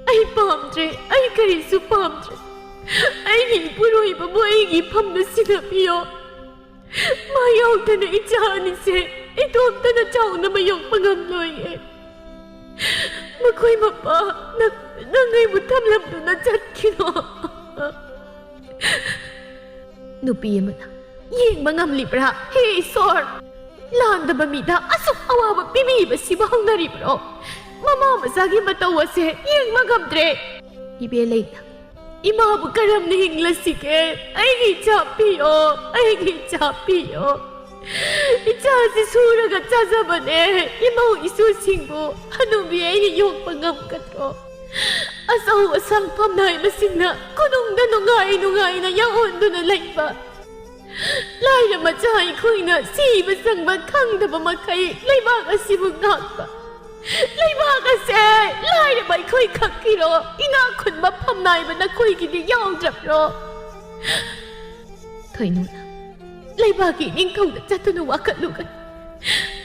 "ꯑꯩ ꯄꯥꯝꯗ꯭ꯔꯦ, ꯑꯩ ꯀꯔꯤꯁꯨ ꯄꯥꯝꯗ꯭ꯔꯦ꯫ ꯑꯩꯒꯤ ꯏꯄꯨꯔꯣꯏꯕꯕꯨ ꯑꯩꯒꯤ ꯏꯐꯝꯗ ꯁꯤꯟꯅꯕꯤꯌꯣ꯫ ꯃꯥ ꯌꯥꯎꯗꯅ ꯏꯆꯥ ꯑꯅꯤꯁꯦ ꯏꯇꯣꯝꯇꯅ ꯆꯥꯎꯅꯕ ꯌꯣꯛꯄ ꯉꯝꯂꯣꯏꯌꯦ꯫ ꯃꯈꯣꯏ ꯃꯄꯥ, ꯅꯪ, ꯅꯪ ꯑꯩꯕꯨ ꯊꯝꯂꯝꯗꯨꯅ ꯆꯠꯈꯤꯅꯣ꯫" ꯅꯨꯄꯤ ꯑꯃꯅ, "ꯌꯦꯡꯕ ꯉꯝꯂꯤꯕ꯭ꯔꯥ? ꯍꯦ ꯏꯁꯣꯔ! ꯂꯥꯟꯗꯕ ꯃꯤꯗ ꯑꯁꯨꯛ ꯑꯋꯥꯕ ꯄꯤꯕꯤꯕꯁꯤꯕꯨ ꯍꯧꯅꯔꯤꯕ꯭ꯔꯣ? ꯃꯃꯥ ꯃꯆꯥꯒꯤ ꯃꯇꯧ ꯑꯁꯦ ꯌꯦꯡꯕ ꯉꯝꯗ꯭ꯔꯦ꯫" ꯏꯕꯦꯂꯩꯅ, ꯏꯃꯥꯕꯨ ꯀꯔꯝꯅ ꯍꯤꯡꯂꯁꯤꯒꯦ? ꯑꯩꯒꯤ ꯏꯆꯥ ꯄꯤꯌꯣ, ꯑꯩꯒꯤ ꯏꯆꯥ ꯄꯤꯌꯣ꯫ ꯏꯆꯥꯁꯤ ꯁꯨꯔꯒ ꯆꯥꯖꯕꯅꯦ꯫ ꯏꯃꯧ ꯏꯁꯨꯁꯤꯡꯕꯨ ꯍꯅꯨꯕꯤ ꯑꯩꯅ ꯌꯣꯛꯄ ꯉꯝꯒꯗ꯭ꯔꯣ? ꯑꯆꯧ ꯑꯁꯥꯡ ꯐꯝꯅꯥꯏꯕꯁꯤꯡꯅ ꯀꯣꯅꯨꯡꯗ ꯅꯨꯡꯉꯥꯏ ꯅꯨꯡꯉꯥꯏꯅ ꯌꯥꯎꯍꯟꯗꯨꯅ ꯂꯩꯕ꯫ ꯂꯥꯏꯔ ꯃꯆꯥ ꯑꯩꯈꯣꯏꯅ ꯁꯤꯕ ꯆꯪꯕ ꯈꯪꯗꯕ ꯃꯈꯩ ꯂꯩꯕꯥꯛ ꯑꯁꯤꯕꯨ ꯉꯥꯛꯄ꯫ ꯂꯩꯕꯥꯛ ꯑꯁꯦ ꯂꯥꯏꯔꯕ ꯑꯩꯈꯣꯏ ꯈꯛꯀꯤꯔꯣ? ꯏꯅꯥꯛ ꯈꯨꯟꯕ ꯐꯝꯅꯥꯏꯕ ꯅꯈꯣꯏꯒꯤꯗꯤ ꯌꯥꯎꯗ꯭ꯔꯕ꯭ꯔꯣ? ꯊꯣꯏꯅꯨꯅ, ꯂꯩꯕꯥꯛꯀꯤ ꯅꯤꯡꯊꯧꯗ ꯆꯠꯇꯨꯅ ꯋꯥꯀꯠꯂꯨꯒꯅꯤ꯫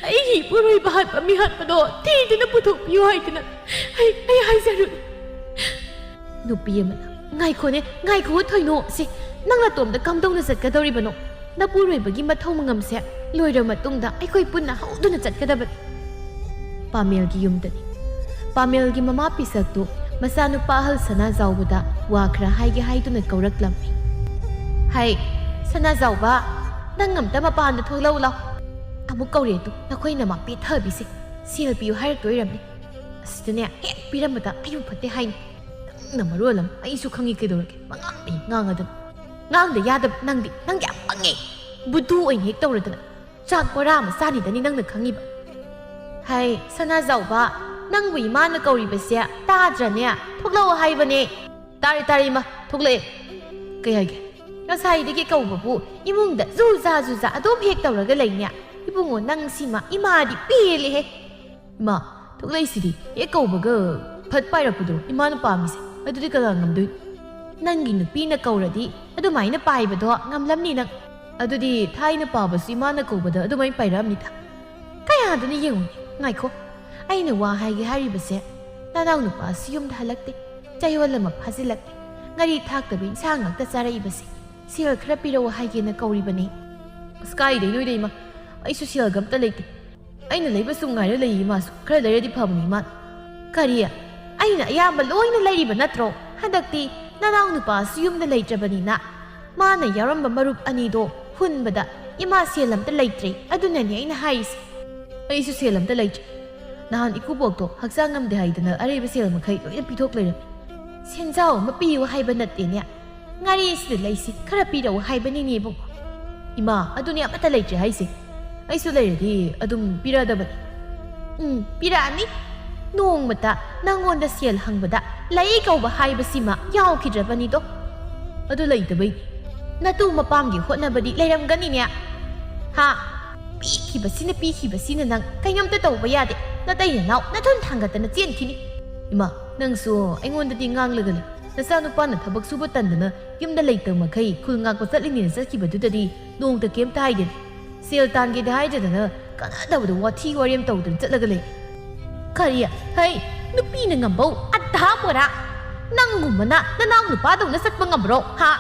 ꯑꯩꯒꯤ ꯏꯄꯨꯔꯣꯏꯕ ꯍꯥꯠꯄ ꯃꯤꯍꯥꯠꯄꯗꯣ ꯊꯤꯗꯨꯅ ꯄꯨꯊꯣꯛꯄꯤꯌꯨ ꯍꯥꯏꯗꯨꯅ ꯑꯩ, ꯑꯩ ꯍꯥꯏꯖꯔꯨꯅꯤ꯫ ꯅꯨꯄꯤ ꯑꯃꯅ, "ꯉꯥꯏꯈꯣꯅꯦ, ꯉꯥꯏꯈꯣ ꯊꯣꯏꯅꯣ, ꯁꯤ ꯅꯪ ꯅꯇꯣꯝꯇ ꯀꯝꯗꯧꯅ ꯆꯠꯀꯗꯧꯔꯤꯕꯅꯣ? ꯅꯄꯨꯔꯣꯏꯕꯒꯤ ꯃꯊꯧ ꯃꯉꯝꯁꯦ ꯂꯣꯏꯔꯕ ꯃꯇꯨꯡꯗ ꯑꯩꯈꯣꯏ ꯄꯨꯟꯅ ꯍꯧꯗꯨꯅ ꯆꯠꯀꯗꯕꯅꯤ꯫" ꯄꯥꯃꯦꯜꯒꯤ ꯌꯨꯝꯗꯅꯤ꯫ ꯄꯥꯃꯦꯜꯒꯤ ꯃꯃꯥ ꯄꯤꯁꯛꯇꯨ ꯃꯆꯥꯅꯨꯄꯥ ꯑꯍꯜ ꯁꯅꯥꯖꯥꯎꯕꯗ ꯋꯥ ꯈꯔ ꯍꯥꯏꯒꯦ ꯍꯥꯏꯗꯨꯅ ꯀꯧꯔꯛꯂꯝꯃꯤ꯫ "ꯍꯩ, ꯁꯅꯥꯖꯥꯎꯕ, ꯅꯪ ꯑꯝꯇ ꯃꯄꯥꯟꯗ ꯊꯣꯛꯂꯛꯎ ꯂꯥꯎ꯫ ꯑꯃꯨꯛ ꯀꯧꯔꯦ ꯇꯨ, ꯅꯈꯣꯏ ꯅꯃꯥ ꯄꯦꯊꯕꯤꯁꯦ꯫ ꯁꯦꯜ ꯄꯤꯌꯨ ꯍꯥꯏꯔꯛꯇꯣꯏꯔꯝꯅꯤ꯫ ꯑꯁꯤꯗꯅꯦ ꯍꯦꯛ ꯄꯤꯔꯝꯕꯗ ꯑꯩꯕꯨ ꯐꯠꯇꯦ ꯍꯥꯏꯅꯤ꯫ ꯅꯪꯅ ꯃꯔꯣꯜ ꯑꯃ ꯑꯩꯁꯨ ꯈꯪꯉꯤ ꯀꯩꯗꯧꯔꯒꯦ꯫ ꯃꯉꯥꯡꯗ ꯍꯦꯛ ꯉꯥꯡꯉꯗꯅ꯫ ꯉꯥꯡꯗ ꯌꯥꯗꯕ ꯅꯪꯗꯤ, ꯅꯪꯗꯤ ꯌꯥꯝ ꯄꯪꯉꯦ꯫ ꯕꯨꯗꯨ ꯑꯣꯏꯅ ꯍꯦꯛ ꯇꯧꯔꯗꯅ꯫ ꯆꯥꯛ ꯕꯣꯔꯥ ꯑꯃ ꯆꯥꯅꯤꯗꯅꯤ ꯅꯪꯅ ꯈꯪꯉꯤꯕ꯫ ꯍꯩ, ꯁꯅꯥꯖꯥꯎꯕ, ꯅꯪꯕꯨ ꯏꯃꯥꯅ ꯀꯧꯔꯤꯕꯁꯦ ꯇꯥꯗ꯭ꯔꯅꯦ? ꯊꯣꯛꯂꯛꯑꯣ ꯍꯥꯏꯕꯅꯦ꯫ ꯇꯥꯔꯦ, ꯇꯥꯔꯦ ꯏꯃꯥ, ꯊꯣꯛꯂꯛꯑꯦ꯫ ꯀꯩ ꯍꯥꯏꯒꯦ? ꯉꯁꯥꯏꯗꯒꯤ ꯀꯧꯕꯕꯨ ꯏꯃꯨꯡꯗ ꯖꯨꯖꯥ ꯖꯨꯖꯥ ꯑꯗꯨꯝ ꯍꯦꯛ ꯇꯧꯔꯒ ꯂꯩꯅꯦ꯫ ꯏꯕꯨꯡꯉꯣ, ꯅꯪ ꯁꯤꯃ ꯏꯃꯥꯗꯤ ꯄꯦꯜꯂꯦꯍꯦ꯫ ꯏꯃꯥ, ꯊꯣꯛꯂꯛꯏꯁꯤꯗꯤ ꯍꯦꯛ ꯀꯧꯕꯒ ꯐꯠ ꯄꯥꯏꯔꯛꯄꯗꯣ ꯏꯃꯥꯅ ꯄꯥꯝꯃꯤꯁꯦ꯫ ꯑꯗꯨꯗꯤ ꯀꯅꯥ ꯉꯝꯗꯣꯏꯅꯣ? ꯅꯪꯒꯤ ꯅꯨꯄꯤꯅ ꯀꯧꯔꯗꯤ ꯑꯗꯨꯃꯥꯏꯅ ꯄꯥꯏꯕꯗꯣ ꯉꯝꯂꯝꯅꯤ ꯅꯪ꯫ ꯑꯗꯨꯗꯤ ꯊꯥꯏꯅ ꯄꯥꯕꯁꯨ ꯏꯃꯥꯅ ꯀꯧꯕꯗ ꯑꯗꯨꯃꯥꯏꯅ ꯄꯥꯏꯔꯛꯑꯝꯅꯤꯗ꯫ ꯀꯌꯥꯗꯨꯅ ꯌꯦꯡꯉꯨꯅꯦ, ꯉꯥꯏꯈꯣ꯫ ꯑꯩꯅ ꯋꯥ ꯍꯥꯏꯒꯦ ꯍꯥꯏꯔꯤꯕꯁꯦ, ꯅꯅꯥꯎ ꯅꯨꯄꯥꯁꯨ ꯌꯨꯝꯗ ꯍꯜꯂꯛꯇꯦ꯫ ꯆꯌꯣꯜ ꯑꯃ ꯐꯥꯖꯤꯜꯂꯛꯂꯦ꯫ ꯉꯥꯔꯤ ꯊꯥꯛꯇꯕ ꯏꯟꯁꯥꯡ ꯉꯥꯛꯇ ꯆꯥꯔꯛꯏꯕꯁꯦ꯫ ꯁꯦꯜ ꯈꯔ ꯄꯤꯔꯛꯑꯣ ꯍꯥꯏꯒꯦꯅ ꯀꯧꯔꯤꯕꯅꯤ꯫ ꯑꯁ, ꯀꯥꯏꯗꯩꯅꯣꯗ ꯏꯃꯥ? ꯑꯩꯁꯨ ꯁꯦꯜꯒ ꯑꯝꯇ ꯂꯩꯇꯦ꯫ ꯑꯩꯅ ꯂꯩꯕ ꯁꯨꯝ ꯉꯥꯏꯔ ꯂꯩꯌꯦ ꯏꯃꯥꯁꯨ꯫ ꯈꯔ ꯂꯩꯔꯗꯤ ꯐꯕꯅꯤ ꯏꯃꯥ꯫ ꯀꯔꯤ? ꯑꯩꯅ ꯑꯌꯥꯝꯕ ꯂꯣꯏꯅ ꯂꯩꯔꯤꯕ ꯅꯠꯇ꯭ꯔꯣ? ꯍꯟꯗꯛꯇꯤ ꯅꯅꯥꯎ ꯅꯨꯄꯥꯁꯨ ꯌꯨꯝꯗ ꯂꯩꯇ꯭ꯔꯕꯅꯤꯅ ꯃꯥꯅ ꯌꯥꯎꯔꯝꯕ ꯃꯔꯨꯞ ꯑꯅꯤꯗꯣ ꯍꯨꯟꯕꯗ ꯏꯃꯥ ꯁꯦꯜ ꯑꯝꯇ ꯂꯩꯇ꯭ꯔꯦ꯫ ꯑꯗꯨꯅꯅꯦ ꯑꯩꯅ ꯍꯥꯏꯔꯤꯁꯦ꯫ ꯑꯩꯁꯨ ꯁꯦꯜ ꯑꯝꯇ ꯂꯩꯇ꯭ꯔꯦ꯫ ꯅꯍꯥꯟ ꯏꯀꯨꯕꯣꯛꯇꯣ ꯍꯛꯆꯥꯡ ꯉꯝꯗꯦ ꯍꯥꯏꯗꯅ ꯑꯔꯩꯕ ꯁꯦꯜ ꯃꯈꯩ ꯂꯣꯏꯅ ꯄꯤꯊꯣꯛ ꯂꯩꯔꯝꯃꯤ꯫ "ꯁꯦꯟꯖꯥꯎ ꯑꯃ ꯄꯤꯌꯨ ꯍꯥꯏꯕ ꯅꯠꯇꯦꯅꯦ, ꯉꯥꯔꯤꯁꯤꯗ ꯂꯩꯁꯤ ꯈꯔ ꯄꯤꯔꯛꯎ ꯍꯥꯏꯕꯅꯤꯅꯦ ꯏꯕꯨꯡ"꯫ "ꯏꯃꯥ, ꯑꯗꯨꯅꯦ ꯑꯃꯠꯇ ꯂꯩꯇ꯭ꯔꯦ ꯍꯥꯏꯁꯦ꯫ ꯑꯩꯁꯨ ꯂꯩꯔꯗꯤ ꯑꯗꯨꯝ ꯄꯤꯔꯛꯑꯗꯕꯅꯤ"꯫ "ꯎꯝ, ꯄꯤꯔꯛꯑꯅꯤ꯫ ꯅꯣꯡꯃꯇ ꯅꯪꯉꯣꯟꯗ ꯁꯦꯜ ꯍꯪꯕꯗ ꯂꯩ ꯀꯧꯕ ꯍꯥꯏꯕꯁꯤꯃ ꯌꯥꯎꯈꯤꯗ꯭ꯔꯕꯅꯤꯗꯣ꯫ ꯑꯗꯨ ꯂꯩꯇꯕꯩ ꯅꯇꯨ ꯃꯄꯥꯝꯒꯤ ꯍꯣꯠꯅꯕꯗꯤ ꯂꯩꯔꯝꯒꯅꯤꯅꯦ꯫ ꯍꯥ? ꯄꯤꯈꯤꯕꯁꯤꯅ, ꯄꯤꯈꯤꯕꯁꯤꯅ ꯅꯪ ꯀꯩꯅꯣꯝꯇ ꯇꯧꯕ ꯌꯥꯗꯦ꯫ ꯅꯇꯩ ꯅꯅꯥꯎ ꯅꯊꯨꯟ ꯊꯥꯡꯒꯠꯇꯅ ꯆꯦꯟꯈꯤꯅꯤ"꯫ "ꯏꯃꯥ, ꯅꯪꯁꯨ ꯑꯩꯉꯣꯟꯗꯗꯤ ꯉꯥꯡꯂꯒ ꯂꯩ꯫ ꯅꯆꯥꯅꯨꯄꯥꯅ ꯊꯕꯛ ꯁꯨꯕ ꯇꯟꯗꯅ ꯌꯨꯝꯗ ꯂꯩꯇꯕ ꯃꯈꯩ ꯈꯨꯜ ꯉꯥꯛꯄ ꯆꯠꯂꯤꯅꯦꯅ ꯆꯠꯈꯤꯕꯗꯨꯗꯗꯤ ꯅꯣꯡꯇ ꯀꯩꯝꯇ ꯍꯥꯏꯗꯦꯅꯦ꯫ ꯁꯦꯜ ꯇꯥꯟꯒꯦꯗꯤ ꯍꯥꯏꯗꯗꯅ ꯀꯥꯟꯅꯗꯕꯗ ꯋꯥꯊꯤ ꯋꯥꯔꯦꯝ ꯇꯧꯗꯅ ꯆꯠꯂꯒ ꯂꯩ"꯫ "ꯀꯔꯤ? ꯍꯩ, ꯅꯨꯄꯤꯅ ꯉꯝꯕꯧ ꯑꯙꯥ ꯄꯣꯔꯥ! ꯅꯪꯒꯨꯝꯕꯅ ꯅꯅꯥꯎ ꯅꯨꯄꯥꯗꯧꯅ ꯆꯠꯄ ꯉꯝꯕ꯭ꯔꯣ? ꯍꯥ?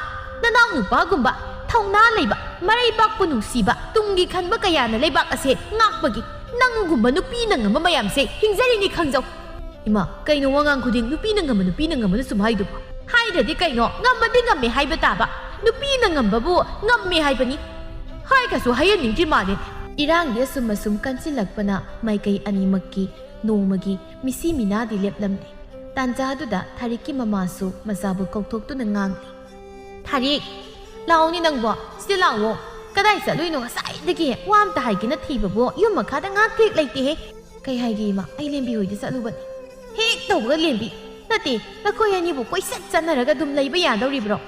ꯅꯅꯥꯎ ꯅꯨꯄꯥꯒꯨꯝꯕ ꯊꯧꯅꯥ ꯂꯩꯕ, ꯃꯔꯩꯕꯥꯛꯄꯨ ꯅꯨꯡꯁꯤꯕ, ꯇꯨꯡꯒꯤ ꯈꯟꯕ ꯀꯌꯥꯅ ꯂꯩꯕꯥꯛ ꯑꯁꯦ ꯉꯥꯛꯄꯒꯤ ꯅꯪꯒꯨꯝꯕ ꯅꯨꯄꯤꯅ ꯉꯝꯕ ꯃꯌꯥꯝꯁꯦ ꯍꯤꯡꯖꯔꯤꯅꯤ ꯈꯪꯖꯧ"꯫ "ꯏꯃꯥ, ꯀꯩꯅꯣ ꯋꯥꯉꯥꯡ ꯈꯨꯗꯤꯡ ꯅꯨꯄꯤꯅ ꯉꯝꯕ, ꯅꯨꯄꯤꯅ ꯉꯝꯕꯅ ꯁꯨꯝ ꯍꯥꯏꯗꯨꯕꯨ?" "ꯍꯥꯏꯗ꯭ꯔꯗꯤ ꯀꯩꯅꯣ? ꯉꯝꯕꯗꯤ ꯉꯝꯃꯦ ꯍꯥꯏꯕ ꯇꯥꯕ꯫ ꯅꯨꯄꯤꯅ ꯉꯝꯕꯕꯨ ꯉꯝꯃꯦ ꯍꯥꯏꯕꯅꯤ꯫ ꯍꯥꯏꯒꯁꯨ ꯍꯥꯏꯍꯟꯅꯤꯡꯗ꯭ꯔꯤ ꯃꯥꯜꯂꯦ"꯫ ꯏꯔꯥꯡꯗꯤ ꯑꯁꯨꯝ ꯑꯁꯨꯝ ꯀꯟꯁꯤꯜꯂꯛꯄꯅ ꯃꯥꯏꯀꯩ ꯑꯅꯤꯃꯛꯀꯤ ꯅꯣꯡꯃꯒꯤ ꯃꯤꯁꯤ ꯃꯤꯅꯥꯗꯤ ꯂꯦꯞꯂꯝꯂꯦ꯫ ꯇꯥꯟꯖꯥꯗꯨꯗ ꯊꯥꯔꯤꯛꯀꯤ ꯃꯃꯥꯁꯨ ꯃꯆꯥꯕꯨ ꯀꯧꯊꯣꯛꯇꯨꯅ ꯉꯥꯡꯂꯤ꯫ "ꯊꯥꯔꯤꯛ, ꯂꯥꯛꯑꯣꯅꯦ ꯅꯪꯕꯣ, ꯁꯤꯗ ꯂꯥꯛꯑꯣ꯫ ꯀꯗꯥꯏ ꯆꯠꯂꯨꯏꯅꯣ ꯉꯁꯥꯏꯗꯒꯤ? ꯋꯥ ꯑꯝꯇ ꯍꯥꯏꯒꯦꯅ ꯊꯤꯕꯕꯨ ꯌꯨꯝ ꯃꯈꯥꯗ ꯉꯥꯏꯍꯥꯛ ꯍꯦꯛ ꯂꯩꯇꯦꯍꯦ"꯫ "ꯀꯩ ꯍꯥꯏꯒꯦ ꯏꯃꯥ? ꯑꯩ ꯂꯦꯝꯕꯤ ꯍꯣꯏꯗ ꯆꯠꯂꯨꯕꯅꯤ"꯫ "ꯍꯦꯛ ꯇꯧꯕꯒ ꯂꯦꯝꯕꯤ? ꯅꯠꯇꯦ, ꯅꯈꯣꯏ ꯑꯅꯤꯕꯨ ꯀꯣꯏꯆꯠ ꯆꯠꯅꯔꯒ ꯑꯗꯨꯝ ꯂꯩꯕ ꯌꯥꯗꯧꯔꯤꯕ꯭ꯔꯣ?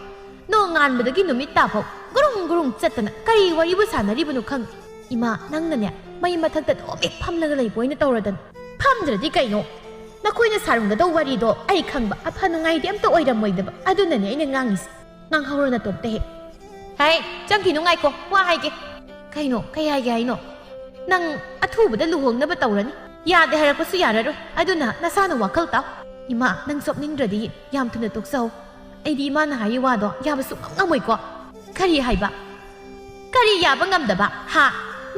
ꯅꯣꯡꯉꯥꯟꯕꯗꯒꯤ ꯅꯨꯃꯤꯠ ꯇꯥꯐꯥꯎ ꯒꯨꯔꯨꯡ ꯒꯨꯔꯨꯡ ꯆꯠꯇꯅ ꯀꯔꯤ ꯋꯥꯔꯤꯕꯨ ꯁꯥꯟꯅꯔꯤꯕꯅꯣ ꯈꯪꯗꯦ"꯫ "ꯏꯃꯥ, ꯅꯪꯅꯅꯦ, ꯃꯩ ꯃꯊꯛꯇ ꯑꯗꯨꯝ ꯍꯦꯛ ꯐꯝꯂꯒ ꯂꯩꯕ ꯑꯣꯏꯅ ꯇꯧꯔꯗꯅ"꯫ "ꯐꯝꯗ꯭ꯔꯗꯤ ꯀꯩꯅꯣ? ꯅꯈꯣꯏꯅ ꯁꯥꯔꯝꯒꯗꯧ ꯋꯥꯔꯤꯗꯣ ꯑꯩ ꯈꯪꯕ, ꯑꯐ ꯅꯨꯡꯉꯥꯏꯗꯤ ꯑꯝꯇ ꯑꯣꯏꯔꯝꯃꯣꯏꯗꯕ, ꯑꯗꯨꯅꯅꯦ ꯑꯩꯅ ꯉꯥꯡꯉꯤꯁꯦ꯫ ꯉꯥꯡꯍꯧꯔꯣ ꯅꯇꯣꯝꯇ ꯍꯦꯛ"꯫ "ꯍꯩ, ꯆꯪꯈꯤꯅꯨ, ꯉꯥꯏꯈꯣ, ꯋꯥ ꯍꯥꯏꯒꯦ"꯫ "ꯀꯩꯅꯣ? ꯀꯩ ꯍꯥꯏꯒꯦ ꯍꯥꯏꯅꯣ?" "ꯅꯪ ꯑꯊꯨꯕꯗ ꯂꯨꯍꯣꯡꯅꯕ ꯇꯧꯔꯅꯤ꯫ ꯌꯥꯗꯦ ꯍꯥꯏꯔꯛꯄꯁꯨ ꯌꯥꯔꯔꯣꯏ꯫ ꯑꯗꯨꯅ ꯅꯁꯥꯅ ꯋꯥꯈꯜ ꯇꯥꯎ"꯫ "ꯏꯃꯥ, ꯅꯪ ꯆꯣꯞꯅꯤꯡꯗ꯭ꯔꯗꯤ ꯌꯥꯝ ꯊꯨꯅ ꯇꯣꯛꯆꯧ꯫ ꯑꯩꯗꯤ ꯏꯃꯥꯅ ꯍꯥꯏꯔꯤ ꯋꯥꯗꯣ ꯌꯥꯕ ꯁꯨꯡꯉꯝ ꯉꯝꯃꯣꯏꯀꯣ"꯫ "ꯀꯔꯤ ꯍꯥꯏꯕ? ꯀꯔꯤ ꯌꯥꯕ ꯉꯝꯗꯕ? ꯍꯥ?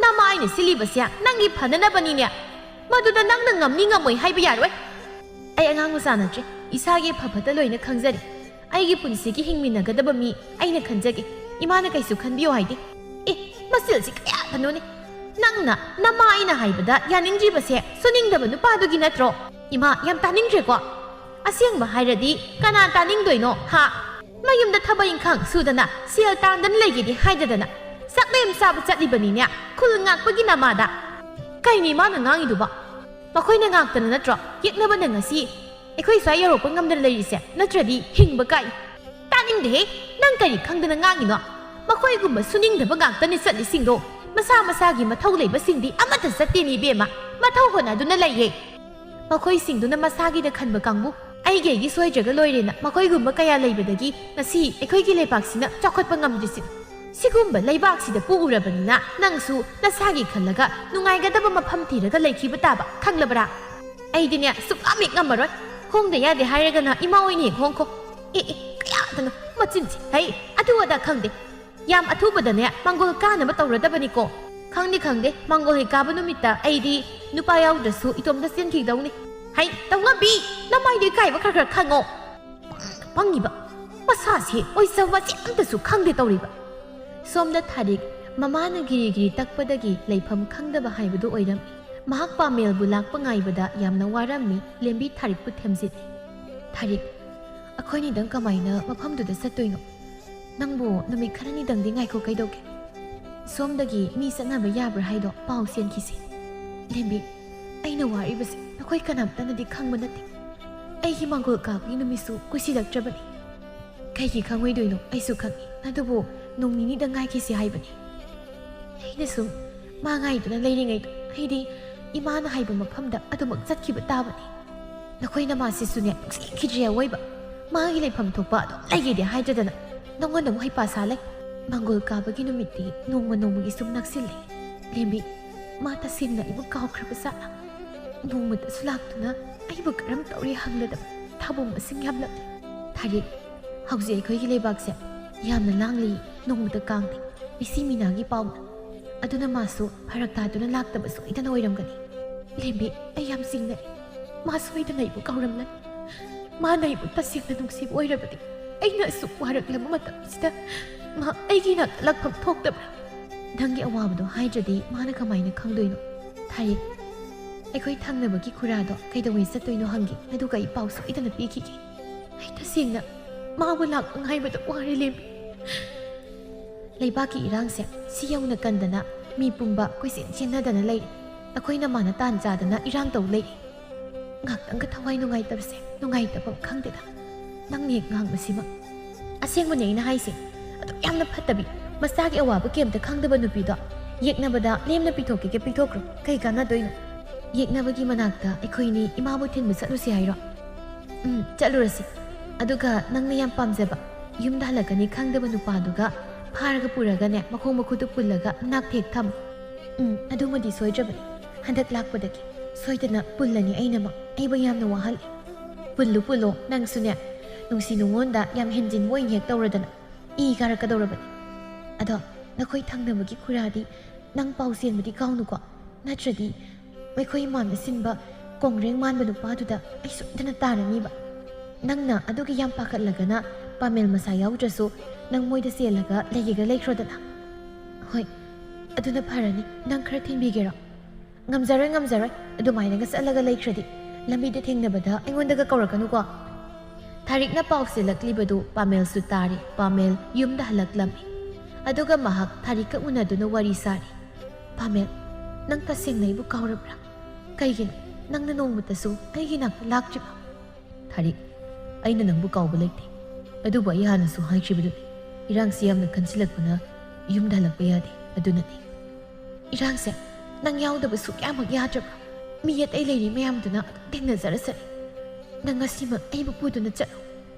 ꯅꯃꯥ ꯑꯩꯅ ꯁꯤꯜꯂꯤꯕꯁꯦ ꯅꯪꯒꯤ ꯐꯅꯅꯕꯅꯤꯅꯦ꯫ ꯃꯗꯨꯗ ꯅꯪꯅ ꯉꯝꯅꯤ ꯉꯝꯃꯣꯏ ꯍꯥꯏꯕ ꯌꯥꯔꯣꯏ"꯫ "ꯑꯩ ꯑꯉꯥꯡ ꯃꯆꯥ ꯅꯠꯇ꯭ꯔꯦ꯫ ꯏꯁꯥꯒꯤ ꯐ ꯐꯠꯇ ꯂꯣꯏꯅ ꯈꯪꯖꯔꯦ꯫ ꯑꯩꯒꯤ ꯄꯨꯟꯁꯤꯒꯤ ꯍꯤꯡꯃꯤꯟꯅꯒꯗꯕ ꯃꯤ ꯑꯩꯅ ꯈꯟꯖꯒꯦ꯫ ꯏꯃꯥꯅ ꯀꯩꯁꯨ ꯈꯟꯕꯤꯌꯣ ꯍꯥꯏꯗꯦ"꯫ "ꯑꯦ, ꯃꯆꯤꯜꯁꯤ ꯀꯌꯥꯗꯅꯣꯅꯦ! ꯅꯪꯅ ꯅꯃꯥ ꯑꯩꯅ ꯍꯥꯏꯕꯗ ꯌꯥꯅꯤꯡꯗ꯭ꯔꯤꯕꯁꯦ ꯁꯨꯅꯤꯡꯗꯕ ꯅꯨꯄꯥꯗꯨꯒꯤ ꯅꯠꯇ꯭ꯔꯣ? ꯏꯃꯥ, ꯌꯥꯝ ꯇꯥꯅꯤꯡꯗ꯭ꯔꯦꯀꯣ"꯫ ꯑꯁꯦꯡꯕ ꯍꯥꯏꯔꯗꯤ ꯀꯅꯥ ꯇꯥꯅꯤꯡꯗꯣꯏꯅꯣ, ꯍꯥ? ꯃꯌꯨꯝꯗ ꯊꯕꯛ ꯏꯪꯈꯥꯡ ꯁꯨꯗꯅ, ꯁꯦꯜ ꯇꯥꯟꯗꯅ ꯂꯩꯒꯦꯗꯤ ꯍꯥꯏꯗꯗꯅ, ꯆꯥꯛꯂꯦꯝ ꯆꯥꯕ ꯆꯠꯂꯤꯕꯅꯤꯅꯦ, ꯈꯨꯜ ꯉꯥꯛꯄꯒꯤ ꯅꯃꯥꯗ꯫ ꯀꯩꯅꯤ ꯃꯥꯅ ꯉꯥꯡꯉꯤꯗꯨꯕꯣ? ꯃꯈꯣꯏꯅ ꯉꯥꯛꯇꯅ ꯅꯠꯇ꯭ꯔꯣ ꯌꯦꯛꯅꯕꯅ ꯉꯁꯤ ꯑꯩꯈꯣꯏ ꯁ꯭ꯋꯥꯏ ꯌꯧꯔꯛꯄ ꯉꯝꯗꯅ ꯂꯩꯔꯤꯁꯦ? ꯅꯠꯇ꯭ꯔꯗꯤ ꯍꯤꯡꯕ ꯀꯥꯏ꯫ ꯇꯥꯅꯤꯡꯗꯦꯍꯦ! ꯅꯪ ꯀꯔꯤ ꯈꯪꯗꯅ ꯉꯥꯡꯉꯤꯅꯣ? ꯃꯈꯣꯏꯒꯨꯝꯕ ꯁꯨꯅꯤꯡꯗꯕ ꯉꯥꯛꯇꯅꯤ ꯆꯠꯂꯤꯁꯤꯡꯗꯣ꯫ ꯃꯁꯥ ꯃꯁꯥꯒꯤ ꯃꯊꯧ ꯂꯩꯕꯁꯤꯡꯗꯤ ꯑꯃꯠꯇ ꯆꯠꯇꯦꯅꯦ ꯏꯕꯦꯝꯃ꯫ ꯃꯊꯧ ꯍꯣꯠꯅꯗꯨꯅ ꯂꯩꯌꯦ꯫ ꯃꯈꯣꯏꯁꯤꯡꯗꯨꯅ ꯃꯁꯥꯒꯤꯗ ꯈꯟꯕ ꯀꯥꯡꯕꯨ, ꯑꯩꯒꯤ ꯑꯩꯒꯤ ꯁꯣꯏꯗ꯭ꯔꯒ ꯂꯣꯏꯔꯦꯅ ꯃꯈꯣꯏꯒꯨꯝꯕ ꯀꯌꯥ ꯂꯩꯕꯗꯒꯤ ꯉꯁꯤ ꯑꯩꯈꯣꯏꯒꯤ ꯂꯩꯕꯥꯛꯁꯤꯅ ꯆꯥꯎꯈꯠꯄ ꯉꯝꯗ꯭ꯔꯤꯁꯤ꯫ ꯁꯤꯒꯨꯝꯕ ꯂꯩꯕꯥꯛꯁꯤꯗ ꯄꯣꯛꯎꯔꯕꯅꯤꯅ ꯅꯪꯁꯨ ꯅꯁꯥꯒꯤ ꯈꯜꯂꯒ ꯅꯨꯡꯉꯥꯏꯒꯗꯕ ꯃꯐꯝ ꯊꯤꯔꯒ ꯂꯩꯈꯤꯕ ꯇꯥꯕ, ꯈꯪꯂꯕ꯭ꯔꯥ? ꯑꯩꯗꯤꯅꯦ ꯁꯨꯛꯉꯝ ꯍꯦꯛ ꯉꯝꯃꯔꯣꯏ꯫ ꯍꯣꯡꯗ ꯌꯥꯗꯦ ꯍꯥꯏꯔꯒꯅ ꯏꯃꯥ ꯍꯣꯏꯅ ꯍꯦꯛ ꯍꯣꯡꯈꯣ꯫ ꯑꯦ ꯑꯦ, ꯀꯌꯥꯗꯅꯣ ꯃꯆꯤꯟꯁꯤ꯫ ꯍꯩ, ꯑꯗꯨ ꯑꯗꯥ ꯈꯪꯗꯦ꯫ ꯌꯥꯝ ꯑꯊꯨꯕꯗꯅꯦ ꯃꯥꯡꯒꯣꯜ ꯀꯥꯅꯕ ꯇꯧꯔꯗꯕꯅꯤꯀꯣ꯫ ꯈꯪꯗꯦ ꯈꯪꯗꯦ, ꯃꯥꯡꯒꯣꯜ ꯍꯦꯛ ꯀꯥꯕ ꯅꯨꯃꯤꯠꯇ ꯑꯩꯗꯤ ꯅꯨꯄꯥ ꯌꯥꯎꯗ꯭ꯔꯁꯨ ꯏꯇꯣꯝꯇ ꯆꯦꯟꯈꯤꯗꯧꯅꯤ꯫ ꯍꯩ, ꯇꯧꯉꯝꯕꯤ, ꯅꯃꯥꯏꯗꯣ ꯏꯀꯥꯏꯕ ꯈꯔ ꯈꯔ ꯈꯪꯉꯣ꯫ ꯄꯪꯉꯤꯕ ꯃꯁꯥꯁꯦ ꯑꯣꯏꯖꯕꯁꯦ ꯑꯝꯇꯁꯨ ꯈꯪꯗꯦ ꯇꯧꯔꯤꯕ꯫ ꯁꯣꯝꯗ ꯊꯥꯔꯤꯛ ꯃꯃꯥꯅ ꯒꯤꯔꯤ ꯒꯤꯔꯤ ꯇꯛꯄꯗꯒꯤ ꯂꯩꯐꯝ ꯈꯪꯗꯕ ꯍꯥꯏꯕꯗꯨ ꯑꯣꯏꯔꯝꯃꯤ꯫ ꯃꯍꯥꯛ ꯄꯥꯃꯦꯜꯕꯨ ꯂꯥꯛꯄ ꯉꯥꯏꯕꯗ ꯌꯥꯝꯅ ꯋꯥꯔꯝꯃꯤ꯫ ꯂꯦꯝꯕꯤ ꯊꯥꯔꯤꯛꯄꯨ ꯊꯦꯝꯖꯤꯜꯂꯤ꯫ ꯊꯥꯔꯤꯛ, ꯑꯩꯈꯣꯏꯅꯤꯗꯪ ꯀꯃꯥꯏꯅ ꯃꯐꯝꯗꯨꯗ ꯆꯠꯇꯣꯏꯅꯣ? ꯅꯪꯕꯨ ꯅꯨꯃꯤꯠ ꯈꯔꯅꯤꯗꯪꯗꯤ ꯉꯥꯏꯈꯣ ꯀꯩꯗꯧꯒꯦ? ꯁꯣꯝꯗꯒꯤ ꯃꯤ ꯆꯠꯅꯕ ꯌꯥꯕ꯭ꯔꯥ ꯍꯥꯏꯗꯣ ꯄꯥꯎ ꯆꯦꯟꯈꯤꯁꯦ꯫ ꯂꯦꯝꯕꯤ, ꯑꯩꯅ ꯋꯥꯔꯤꯕꯁꯦ ꯅꯈꯣꯏ ꯀꯅꯥꯝꯇꯅꯗꯤ ꯈꯪꯕ ꯅꯠꯇꯦ꯫ ꯑꯩꯒꯤ ꯃꯥꯡꯒꯣꯜ ꯀꯥꯕꯒꯤ ꯅꯨꯃꯤꯠꯁꯨ ꯀꯨꯏꯁꯤꯜꯂꯛꯇ꯭ꯔꯕꯅꯤ꯫ ꯀꯩꯒꯤ ꯈꯪꯉꯣꯏꯗꯣꯏꯅꯣ ꯑꯩꯁꯨ ꯈꯪꯉꯤ, ꯑꯗꯨꯕꯨ ꯅꯣꯡ ꯅꯤꯅꯤꯗ ꯉꯥꯏꯈꯤꯁꯤ ꯍꯥꯏꯕꯅꯤ꯫ ꯑꯩꯅ ꯁꯨꯝ ꯃꯥ ꯉꯥꯏꯗꯨꯅ ꯂꯩꯔꯤꯉꯩꯗ ꯑꯩꯗꯤ ꯏꯃꯥꯅ ꯍꯥꯏꯕ ꯃꯐꯝꯗ ꯑꯗꯨꯃꯛ ꯆꯠꯈꯤꯕ ꯇꯥꯕꯅꯤ꯫ ꯅꯈꯣꯏ ꯅꯃꯥꯁꯤꯁꯨꯅꯦ ꯅꯨꯡꯁꯤꯈꯤꯗ꯭ꯔꯤ ꯑꯋꯣꯏꯕ꯫ ꯃꯥꯒꯤ ꯂꯩꯐꯝ ꯊꯣꯛꯄ ꯑꯗꯨꯝ ꯂꯩꯒꯦꯗꯤ ꯍꯥꯏꯗ꯭ꯔꯗꯅ ꯅꯪꯉꯣꯟꯗ ꯑꯃꯨꯛ ꯍꯩꯄꯥ ꯁꯥ ꯂꯩ꯫ ꯃꯥꯡꯒꯣꯜ ꯀꯥꯕꯒꯤ ꯅꯨꯃꯤꯠꯇꯤ ꯅꯣꯡꯃ ꯅꯣꯡꯃꯒꯤ ꯁꯨꯝ ꯅꯛꯁꯤꯜꯂꯤ꯫ ꯂꯦꯝꯕꯤ, ꯃꯥ ꯇꯁꯦꯡꯅ ꯑꯩꯕꯨ ꯀꯥꯎꯈ꯭ꯔꯕ ꯖꯥꯠꯂꯥ? ꯅꯣꯡꯃꯇꯁꯨ ꯂꯥꯛꯇꯨꯅ ꯑꯩꯕꯨ ꯀꯔꯝ ꯇꯧꯔꯤ ꯍꯪꯂꯗꯕ ꯊꯥꯕꯨꯝ ꯃꯁꯤꯡ ꯌꯥꯝꯂꯛꯂꯤ꯫ ꯊꯥꯔꯤꯛ, ꯍꯧꯖꯤꯛ ꯑꯩꯈꯣꯏꯒꯤ ꯂꯩꯕꯥꯛꯁꯦ ꯌꯥꯝꯅ ꯂꯥꯡꯂꯤ, ꯅꯣꯡꯃꯇ ꯀꯥꯡꯗꯦ꯫ ꯃꯤꯁꯤ ꯃꯤꯅꯥꯒꯤ ꯄꯥꯎꯅ꯫ ꯑꯗꯨꯅ ꯃꯥꯁꯨ ꯐꯔꯛ ꯇꯥꯗꯨꯅ ꯂꯥꯛꯇꯕ ꯁꯣꯏꯗꯅ ꯑꯣꯏꯔꯝꯒꯅꯤ꯫ ꯂꯦꯝꯕꯤ, ꯑꯩ ꯌꯥꯝ ꯆꯤꯡꯅꯩ꯫ ꯃꯥ ꯁꯣꯏꯗꯅ ꯑꯩꯕꯨ ꯀꯥꯎꯔꯝꯂꯅꯤ꯫ ꯃꯥꯅ ꯑꯩꯕꯨ ꯇꯁꯦꯡꯅ ꯅꯨꯡꯁꯤꯕ ꯑꯣꯏꯔꯕꯗꯤ ꯑꯩꯅ ꯑꯁꯨꯛ ꯋꯥꯔꯛꯂꯕ ꯃꯇꯝꯁꯤꯗ ꯃꯥ ꯑꯩꯒꯤ ꯏꯅꯥꯛꯇ ꯂꯥꯛꯐꯝ ꯊꯣꯛꯇꯕ꯭ꯔꯥ? ꯅꯪꯒꯤ ꯑꯋꯥꯕꯗꯣ ꯍꯥꯏꯗ꯭ꯔꯗꯤ ꯃꯥꯅ ꯀꯃꯥꯏꯅ ꯈꯪꯗꯣꯏꯅꯣ? ꯊꯥꯔꯤꯛ, ꯑꯩꯈꯣꯏ ꯊꯪꯅꯕꯒꯤ ꯈꯨꯔꯥꯗꯣ ꯀꯩꯗꯧꯉꯩ ꯆꯠꯇꯣꯏꯅꯣ ꯍꯪꯒꯦ, ꯑꯗꯨꯒ ꯑꯩ ꯄꯥꯎ ꯁꯣꯏꯗꯅ ꯄꯤꯈꯤꯒꯦ꯫ ꯑꯩ ꯇꯁꯦꯡꯅ ꯃꯥꯕꯨ ꯂꯥꯛꯄ ꯉꯥꯏꯕꯗ ꯋꯥꯔꯦ, ꯂꯦꯝꯕꯤ꯫ ꯂꯩꯕꯥꯛꯀꯤ ꯏꯔꯥꯡꯁꯦ ꯁꯤ ꯌꯧꯅ ꯀꯟꯗꯅ ꯃꯤ ꯄꯨꯝꯕ ꯀꯣꯏꯆꯦꯟ ꯆꯦꯟꯅꯗꯅ ꯂꯩꯔꯦ꯫ ꯑꯩꯈꯣꯏꯅ ꯃꯥꯅ ꯇꯥꯟ ꯆꯥꯗꯅ ꯏꯔꯥꯡ ꯇꯧ ꯂꯩꯔꯦ꯫ ꯉꯥꯛꯇꯪꯒ ꯊꯋꯥꯏ ꯅꯨꯡꯉꯥꯏꯇꯕꯁꯦ ꯅꯨꯡꯉꯥꯏꯇꯕ ꯈꯪꯗꯦꯗ꯫ ꯅꯪꯅ ꯍꯦꯛ ꯉꯥꯡꯕꯁꯤꯃ꯫ ꯑꯁꯦꯡꯕꯅꯦ ꯑꯩꯅ ꯍꯥꯏꯁꯦ꯫ ꯑꯗꯨꯛ ꯌꯥꯝꯅ ꯐꯠꯇꯕꯤ, ꯃꯆꯥꯒꯤ ꯑꯋꯥꯕ ꯀꯩꯝꯇ ꯈꯪꯗꯕ ꯅꯨꯄꯤꯗꯣ ꯌꯦꯛꯅꯕꯗ ꯂꯦꯝꯅ ꯄꯤꯊꯣꯛꯀꯦꯒ ꯄꯤꯊꯣꯛꯈ꯭ꯔꯣ, ꯀꯩ ꯀꯥꯟꯅꯗꯣꯏꯅꯣ? ꯌꯦꯛꯅꯕꯒꯤ ꯃꯅꯥꯛꯇ ꯑꯩꯈꯣꯏꯅꯤ ꯏꯃꯥꯕꯨ ꯊꯤꯟꯕ ꯆꯠꯂꯨꯁꯤ ꯍꯥꯏꯔꯣ? ꯎꯝ, ꯆꯠꯂꯨꯔꯁꯤ꯫ ꯑꯗꯨꯒ ꯅꯪꯅ ꯌꯥꯝ ꯄꯥꯝꯖꯕ, ꯌꯨꯝꯗ ꯍꯜꯂꯛꯀꯅꯤ ꯈꯪꯗꯕ ꯅꯨꯄꯥꯗꯨꯒ ꯐꯥꯔꯒ ꯄꯨꯔꯒꯅꯦ, ꯃꯈꯣꯡ ꯃꯈꯨꯠꯇꯨ ꯄꯨꯜꯂꯒ ꯃꯅꯥꯛ ꯊꯦꯛ ꯊꯝꯃꯨ꯫ ꯎꯝ, ꯑꯗꯨꯃꯗꯤ ꯁꯣꯏꯗ꯭ꯔꯕꯅꯤ꯫ ꯍꯟꯗꯛ ꯂꯥꯛꯄꯗꯒꯤ ꯁꯣꯏꯗꯅ ꯄꯨꯜꯂꯅꯤ ꯑꯩꯅꯃꯛ꯫ ꯑꯩꯕꯨ ꯌꯥꯝꯅ ꯋꯥꯍꯜꯂꯦ꯫ ꯄꯨꯜꯂꯨ, ꯄꯨꯜꯂꯣ, ꯅꯪꯁꯨꯅꯦ꯫ ꯅꯨꯡꯁꯤ ꯅꯨꯡꯉꯣꯟꯗ ꯌꯥꯝ ꯍꯦꯟꯖꯤꯟꯕ ꯑꯣꯏꯅ ꯍꯦꯛ ꯇꯧꯔꯗꯅ꯫ ꯏ ꯀꯥꯔꯛꯀꯗꯧꯔꯕꯅꯤ꯫ ꯑꯗꯣ ꯅꯈꯣꯏ ꯊꯪꯅꯕꯒꯤ ꯈꯨꯔꯥꯗꯤ ꯅꯪ ꯄꯥꯎ ꯆꯦꯟꯕꯗꯤ ꯀꯥꯎꯅꯨꯀꯣ꯫ ꯅꯠꯇ꯭ꯔꯗꯤ ꯃꯈꯣꯏ ꯏꯃꯥꯟꯅ ꯁꯤꯟꯕ ꯀꯣꯡꯒ꯭ꯔꯦꯡ ꯃꯥꯟꯕ ꯅꯨꯄꯥꯗꯨꯗ ꯑꯩ ꯁꯣꯏꯗꯅ ꯇꯥꯔꯅꯤꯕ꯫ ꯅꯪꯅ ꯑꯗꯨꯒꯤ ꯌꯥꯝ ꯄꯥꯈꯠꯂꯒꯅ ꯄꯥꯃꯦꯜ ꯃꯁꯥ ꯌꯥꯎꯗ꯭ꯔꯁꯨ ꯅꯪ ꯃꯣꯏꯗ ꯆꯦꯜꯂꯒ ꯂꯩꯒꯦꯒ ꯂꯩꯈ꯭ꯔꯣꯗꯅ꯫ ꯍꯣꯏ, ꯑꯗꯨꯅ ꯐꯔꯅꯤ꯫ ꯅꯪ ꯈꯔ ꯊꯤꯟꯕꯤꯒꯦꯔꯣ? ꯉꯝꯖꯔꯣꯏ, ꯉꯝꯖꯔꯣꯏ꯫ ꯑꯗꯨꯃꯥꯏꯅꯒ ꯆꯠꯂꯒ ꯂꯩꯈ꯭ꯔꯗꯤ ꯂꯝꯕꯤꯗ ꯊꯦꯡꯅꯕꯗ ꯑꯩꯉꯣꯟꯗꯒ ꯀꯧꯔꯛꯀꯅꯨꯀꯣ꯫ ꯊꯥꯔꯤꯛꯅ ꯄꯥꯎ ꯆꯦꯜꯂꯛꯂꯤꯕꯗꯨ ꯄꯥꯃꯦꯜꯁꯨ ꯇꯥꯔꯤ꯫ ꯄꯥꯃꯦꯜ ꯌꯨꯝꯗ ꯍꯜꯂꯛꯂꯝꯃꯤ꯫ ꯑꯗꯨꯒ ꯃꯍꯥꯛ ꯊꯥꯔꯤꯛꯀ ꯎꯅꯗꯨꯅ ꯋꯥꯔꯤ ꯁꯥꯔꯤ꯫ "ꯄꯥꯃꯦꯜ, ꯅꯪ ꯇꯁꯦꯡꯅ ꯑꯩꯕꯨ ꯀꯥꯎꯔꯕ꯭ꯔꯥ? ꯀꯩꯒꯤꯅꯣ ꯅꯪꯅ ꯅꯣꯡꯃꯇꯁꯨ ꯑꯩꯒꯤ ꯅꯥꯛꯇ ꯂꯥꯛꯇ꯭ꯔꯤꯕ?" "ꯊꯥꯔꯤꯛ, ꯑꯩꯅ ꯅꯪꯕꯨ ꯀꯥꯎꯕ ꯂꯩꯇꯦ꯫ ꯑꯗꯨꯕꯨ ꯑꯩ ꯍꯥꯟꯅꯁꯨ ꯍꯥꯏꯈꯤꯕꯗꯨꯅꯤ, ꯏꯔꯥꯡꯁꯤ ꯌꯥꯝꯅ ꯈꯟꯖꯤꯜꯂꯛꯄꯅ ꯌꯨꯝꯗ ꯍꯜꯂꯛꯄ ꯌꯥꯗꯦ꯫ ꯑꯗꯨꯅꯅꯤ꯫" "ꯏꯔꯥꯡꯁꯦ ꯅꯪ ꯌꯥꯎꯗꯕ ꯁꯨꯛꯌꯥꯃꯛ ꯌꯥꯗ꯭ꯔꯕ꯭ꯔꯥ? ꯃꯤ ꯑꯇꯩ ꯂꯩꯔꯤ ꯃꯌꯥꯝꯗꯨꯅ ꯑꯗꯨꯝ ꯊꯦꯡꯅꯖꯔꯁꯅꯤ꯫ ꯅꯪ ꯉꯁꯤꯃꯛ ꯑꯩꯕꯨ ꯄꯨꯗꯨꯅ ꯆꯠꯂꯣ꯫"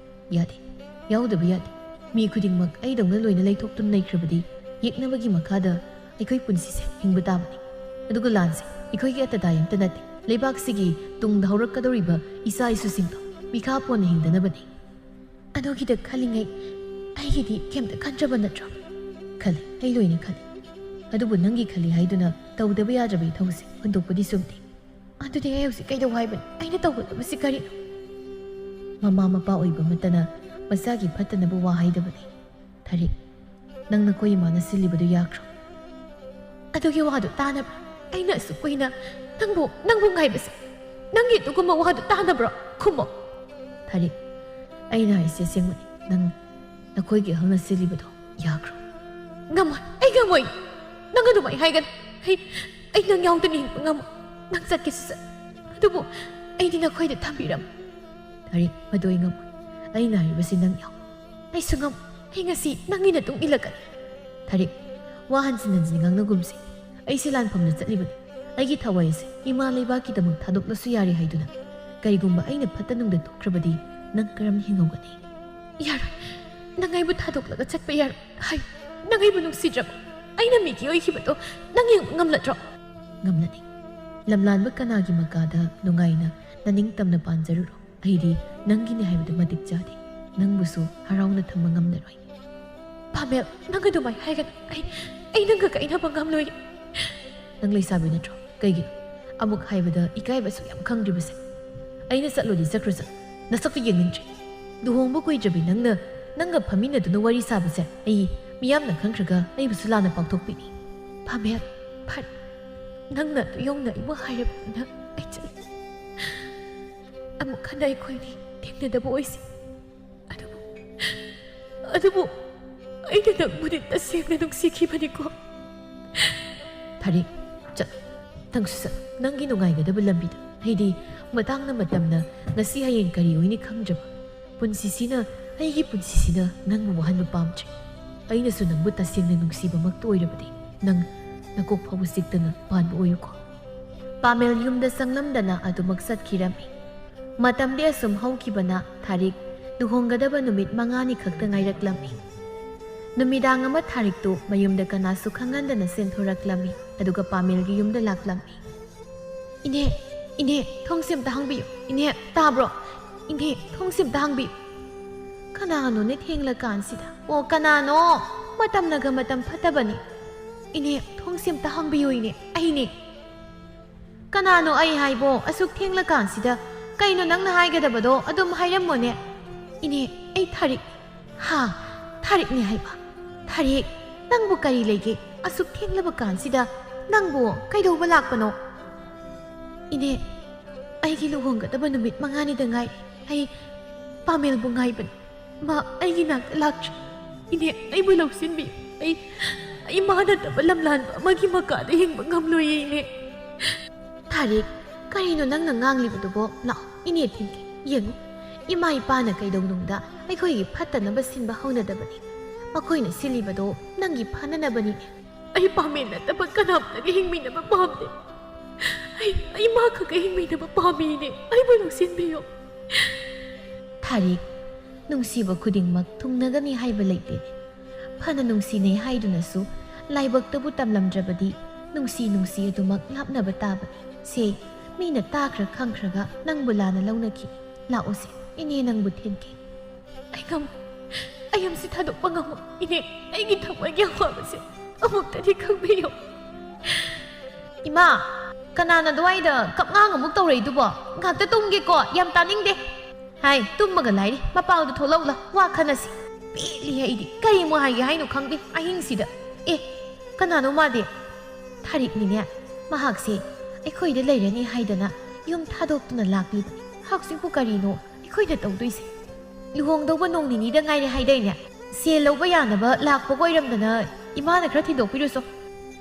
"ꯌꯥꯗꯦ, ꯌꯥꯎꯗꯕ ꯌꯥꯗꯦ꯫ ꯃꯤ ꯈꯨꯗꯤꯡꯃꯛ ꯑꯩꯗꯧꯅ ꯂꯣꯏꯅ ꯂꯩꯊꯣꯛꯇꯨꯅ ꯂꯩꯈ꯭ꯔꯕꯗꯤ ꯌꯦꯛꯅꯕꯒꯤ ꯃꯈꯥꯗ ꯑꯩꯈꯣꯏ ꯄꯨꯟꯁꯤꯁꯦ ꯍꯤꯡꯕ ꯇꯥꯕꯅꯤ꯫ ꯑꯗꯨꯒ ꯂꯥꯟꯁꯦ ꯑꯩꯈꯣꯏꯒꯤ ꯑꯇꯗꯥꯏ ꯑꯝꯇ ꯅꯠꯇꯦ꯫ ꯂꯩꯕꯥꯛꯁꯤꯒꯤ ꯇꯨꯡꯗ ꯍꯧꯔꯛꯀꯗꯧꯔꯤꯕ ꯏꯆꯥ ꯏꯁꯨꯁꯤꯡꯗꯣ ꯃꯤꯈꯥ ꯄꯣꯟꯅ ꯍꯤꯡꯗꯅꯕꯅꯤ꯫" "ꯑꯗꯨꯒꯤꯗ ꯈꯜꯂꯤꯉꯩ ꯑꯩꯒꯤꯗꯤ ꯀꯩꯝꯇ ꯈꯟꯗ꯭ꯔꯕ ꯅꯠꯇ꯭ꯔꯣ?" "ꯈꯜꯂꯤ, ꯑꯩ ꯂꯣꯏꯅ ꯈꯜꯂꯤ꯫ ꯑꯗꯨꯕꯨ ꯅꯪꯒꯤ ꯈꯜꯂꯤ ꯍꯥꯏꯗꯨꯅ ꯇꯧꯗꯕ ꯌꯥꯗ꯭ꯔꯕ ꯏꯊꯧꯁꯦ ꯍꯨꯟꯗꯣꯛꯄꯗꯤ ꯆꯨꯝꯗꯦ꯫" "ꯑꯗꯨꯗꯤ ꯑꯩ ꯍꯧꯖꯤꯛ ꯀꯩꯗꯧ ꯍꯥꯏꯕꯅꯣ? ꯑꯩꯅ ꯇꯧꯒꯗꯕꯁꯤ ꯀꯔꯤꯅꯣ?" ꯃꯃꯥ ꯃꯄꯥ ꯑꯣꯏꯕ ꯑꯃꯠꯇꯅ ꯃꯆꯥꯒꯤ ꯐꯠꯇꯅꯕ ꯋꯥ ꯍꯥꯏꯗꯕꯅꯤ꯫ "ꯊꯥꯔꯤꯛ, ꯅꯪ ꯅꯈꯣꯏ ꯏꯃꯥꯅ ꯁꯤꯜꯂꯤꯕꯗꯨ ꯌꯥꯈ꯭ꯔꯣ?" "ꯑꯗꯨꯒꯤ ꯋꯥꯗꯨ ꯇꯥꯅꯕ꯭ꯔꯥ? ꯑꯩꯅ ꯑꯁꯨꯛ ꯀꯨꯏꯅ..." ꯅꯪꯕꯨ, ꯅꯪꯕꯨ ꯉꯥꯏꯕꯁꯦ, ꯅꯪꯒꯤ ꯑꯗꯨꯒꯨꯝꯕ ꯋꯥꯗꯨ ꯇꯥꯅꯕ꯭ꯔꯣ? ꯈꯨꯝꯃꯣ꯫ ꯊꯥꯔꯤꯛ, ꯑꯩꯅ ꯍꯥꯏꯁꯦ ꯑꯁꯦꯡꯕꯅꯤ꯫ ꯅꯪ ꯅꯈꯣꯏꯒꯤ ꯑꯍꯜꯅ ꯁꯤꯜꯂꯤꯕꯗꯣ ꯌꯥꯈ꯭ꯔꯣ꯫ ꯉꯝꯃꯣꯏ, ꯑꯩ ꯉꯝꯃꯣꯏ꯫ ꯅꯪ ꯑꯗꯨꯃꯥꯏ ꯍꯥꯏꯒꯅꯨ꯫ ꯑꯩ, ꯑꯩ ꯅꯪ ꯌꯥꯎꯗꯅ ꯍꯤꯡꯕ ꯉꯝꯃꯣꯏ꯫ ꯅꯪ ꯆꯠꯀꯦꯁꯨ ꯆꯠ꯫ ꯑꯗꯨꯕꯨ ꯑꯩꯗꯤ ꯅꯈꯣꯏꯗ ꯊꯝꯕꯤꯔꯝꯃꯣ꯫ ꯊꯥꯔꯤꯛ, ꯃꯗꯨ ꯑꯩ ꯉꯝꯃꯣꯏ꯫ ꯑꯩꯅ ꯍꯥꯏꯔꯤꯕꯁꯤ ꯅꯪ ꯌꯥꯎ꯫ ꯑꯩꯁꯨ ꯉꯝ-, ꯑꯩ ꯉꯁꯤ ꯅꯪꯒꯤ ꯅꯇꯨꯡ ꯏꯜꯂꯛꯀꯅꯤ꯫ ꯊꯥꯔꯤꯛ, ꯋꯥ ꯍꯟꯖꯤꯟ ꯍꯟꯖꯤꯟ ꯉꯥꯡꯅꯒꯨꯝꯁꯤ꯫ ꯑꯩꯁꯦ ꯂꯥꯟꯐꯝꯗ ꯆꯠꯂꯤꯕꯅꯤ꯫ ꯑꯩꯒꯤ ꯊꯋꯥꯏ ꯑꯁꯦ ꯏꯃꯥ ꯂꯩꯕꯥꯛꯀꯤꯗꯃꯛ ꯊꯥꯗꯣꯛꯂꯁꯨ ꯌꯥꯔꯦ ꯍꯥꯏꯗꯨꯅ꯫ ꯀꯔꯤꯒꯨꯝꯕ ꯑꯩꯅ ꯐꯠꯇ ꯅꯨꯡꯗ ꯊꯣꯛꯈ꯭ꯔꯕꯗꯤ ꯅꯪ ꯀꯔꯝꯅ ꯍꯤꯡꯍꯧꯒꯅꯤ? ꯌꯥꯔꯣꯏ꯫ ꯅꯪ ꯑꯩꯕꯨ ꯊꯥꯗꯣꯛꯂꯒ ꯆꯠꯄ ꯌꯥꯔꯣꯏ꯫ ꯍꯥꯏ, ꯅꯪ ꯑꯩꯕꯨ ꯅꯨꯡꯁꯤꯗ꯭ꯔꯕ? ꯑꯩꯅ ꯃꯤꯒꯤ ꯑꯣꯏꯈꯤꯕꯗꯣ ꯅꯪ ꯌꯦꯡꯕ ꯉꯝꯂꯗ꯭ꯔꯣ? ꯉꯝꯂꯅꯤ꯫ ꯂꯝꯂꯥꯟꯕ ꯀꯅꯥꯒꯤ ꯃꯀꯥꯗ ꯅꯨꯡꯉꯥꯏꯅ ꯅꯅꯤꯡꯇꯝꯅ ꯄꯥꯟꯖꯔꯨꯔꯣ꯫ ꯑꯩꯗꯤ ꯅꯪꯒꯤꯅꯤ ꯍꯥꯏꯕꯗꯨ ꯃꯇꯤꯛ ꯆꯥꯗꯦ꯫ ꯅꯪꯕꯨꯁꯨ ꯍꯔꯥꯎꯅ ꯊꯝꯕ ꯉꯝꯂꯔꯣꯏ꯫ ꯄꯥꯃꯦꯜ, ꯅꯪ ꯑꯗꯨꯃꯥꯏ ꯍꯥꯏꯒꯅꯨ꯫ ꯑꯩ, ꯑꯩ ꯅꯪꯒ ꯀꯥꯏꯅꯕ ꯉꯝꯂꯣꯏ꯫ ꯅꯪ ꯂꯩꯁꯥꯕꯤ ꯅꯠꯇ꯭ꯔꯣ? ꯀꯩꯒꯤꯅꯣ ꯑꯃꯨꯛ ꯍꯥꯏꯕꯗ ꯏꯀꯥꯏꯕꯁꯨ ꯌꯥꯝ ꯈꯪꯗ꯭ꯔꯤꯕꯁꯦ? ꯑꯩꯅ ꯆꯠꯂꯣꯗꯤ ꯆꯠꯈ꯭ꯔꯁꯨ, ꯅꯁꯛꯇꯨ ꯌꯦꯡꯅꯤꯡꯗ꯭ꯔꯦ꯫ ꯂꯨꯍꯣꯡꯕ ꯀꯨꯏꯗ꯭ꯔꯕꯤ ꯅꯪꯅ, ꯅꯪꯒ ꯐꯝꯃꯤꯟꯅꯗꯨꯅ ꯋꯥꯔꯤ ꯁꯥꯕꯁꯦ ꯑꯩ ꯃꯤꯌꯥꯝꯅ ꯈꯪꯈ꯭ꯔꯒ ꯑꯩꯕꯨꯁꯨ ꯂꯥꯟꯅ ꯄꯥꯎꯊꯣꯛꯄꯤꯅꯤ꯫ ꯄꯥꯃꯦꯜ, ꯐꯔꯦ꯫ ꯅꯪꯅ ꯑꯗꯨ ꯌꯧꯅ ꯑꯩꯕꯨ ꯍꯥꯏꯔꯕꯅꯤꯅ ꯑꯩ ꯆꯠꯂꯦ꯫ ꯑꯃꯨꯛ ꯍꯟꯅ ꯑꯩꯈꯣꯏꯅꯤ ꯊꯦꯡꯅꯗꯕ ꯑꯣꯏꯁꯤ꯫ ꯑꯗꯨꯕꯨ, ꯑꯗꯨꯕꯨ ꯑꯩꯅ ꯅꯪꯕꯨꯗꯤ ꯇꯁꯦꯡꯅ ꯅꯨꯡꯁꯤꯈꯤꯕꯅꯤꯀꯣ꯫ ꯊꯥꯔꯤꯛ, ꯆꯠꯂꯣ꯫ ꯅꯪꯁꯨ ꯆꯠꯂꯣ꯫ ꯅꯪꯒꯤ ꯅꯨꯡꯉꯥꯏꯒꯗꯕ ꯂꯝꯕꯤꯗ꯫ ꯑꯩꯗꯤ ꯃꯇꯥꯡꯅ ꯃꯇꯝꯅ ꯉꯁꯤ ꯍꯌꯦꯡ ꯀꯔꯤ ꯑꯣꯏꯅꯤ ꯈꯪꯗ꯭ꯔꯕ꯫ ꯄꯨꯟꯁꯤꯁꯤꯅ, ꯑꯩꯒꯤ ꯄꯨꯟꯁꯤꯁꯤꯅ ꯅꯪꯕꯨ ꯋꯥꯍꯟꯕ ꯄꯥꯝꯗ꯭ꯔꯦ꯫ ꯑꯩꯅꯁꯨ ꯅꯪꯕꯨ ꯇꯁꯦꯡꯅ ꯅꯨꯡꯁꯤꯕꯃꯛꯇ ꯑꯣꯏꯔꯕꯗꯤ ꯅꯪ ꯅꯀꯣꯛ ꯐꯥꯎꯕ ꯆꯤꯛꯇꯅ ꯄꯥꯟꯕ ꯑꯣꯏꯌꯨꯀꯣ꯫ ꯄꯥꯃꯦꯜ ꯌꯨꯝꯗ ꯆꯪꯂꯝꯗꯅ ꯑꯗꯨꯃꯛ ꯆꯠꯈꯤꯔꯝꯃꯤ꯫ ꯃꯇꯝꯗꯤ ꯑꯁꯨꯝ ꯍꯧꯈꯤꯕꯅ ꯊꯥꯔꯤꯛ ꯂꯨꯍꯣꯡꯒꯗꯕ ꯅꯨꯃꯤꯠ ꯃꯉꯥꯅꯤ ꯈꯛꯇ ꯉꯥꯏꯔꯛꯂꯝꯃꯤ꯫ ꯅꯨꯃꯤꯗꯥꯡ ꯑꯃ ꯊꯥꯔꯤꯛꯇꯨ ꯃꯌꯨꯝꯗ ꯀꯅꯥꯁꯨ ꯈꯪꯍꯟꯗꯅ ꯆꯦꯟꯊꯣꯔꯛꯂꯝꯃꯤ, ꯑꯗꯨꯒ ꯄꯥꯃꯦꯜꯒꯤ ꯌꯨꯝꯗ ꯂꯥꯛꯂꯝꯃꯤ꯫ "ꯏꯅꯦ, ꯏꯅꯦ, ꯊꯣꯡꯁꯦ ꯑꯝꯇ ꯍꯥꯡꯕꯤꯌꯨ꯫ ꯏꯅꯦ, ꯇꯥꯕ꯭ꯔꯣ? ꯏꯅꯦ, ꯊꯣꯡꯁꯦ ꯑꯝꯇ ꯍꯥꯡꯕꯤꯌꯨ꯫ ꯀꯅꯥꯅꯣꯅꯦ ꯊꯦꯡꯂꯀꯥꯟꯁꯤꯗ? ꯑꯣ, ꯀꯅꯥꯅꯣ? ꯃꯇꯝꯅꯒ ꯃꯇꯝ ꯐꯠꯇꯕꯅꯤ꯫ ꯏꯅꯦ, ꯊꯣꯡꯁꯦ ꯑꯝꯇ ꯍꯥꯡꯕꯤꯌꯨ, ꯏꯅꯦ꯫ ꯑꯩꯅꯦ꯫" "ꯀꯅꯥꯅꯣ ꯑꯩ ꯍꯥꯏꯕꯣ? ꯑꯁꯨꯛ ꯊꯦꯡꯂꯀꯥꯟꯁꯤꯗ ꯀꯩꯅꯣ ꯅꯪꯅ ꯍꯥꯏꯒꯗꯕꯗꯣ ꯑꯗꯨꯝ ꯍꯥꯏꯔꯝꯃꯣꯅꯦ꯫" "ꯏꯅꯦ, ꯑꯩ ꯊꯥꯔꯤꯛ꯫" "ꯍꯥ? ꯊꯥꯔꯤꯛꯅꯦ ꯍꯥꯏꯕ? ꯊꯥꯔꯤꯛ, ꯅꯪꯕꯨ ꯀꯔꯤ ꯂꯩꯒꯦ? ꯑꯁꯨꯛ ꯊꯦꯡꯂꯕ ꯀꯥꯟꯁꯤꯗ ꯅꯪꯕꯨ ꯀꯩꯗꯧꯕ ꯂꯥꯛꯄꯅꯣ?" "ꯏꯅꯦ, ꯑꯩꯒꯤ ꯂꯨꯍꯣꯡꯒꯗꯕ ꯅꯨꯃꯤꯠ ꯃꯉꯥꯅꯤꯗ ꯉꯥꯏ꯫ ꯑꯩ ꯄꯥꯃꯦꯜꯕꯨ ꯉꯥꯏꯕꯅꯤ꯫ ꯃꯥ ꯑꯩꯒꯤ ꯅꯥꯛꯇ ꯂꯥꯛꯇ꯭ꯔꯤ꯫ ꯏꯅꯦ, ꯑꯩꯕꯨ ꯂꯧꯁꯤꯟꯕꯤꯌꯨ꯫ ꯑꯩ, ꯑꯩ ꯃꯥ ꯅꯠꯇꯕ ꯂꯝꯂꯥꯟꯕ ꯑꯃꯒꯤ ꯃꯀꯥꯗ ꯍꯤꯡꯕ ꯉꯝꯂꯣꯏꯌꯦ, ꯏꯅꯦ꯫" "ꯊꯥꯔꯤꯛ, ꯀꯔꯤꯅꯣ ꯅꯪꯅ ꯉꯥꯡꯂꯤꯕꯗꯨꯕꯣ? ꯂꯥꯛꯑꯣ, ꯏꯅꯦ ꯊꯤꯟꯒꯦ꯫ ꯌꯦꯡꯉꯨ, ꯏꯃꯥ ꯏꯄꯥꯅ ꯀꯩꯗꯧꯅꯨꯡꯗ ꯑꯩꯈꯣꯏꯒꯤ ꯐꯠꯇꯅꯕ ꯁꯤꯟꯕ ꯍꯧꯅꯗꯕꯅꯤ꯫ ꯃꯈꯣꯏꯅ ꯁꯤꯜꯂꯤꯕꯗꯣ ꯅꯪꯒꯤ ꯐꯅꯅꯕꯅꯤꯅꯦ꯫" "ꯑꯩ ꯄꯥꯃꯦꯜ ꯅꯠꯇꯕ ꯀꯅꯥꯝꯇꯒ ꯍꯤꯡꯃꯤꯟꯅꯕ ꯄꯥꯝꯗꯦ꯫ ꯑꯩ, ꯑꯩ ꯃꯥ ꯈꯛꯀ ꯍꯤꯡꯃꯤꯟꯅꯕ ꯄꯥꯝꯃꯤꯅꯦ꯫ ꯑꯩꯕꯨ ꯂꯧꯁꯤꯟꯕꯤꯌꯨ꯫" "ꯊꯥꯔꯤꯛ, ꯅꯨꯡꯁꯤꯕ ꯈꯨꯗꯤꯡꯃꯛ ꯊꯨꯡꯅꯒꯅꯤ ꯍꯥꯏꯕ ꯂꯩꯇꯦ꯫ ꯐꯅ ꯅꯨꯡꯁꯤꯅꯩ ꯍꯥꯏꯗꯨꯅꯁꯨ ꯂꯥꯏꯕꯛꯇꯕꯨ ꯇꯝꯂꯝꯗ꯭ꯔꯕꯗꯤ ꯅꯨꯡꯁꯤ ꯅꯨꯡꯁꯤ ꯑꯗꯨꯃꯛ ꯂꯥꯞꯅꯕ ꯇꯥꯕꯅꯤ꯫ ꯁꯦ, ꯃꯤꯅ ꯇꯥꯈ꯭ꯔ ꯈꯪꯈ꯭ꯔꯒ ꯅꯪꯕꯨ ꯂꯥꯟꯅ ꯂꯧꯅꯈꯤ꯫ ꯂꯥꯛꯑꯣꯁꯦ, ꯏꯅꯦ ꯅꯪꯕꯨ ꯊꯤꯟꯒꯦ꯫" "ꯑꯩ ꯉꯝ-, ꯑꯩ ꯌꯨꯝꯁꯤ ꯊꯥꯗꯣꯛꯄ ꯉꯝꯃꯣꯏ꯫ ꯏꯅꯦ, ꯑꯩꯒꯤ ꯊꯃꯣꯏꯒꯤ ꯑꯋꯥꯕꯁꯦ ꯑꯃꯨꯛꯇꯗꯤ ꯈꯪꯕꯤꯌꯨ꯫" "ꯏꯃꯥ, ꯀꯅꯥꯅ ꯑꯗꯨꯋꯥꯏꯗ ꯀꯞꯉꯥꯡ ꯑꯃꯨꯛ ꯇꯧꯔꯛꯏꯗꯨꯕꯣ? ꯉꯥꯛꯇ ꯇꯨꯝꯒꯦꯀꯣ, ꯌꯥꯝ ꯇꯥꯅꯤꯡꯗꯦ꯫" "ꯍꯥꯏ, ꯇꯨꯝꯃꯒ ꯂꯥꯏꯔꯤ, ꯃꯄꯥꯟꯗ ꯊꯣꯛꯂꯛꯎꯂꯥ, ꯋꯥ ꯈꯟꯅꯁꯤ꯫" "ꯄꯦꯜꯂꯤ ꯑꯩꯗꯤ, ꯀꯔꯤꯃꯨꯛ ꯍꯥꯏꯒꯦ ꯍꯥꯏꯅꯣ ꯈꯪꯗꯦ ꯑꯍꯤꯡꯁꯤꯗ꯫ ꯑꯦ, ꯀꯅꯥꯅꯣ ꯃꯥꯗꯤ?" "ꯊꯥꯔꯤꯛꯅꯤꯅꯦ꯫ ꯃꯍꯥꯛꯁꯦ ꯑꯩꯈꯣꯏꯗ ꯂꯩꯔꯅꯤ ꯍꯥꯏꯗꯅ ꯌꯨꯝ ꯊꯥꯗꯣꯛꯇꯨꯅ ꯂꯥꯛꯂꯤꯕꯅꯤ꯫ ꯍꯧꯖꯤꯛꯄꯨ ꯀꯔꯤꯅꯣ ꯑꯩꯈꯣꯏꯅ ꯇꯧꯗꯣꯏꯁꯦ? ꯂꯨꯍꯣꯡꯗꯧꯕ ꯅꯣꯡ ꯅꯤꯅꯤꯗ ꯉꯥꯏꯔꯦ ꯍꯥꯏꯗꯥꯏꯅꯦ? ꯁꯦꯜ ꯂꯧꯕ ꯌꯥꯅꯕ ꯂꯥꯛꯄꯒ ꯑꯣꯏꯔꯝꯗꯅ ꯏꯃꯥꯅ ꯈꯔ ꯊꯤꯟꯗꯣꯛꯄꯤꯔꯨꯁꯣ꯫"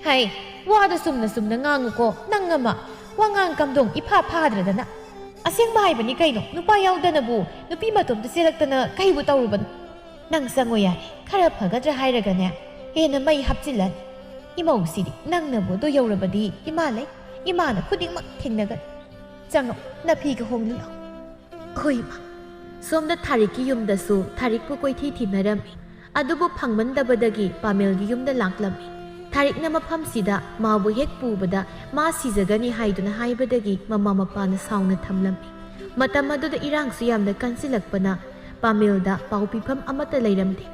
"ꯍꯥꯏ, ꯋꯥꯗ ꯆꯨꯝꯅ ꯆꯨꯝꯅ ꯉꯥꯡꯉꯨꯀꯣ, ꯅꯪ ꯑꯃ꯫ ꯋꯥꯉꯥꯡ ꯀꯝꯗꯣꯡ ꯏꯐꯥ ꯐꯥꯗ꯭ꯔꯗꯅ꯫ ꯑꯁꯦꯡꯕ ꯍꯥꯏꯕꯅꯤ ꯀꯩꯅꯣ, ꯅꯨꯄꯥ ꯌꯥꯎꯗꯅꯕꯨ ꯅꯨꯄꯤ ꯃꯇꯣꯝꯇ ꯆꯦꯜꯂꯛꯇꯅ ꯀꯩꯕꯨ ꯇꯧꯔꯨꯕꯅꯣ? ꯅꯪ ꯆꯪꯉꯣ ꯌꯥꯔꯦ, ꯈꯔ ꯐꯒꯗ꯭ꯔꯥ ꯍꯥꯏꯔꯒꯅꯦ, ꯍꯦꯟꯅ ꯃꯩ ꯍꯥꯞꯆꯤꯜꯂꯅꯤ꯫ ꯏꯃꯧꯁꯤꯗꯤ ꯅꯪꯅꯕꯨ ꯑꯗꯨ ꯌꯧꯔꯕꯗꯤ ꯏꯃꯥ ꯂꯩ, ꯏꯃꯥꯅ ꯈꯨꯗꯤꯡꯃꯛ ꯊꯦꯡꯅꯒꯅꯤ꯫ ꯆꯪꯉꯣ, ꯅꯐꯤꯒ ꯍꯣꯡꯂꯨ ꯂꯥꯎ꯫" "ꯍꯣꯏ, ꯏꯃꯥ꯫" ꯁꯣꯝꯗ ꯊꯥꯔꯤꯛꯀꯤ ꯌꯨꯝꯗꯁꯨ ꯊꯥꯔꯤꯛꯄꯨ ꯀꯣꯏꯊꯤ ꯊꯤꯅꯔꯝꯃꯤ꯫ ꯑꯗꯨꯕꯨ ꯐꯪꯃꯟꯗꯕꯗꯒꯤ ꯄꯥꯃꯦꯜꯒꯤ ꯌꯨꯝꯗ ꯂꯥꯛꯂꯝꯃꯤ꯫ ꯊꯥꯔꯤꯛꯅ ꯃꯐꯝꯁꯤꯗ ꯃꯥꯕꯨ ꯍꯦꯛ ꯄꯨꯕꯗ ꯃꯥ ꯁꯤꯖꯒꯅꯤ ꯍꯥꯏꯗꯨꯅ ꯍꯥꯏꯕꯗꯒꯤ ꯃꯃꯥ ꯃꯄꯥꯅ ꯁꯥꯎꯅ ꯊꯝꯂꯝꯃꯤ꯫ ꯃꯇꯝ ꯑꯗꯨꯗ ꯏꯔꯥꯡꯁꯨ ꯌꯥꯝꯅ ꯀꯟꯁꯤꯜꯂꯛꯄꯅ ꯄꯥꯃꯦꯜꯗ ꯄꯥꯎ ꯄꯤꯐꯝ ꯑꯃꯠꯇ ꯂꯩꯔꯝꯗꯦ꯫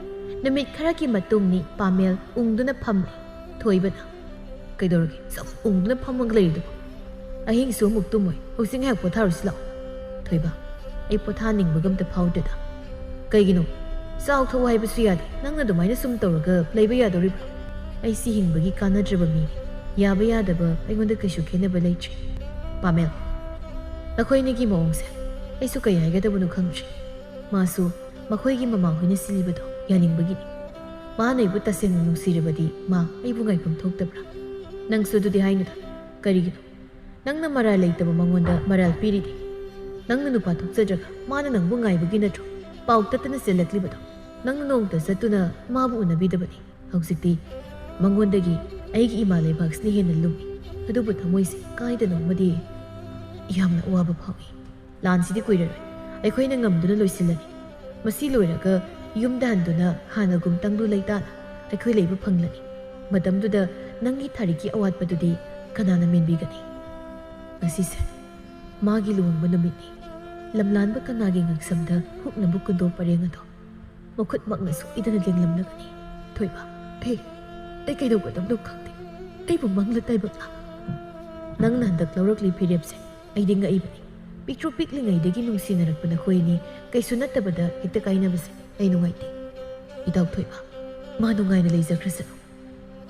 ꯅꯨꯃꯤꯠ ꯈꯔꯒꯤ ꯃꯇꯨꯡꯅꯤ ꯄꯥꯃꯦꯜ ꯎꯪꯗꯨꯅ ꯐꯝꯂꯤ꯫ ꯊꯣꯏꯕꯅ, "ꯀꯩꯗꯧꯔꯒꯦ? ꯁꯨꯝ ꯎꯪꯗꯨꯅ ꯐꯝꯃꯒ ꯂꯩꯔꯤꯗꯨꯕꯨ? ꯑꯍꯤꯡꯁꯨ ꯑꯃꯨꯛ ꯇꯨꯝꯃꯣꯏ꯫ ꯍꯧꯖꯤꯛ ꯉꯥꯏꯍꯥꯛ ꯄꯣꯊꯥꯔꯨꯁꯤ ꯂꯥꯛꯑꯣ꯫" "ꯊꯣꯏꯕ, ꯑꯩ ꯄꯣꯊꯥꯅꯤꯡꯕꯒ ꯑꯝꯇ ꯐꯥꯎꯗꯦꯗ꯫ ꯀꯩꯒꯤꯅꯣ? ꯆꯥꯎ ꯊꯛꯎ ꯍꯥꯏꯕꯁꯨ ꯌꯥꯗꯦ꯫ ꯅꯪꯅ ꯑꯗꯨꯃꯥꯏꯅ ꯁꯨꯝ ꯇꯧꯔꯒ ꯂꯩꯕ ꯌꯥꯗꯧꯔꯤꯕ꯭ꯔꯣ? ꯑꯩ ꯁꯤ ꯍꯤꯡꯕꯒꯤ ꯀꯥꯟꯅꯗ꯭ꯔꯕ ꯃꯤꯅꯤ꯫ ꯌꯥꯕ ꯌꯥꯗꯕ ꯑꯩꯉꯣꯟꯗ ꯀꯩꯁꯨ ꯈꯦꯠꯅꯕ ꯂꯩꯇ꯭ꯔꯦ꯫" ꯄꯥꯃꯦꯜ, ꯅꯈꯣꯏ ꯑꯅꯤꯒꯤ ꯃꯑꯣꯡꯁꯦ ꯑꯩꯁꯨ ꯀꯩ ꯍꯥꯏꯒꯗꯕꯅꯣ ꯈꯪꯗ꯭ꯔꯦ꯫ ꯃꯥꯁꯨ ꯃꯈꯣꯏꯒꯤ ꯃꯃꯥꯍꯣꯏꯅ ꯁꯤꯜꯂꯤꯕꯗꯣ ꯌꯥꯅꯤꯡꯕꯒꯤꯅꯤ꯫ ꯃꯥꯅ ꯑꯩꯕꯨ ꯇꯁꯦꯡꯅ ꯅꯨꯡꯁꯤꯔꯕꯗꯤ ꯃꯥ ꯑꯩꯕꯨ ꯉꯥꯏꯐꯝ ꯊꯣꯛꯇꯕ꯭ꯔꯥ? ꯅꯪꯁꯨ ꯑꯗꯨꯗꯤ ꯍꯥꯏꯅꯨꯗ꯫ ꯀꯔꯤꯒꯤꯅꯣ? ꯅꯪꯅ ꯃꯔꯥꯜ ꯂꯩꯇꯕ ꯃꯉꯣꯟꯗ ꯃꯔꯥꯜ ꯄꯤꯔꯤꯗꯤ? ꯅꯪꯅ ꯅꯨꯄꯥ ꯊꯣꯛꯆꯗ꯭ꯔꯒ ꯃꯥꯅ ꯅꯪꯕꯨ ꯉꯥꯏꯕꯒꯤ ꯅꯠꯇ꯭ꯔꯣ ꯄꯥꯎ ꯇꯠꯇꯅ ꯆꯦꯜꯂꯛꯂꯤꯕꯗꯣ? ꯅꯪꯅ ꯅꯣꯡꯃꯇ ꯆꯠꯇꯨꯅ ꯃꯥꯕꯨ ꯎꯅꯕꯤꯗꯕꯅꯤ꯫ ꯍꯧꯖꯤꯛꯇꯤ ꯃꯉꯣꯟꯗꯒꯤ ꯑꯩꯒꯤ ꯏꯃꯥ ꯂꯩꯕꯥꯛꯁꯤꯅ ꯍꯦꯟꯅ ꯂꯨꯝꯃꯤ꯫ ꯑꯗꯨꯕꯨ ꯊꯃꯣꯏꯁꯦ ꯀꯥꯏꯗꯅꯣ ꯑꯃꯗꯤ ꯌꯥꯝꯅ ꯑꯋꯥꯕ ꯐꯥꯎꯏ꯫ ꯂꯥꯟꯁꯤꯗꯤ ꯀꯨꯏꯔꯔꯣꯏ꯫ ꯑꯩꯈꯣꯏꯅ ꯉꯝꯗꯨꯅ ꯂꯣꯏꯁꯤꯜꯂꯅꯤ꯫ ꯃꯁꯤ ꯂꯣꯏꯔꯒ ꯌꯨꯝꯗ ꯍꯟꯗꯨꯅ ꯍꯥꯟꯅꯒꯨꯝ ꯇꯪꯗꯨ ꯂꯩꯇꯥꯅ ꯑꯩꯈꯣꯏ ꯂꯩꯕ ꯐꯪꯂꯅꯤ꯫ ꯃꯇꯝꯗꯨꯗ ꯅꯪꯒꯤ ꯊꯥꯔꯤꯛꯀꯤ ꯑꯋꯥꯠꯄꯗꯨꯗꯤ ꯀꯅꯥꯅ ꯃꯦꯟꯕꯤꯒꯅꯤ? ꯉꯁꯤꯁꯦ ꯃꯥꯒꯤ ꯂꯨꯍꯣꯡꯕ ꯅꯨꯃꯤꯠꯅꯤ꯫ ꯂꯝꯂꯥꯟꯕ ꯀꯅꯥꯒꯤ ꯉꯛꯁꯝꯗ ꯍꯨꯛꯅꯕ ꯀꯨꯟꯗꯣ ꯄꯔꯦꯡ ꯑꯗꯣ ꯃꯈꯨꯠꯃꯛꯅ ꯁꯣꯏꯗꯅ ꯂꯦꯡꯂꯝꯂꯒꯅꯤ꯫ ꯊꯣꯏꯕ, ꯍꯦ, ꯑꯩ ꯀꯩꯗꯧꯒꯗꯕꯅꯣ ꯈꯪꯗꯦ꯫ ꯑꯩꯕꯨ ꯃꯪꯂ ꯇꯥꯏꯕꯛꯅ꯫ ꯅꯪꯅ ꯍꯟꯗꯛ ꯂꯧꯔꯛꯂꯤ ꯐꯤꯔꯦꯞꯁꯦ ꯑꯩꯗꯤ ꯉꯛꯏꯕꯅꯤ꯫ ꯄꯤꯛꯇ꯭ꯔꯨ ꯄꯤꯛꯂꯤꯉꯩꯗꯒꯤ ꯅꯨꯡꯁꯤꯅꯔꯛꯄ ꯅꯈꯣꯏ ꯑꯅꯤ ꯀꯩꯁꯨ ꯅꯠꯇꯕꯗ ꯍꯦꯛꯇ ꯀꯥꯏꯅꯕꯁꯦ ꯑꯩ ꯅꯨꯡꯉꯥꯏꯇꯦ꯫ ꯏꯇꯥꯎ ꯊꯣꯏꯕ, ꯃꯥ ꯅꯨꯡꯉꯥꯏꯅ ꯂꯩꯖꯈ꯭ꯔꯁꯅꯨ꯫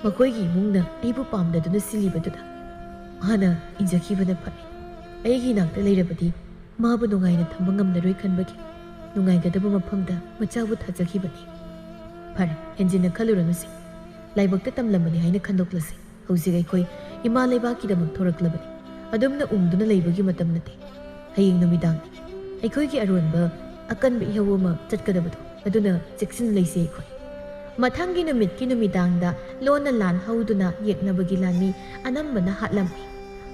ꯃꯈꯣꯏꯒꯤ ꯏꯃꯨꯡꯅ ꯑꯩꯕꯨ ꯄꯥꯝꯗꯗꯨꯅ ꯁꯤꯜꯂꯤꯕꯗꯨꯗ ꯃꯥꯅ ꯏꯟꯖꯈꯤꯕꯅ ꯐꯔꯦ꯫ ꯑꯩꯒꯤ ꯏꯅꯥꯛꯇ ꯂꯩꯔꯕꯗꯤ ꯃꯥꯕꯨ ꯅꯨꯡꯉꯥꯏꯅ ꯊꯝꯕ ꯉꯝꯂꯔꯣꯏ ꯈꯟꯕꯒꯤ ꯅꯨꯡꯉꯥꯏꯒꯗꯕ ꯃꯐꯝꯗ ꯃꯆꯥꯕꯨ ꯊꯥꯖꯈꯤꯕꯅꯤ꯫ ꯐꯔꯦ, ꯍꯦꯟꯖꯤꯟꯅ ꯈꯜꯂꯨꯔꯅꯨꯁꯦ꯫ ꯂꯥꯏꯕꯛꯇ ꯇꯝꯂꯝꯕꯅꯤ ꯍꯥꯏꯅ ꯈꯟꯗꯣꯛꯂꯁꯤ꯫ ꯍꯧꯖꯤꯛ ꯑꯩꯈꯣꯏ ꯏꯃꯥ ꯂꯩꯕꯥꯛꯀꯤꯗꯃꯛ ꯊꯣꯔꯛꯂꯕꯅꯤ꯫ ꯑꯗꯨꯝꯅ ꯎꯪꯗꯨꯅ ꯂꯩꯕꯒꯤ ꯃꯇꯝ ꯅꯠꯇꯦ꯫ ꯍꯌꯦꯡ ꯅꯨꯃꯤꯗꯥꯡꯅꯤ ꯑꯩꯈꯣꯏꯒꯤ ꯑꯔꯣꯟꯕ ꯑꯀꯟꯕ ꯏꯍꯧ ꯑꯃ ꯆꯠꯀꯗꯕꯗꯣ꯫ ꯑꯗꯨꯅ ꯆꯦꯛꯁꯤꯟꯅ ꯂꯩꯁꯤ ꯑꯩꯈꯣꯏ꯫ ꯃꯊꯪꯒꯤ ꯅꯨꯃꯤꯠꯀꯤ ꯅꯨꯃꯤꯗꯥꯡꯗ ꯂꯣꯟꯅ ꯂꯥꯟ ꯍꯧꯗꯨꯅ ꯌꯦꯛꯅꯕꯒꯤ ꯂꯥꯟꯃꯤ ꯑꯅꯝꯕꯅ ꯍꯥꯠꯂꯝꯃꯤ꯫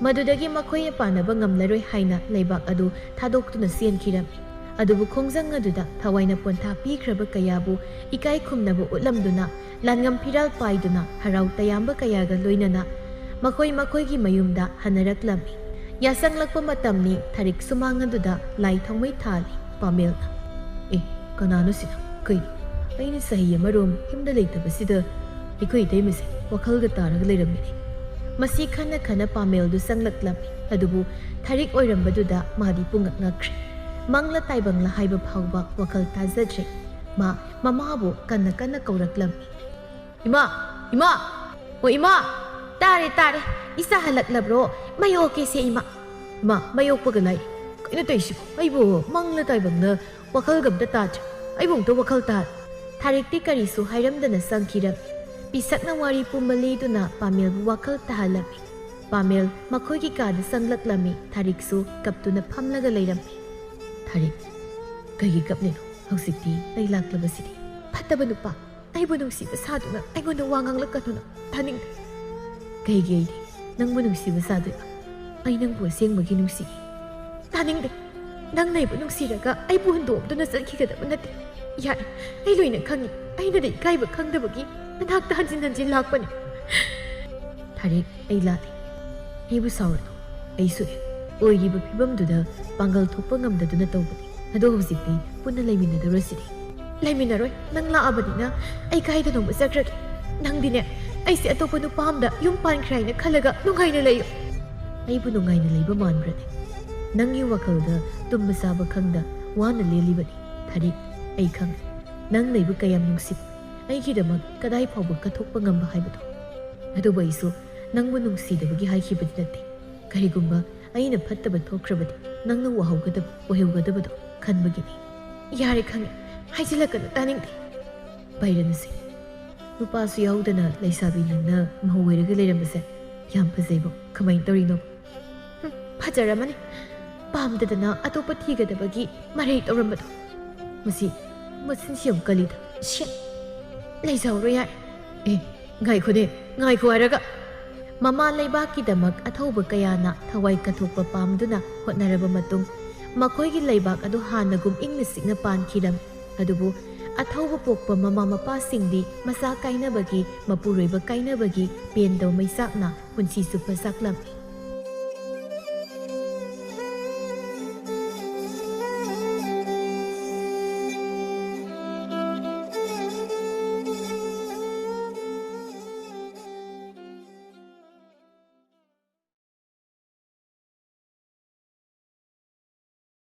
ꯃꯗꯨꯗꯒꯤ ꯃꯈꯣꯏꯅ ꯄꯥꯟꯅꯕ ꯉꯝꯂꯔꯣꯏ ꯍꯥꯏꯅ ꯂꯩꯕꯥꯛ ꯑꯗꯨ ꯊꯥꯗꯣꯛꯇꯨꯅ ꯆꯦꯟꯈꯤꯔꯝꯃꯤ꯫ ꯑꯗꯨꯕꯨ ꯈꯣꯡꯖꯪ ꯑꯗꯨꯗ ꯊꯋꯥꯏꯅ ꯄꯣꯟꯊꯥ ꯄꯤꯈ꯭ꯔꯕ ꯀꯌꯥꯕꯨ ꯏꯀꯥꯏ ꯈꯨꯝꯅꯕ ꯎꯠꯂꯝꯗꯨꯅ ꯂꯥꯟꯉꯝ ꯐꯤꯔꯥꯜ ꯄꯥꯏꯗꯨꯅ ꯍꯔꯥꯎ ꯇꯌꯥꯝꯕ ꯀꯌꯥꯒ ꯂꯣꯏꯅꯅ ꯃꯈꯣꯏ ꯃꯈꯣꯏꯒꯤ ꯃꯌꯨꯝꯗ ꯍꯟꯅꯔꯛꯂꯝꯃꯤ꯫ ꯌꯥꯆꯪꯂꯛꯄ ꯃꯇꯝꯅꯤ꯫ ꯊꯥꯔꯤꯛ ꯁꯨꯃꯥꯡ ꯑꯗꯨꯗ ꯂꯥꯏ ꯊꯥꯎꯃꯩ ꯊꯥꯜꯂꯤ꯫ ꯄꯥꯃꯦꯜꯅ, "ꯑꯦ, ꯀꯅꯥꯅꯣ ꯁꯤꯅ? ꯀꯩꯅꯣ? ꯑꯩꯅ ꯆꯍꯤ ꯑꯃꯔꯣꯝ ꯌꯨꯝꯗ ꯂꯩꯇꯕꯁꯤꯗ ꯑꯩꯈꯣꯏ ꯏꯇꯩꯃꯁꯦ ꯋꯥꯈꯜꯒ ꯇꯥꯔꯒ ꯂꯩꯔꯝꯃꯤꯅꯦ꯫" ꯃꯁꯤ ꯈꯟꯅ ꯈꯟꯅ ꯄꯥꯃꯦꯜꯗꯨ ꯆꯪꯂꯛꯂꯝꯃꯤ꯫ ꯑꯗꯨꯕꯨ ꯊꯥꯔꯤꯛ ꯑꯣꯏꯔꯝꯕꯗꯨꯗ ꯃꯥꯗꯤ ꯄꯨꯡꯉꯛ ꯉꯛꯈ꯭ꯔꯦ꯫ ꯃꯪꯂ ꯇꯥꯏꯕꯪꯂ ꯍꯥꯏꯕ ꯐꯥꯎꯕ ꯋꯥꯈꯜ ꯇꯥꯖꯗ꯭ꯔꯦ꯫ ꯃꯥ ꯃꯃꯥꯕꯨ ꯀꯟꯅ ꯀꯟꯅ ꯀꯧꯔꯛꯂꯝꯃꯤ꯫ "ꯏꯃꯥ! ꯏꯃꯥ! ꯑꯣ ꯏꯃꯥ! ꯇꯥꯔꯦ, ꯇꯥꯔꯦ꯫ ꯏꯆꯥ ꯍꯜꯂꯛꯂꯕ꯭ꯔꯣ? ꯃꯩ ꯑꯣꯛꯀꯦꯁꯦ ꯏꯃꯥ꯫ ꯏꯃꯥ, ꯃꯩ ꯑꯣꯛꯄꯒ ꯂꯥꯏ꯫ ꯀꯩꯅꯣ ꯇꯧꯔꯤꯁꯤꯕꯣ? ꯑꯩꯕꯨ ꯃꯪꯂ ꯇꯥꯏꯕꯪꯅ ꯋꯥꯈꯜꯒ ꯑꯝꯇ ꯇꯥꯗ꯭ꯔꯦ꯫ ꯑꯩꯕꯨ ꯑꯝꯇ ꯋꯥꯈꯜ ꯇꯥꯍꯜꯂꯨ꯫ ꯊꯥꯔꯤꯛꯇꯤ ꯀꯔꯤꯁꯨ ꯍꯥꯏꯔꯝꯗꯅ ꯆꯪꯈꯤꯔꯝꯃꯤ꯫ ꯄꯤꯁꯛꯅ ꯋꯥꯔꯤ ꯄꯨꯝꯕ ꯂꯤꯗꯨꯅ ꯄꯥꯃꯦꯜꯕꯨ ꯋꯥꯈꯜ ꯇꯥꯍꯜꯂꯝꯃꯤ꯫ ꯄꯥꯃꯦꯜ ꯃꯈꯣꯏꯒꯤ ꯀꯥꯗ ꯆꯪꯂꯛꯂꯝꯃꯤ꯫ ꯊꯥꯔꯤꯛꯁꯨ ꯀꯞꯇꯨꯅ ꯐꯝꯂꯒ ꯂꯩꯔꯝꯃꯤ꯫ ꯊꯥꯔꯤꯛ, ꯀꯩꯒꯤ ꯀꯞꯂꯤꯅꯣ? ꯍꯧꯖꯤꯛꯇꯤ ꯑꯩ ꯂꯥꯛꯂꯕꯁꯤꯗꯤ꯫ ꯐꯠꯇꯕ ꯅꯨꯄꯥ, ꯑꯩꯕꯨ ꯅꯨꯡꯁꯤꯕ ꯁꯥꯗꯨꯅ ꯑꯩꯉꯣꯟꯗ ꯋꯥ ꯉꯥꯡꯂꯛꯀꯅꯨꯅ꯫ ꯇꯥꯅꯤꯡꯗꯦ꯫ ꯀꯩꯒꯤ ꯑꯩꯗꯤ ꯅꯪꯕꯨ ꯅꯨꯡꯁꯤꯕ ꯁꯥꯗꯣꯏꯕ? ꯑꯩ ꯅꯪꯕꯨ ꯑꯁꯦꯡꯕꯒꯤ ꯅꯨꯡꯁꯤ꯫ ꯇꯥꯅꯤꯡꯗꯦ꯫ ꯅꯪꯅ ꯑꯩꯕꯨ ꯅꯨꯡꯁꯤꯔꯒ ꯑꯩꯕꯨ ꯍꯨꯟꯗꯣꯛꯇꯨꯅ ꯆꯠꯈꯤꯒꯗꯕ ꯅꯠꯇꯦ꯫ ꯌꯥꯔꯦ, ꯑꯩ ꯂꯣꯏꯅ ꯈꯪꯉꯤ꯫ ꯑꯩꯅꯗꯤ ꯏꯀꯥꯏꯕ ꯈꯪꯗꯕꯒꯤ ꯅꯅꯥꯛꯇ ꯍꯟꯖꯤꯟ ꯍꯟꯖꯤꯟ ꯂꯥꯛꯄꯅꯤ꯫ ꯊꯥꯔꯤꯛ, ꯑꯩ ꯂꯥꯜꯂꯤ꯫ ꯑꯩꯕꯨ ꯁꯥꯎꯔꯅꯨ꯫ ꯑꯩ ꯁꯣꯛꯑꯦ꯫ ꯑꯣꯏꯔꯤꯕ ꯐꯤꯕꯝꯗꯨꯗ ꯄꯥꯡꯒꯜ ꯊꯣꯛꯄ ꯉꯝꯗꯗꯨꯅ ꯇꯧꯕꯅꯤ꯫ ꯑꯗꯣ ꯍꯧꯖꯤꯛꯇꯤ ꯄꯨꯟꯅ ꯂꯩꯃꯤꯟꯅꯗꯧꯔꯁꯤꯗꯤ꯫ ꯂꯩꯃꯤꯟꯅꯔꯣꯏ꯫ ꯅꯪ ꯂꯥꯛꯑꯕꯅꯤꯅ ꯑꯩ ꯀꯥꯏꯗꯅꯣꯃ ꯆꯠꯈ꯭ꯔꯒꯦ꯫ ꯅꯪꯗꯤꯅꯦ, ꯑꯩꯁꯦ ꯑꯇꯣꯞꯄ ꯅꯨꯄꯥ ꯑꯃꯗ ꯌꯨꯝ ꯄꯥꯟꯈ꯭ꯔꯦ ꯍꯥꯏꯅ ꯈꯜꯂꯒ ꯅꯨꯡꯉꯥꯏꯅ ꯂꯩꯌꯨ꯫ ꯑꯩꯕꯨ ꯅꯨꯡꯉꯥꯏꯅ ꯂꯩꯕ ꯃꯥꯟꯕ꯭ꯔꯅꯦ? ꯅꯪꯒꯤ ꯋꯥꯈꯜꯗ ꯇꯨꯝꯕ ꯆꯥꯕ ꯈꯪꯗ ꯋꯥꯅ ꯂꯦꯜꯂꯤꯕꯅꯤ꯫ ꯊꯥꯔꯤꯛ, ꯑꯩ ꯈꯪꯉꯦ꯫ ꯅꯪ ꯂꯩꯕ ꯀꯌꯥꯝ ꯅꯨꯡꯁꯤꯕ, ꯑꯩꯒꯤꯗꯃꯛ ꯀꯗꯥꯏ ꯐꯥꯎꯕ ꯀꯠꯊꯣꯛꯄ ꯉꯝꯕ ꯍꯥꯏꯕꯗꯣ꯫ ꯑꯗꯨꯕꯨ ꯑꯩꯁꯨ ꯅꯪꯕꯨ ꯅꯨꯡꯁꯤꯗꯕꯒꯤ ꯍꯥꯏꯈꯤꯕꯗꯤ ꯅꯠꯇꯦ꯫ ꯀꯔꯤꯒꯨꯝꯕ ꯑꯩꯅ ꯐꯠꯇꯕ ꯊꯣꯛꯈ꯭ꯔꯕꯗꯤ ꯅꯪꯅ ꯋꯥꯍꯧꯒꯗꯕ, ꯑꯣꯏꯍꯧꯒꯗꯕꯗꯣ ꯈꯟꯕꯒꯤꯅꯤ꯫ ꯌꯥꯔꯦ, ꯈꯪꯉꯦ꯫ ꯍꯥꯏꯖꯤꯜꯂꯛꯀꯅꯨ, ꯇꯥꯅꯤꯡꯗꯦ꯫ ꯄꯥꯏꯔꯅꯁꯦ꯫ ꯅꯨꯄꯥꯁꯨ ꯌꯥꯎꯗꯅ ꯂꯩꯁꯥꯕꯤ ꯅꯪꯅ ꯃꯧ ꯑꯣꯏꯔꯒ ꯂꯩꯔꯝꯕꯁꯦ ꯌꯥꯝ ꯐꯖꯩꯕꯣ꯫ ꯀꯃꯥꯏꯅ ꯇꯧꯔꯤꯅꯣ? ꯍꯨꯝ, ꯐꯖꯔꯝꯃꯅꯤ꯫ ꯄꯥꯝꯗꯗꯅ ꯑꯇꯣꯞꯄ ꯊꯤꯒꯗꯕꯒꯤ ꯃꯔꯩ ꯇꯧꯔꯝꯕꯗꯣ꯫ ꯃꯁꯤ ꯃꯆꯤꯟꯁꯤ ꯌꯥꯝ ꯀꯜꯂꯤꯗ꯫ ꯁꯦ, ꯂꯩꯖꯍꯧꯔꯣ ꯌꯥꯔꯦ꯫ ꯑꯦ, ꯉꯥꯏꯈꯣꯅꯦ, ꯉꯥꯏꯈꯣ ꯍꯥꯏꯔꯒ꯫ ꯃꯃꯥ ꯂꯩꯕꯥꯛꯀꯤꯗꯃꯛ ꯑꯊꯧꯕ ꯀꯌꯥꯅ ꯊꯋꯥꯏ ꯀꯠꯊꯣꯛꯄ ꯄꯥꯝꯗꯨꯅ ꯍꯣꯠꯅꯔꯕ ꯃꯇꯨꯡ, ꯃꯈꯣꯏꯒꯤ ꯂꯩꯕꯥꯛ ꯑꯗꯨ ꯍꯥꯟꯅꯒꯨꯝ ꯏꯪꯅ ꯆꯤꯛꯅ ꯄꯥꯟꯈꯤꯔꯝꯃꯤ꯫ ꯑꯗꯨꯕꯨ ꯑꯊꯧꯕ ꯄꯣꯛꯄ ꯃꯃꯥ ꯃꯄꯥꯁꯤꯡꯗꯤ ꯃꯆꯥ ꯀꯥꯏꯅꯕꯒꯤ, ꯃꯄꯨꯔꯣꯏꯕ ꯀꯥꯏꯅꯕꯒꯤ ꯄꯦꯟꯗꯕ ꯃꯩꯆꯥꯛꯅ ꯄꯨꯟꯁꯤ ꯆꯨꯞꯄ ꯆꯥꯛꯂꯝꯃꯤ꯫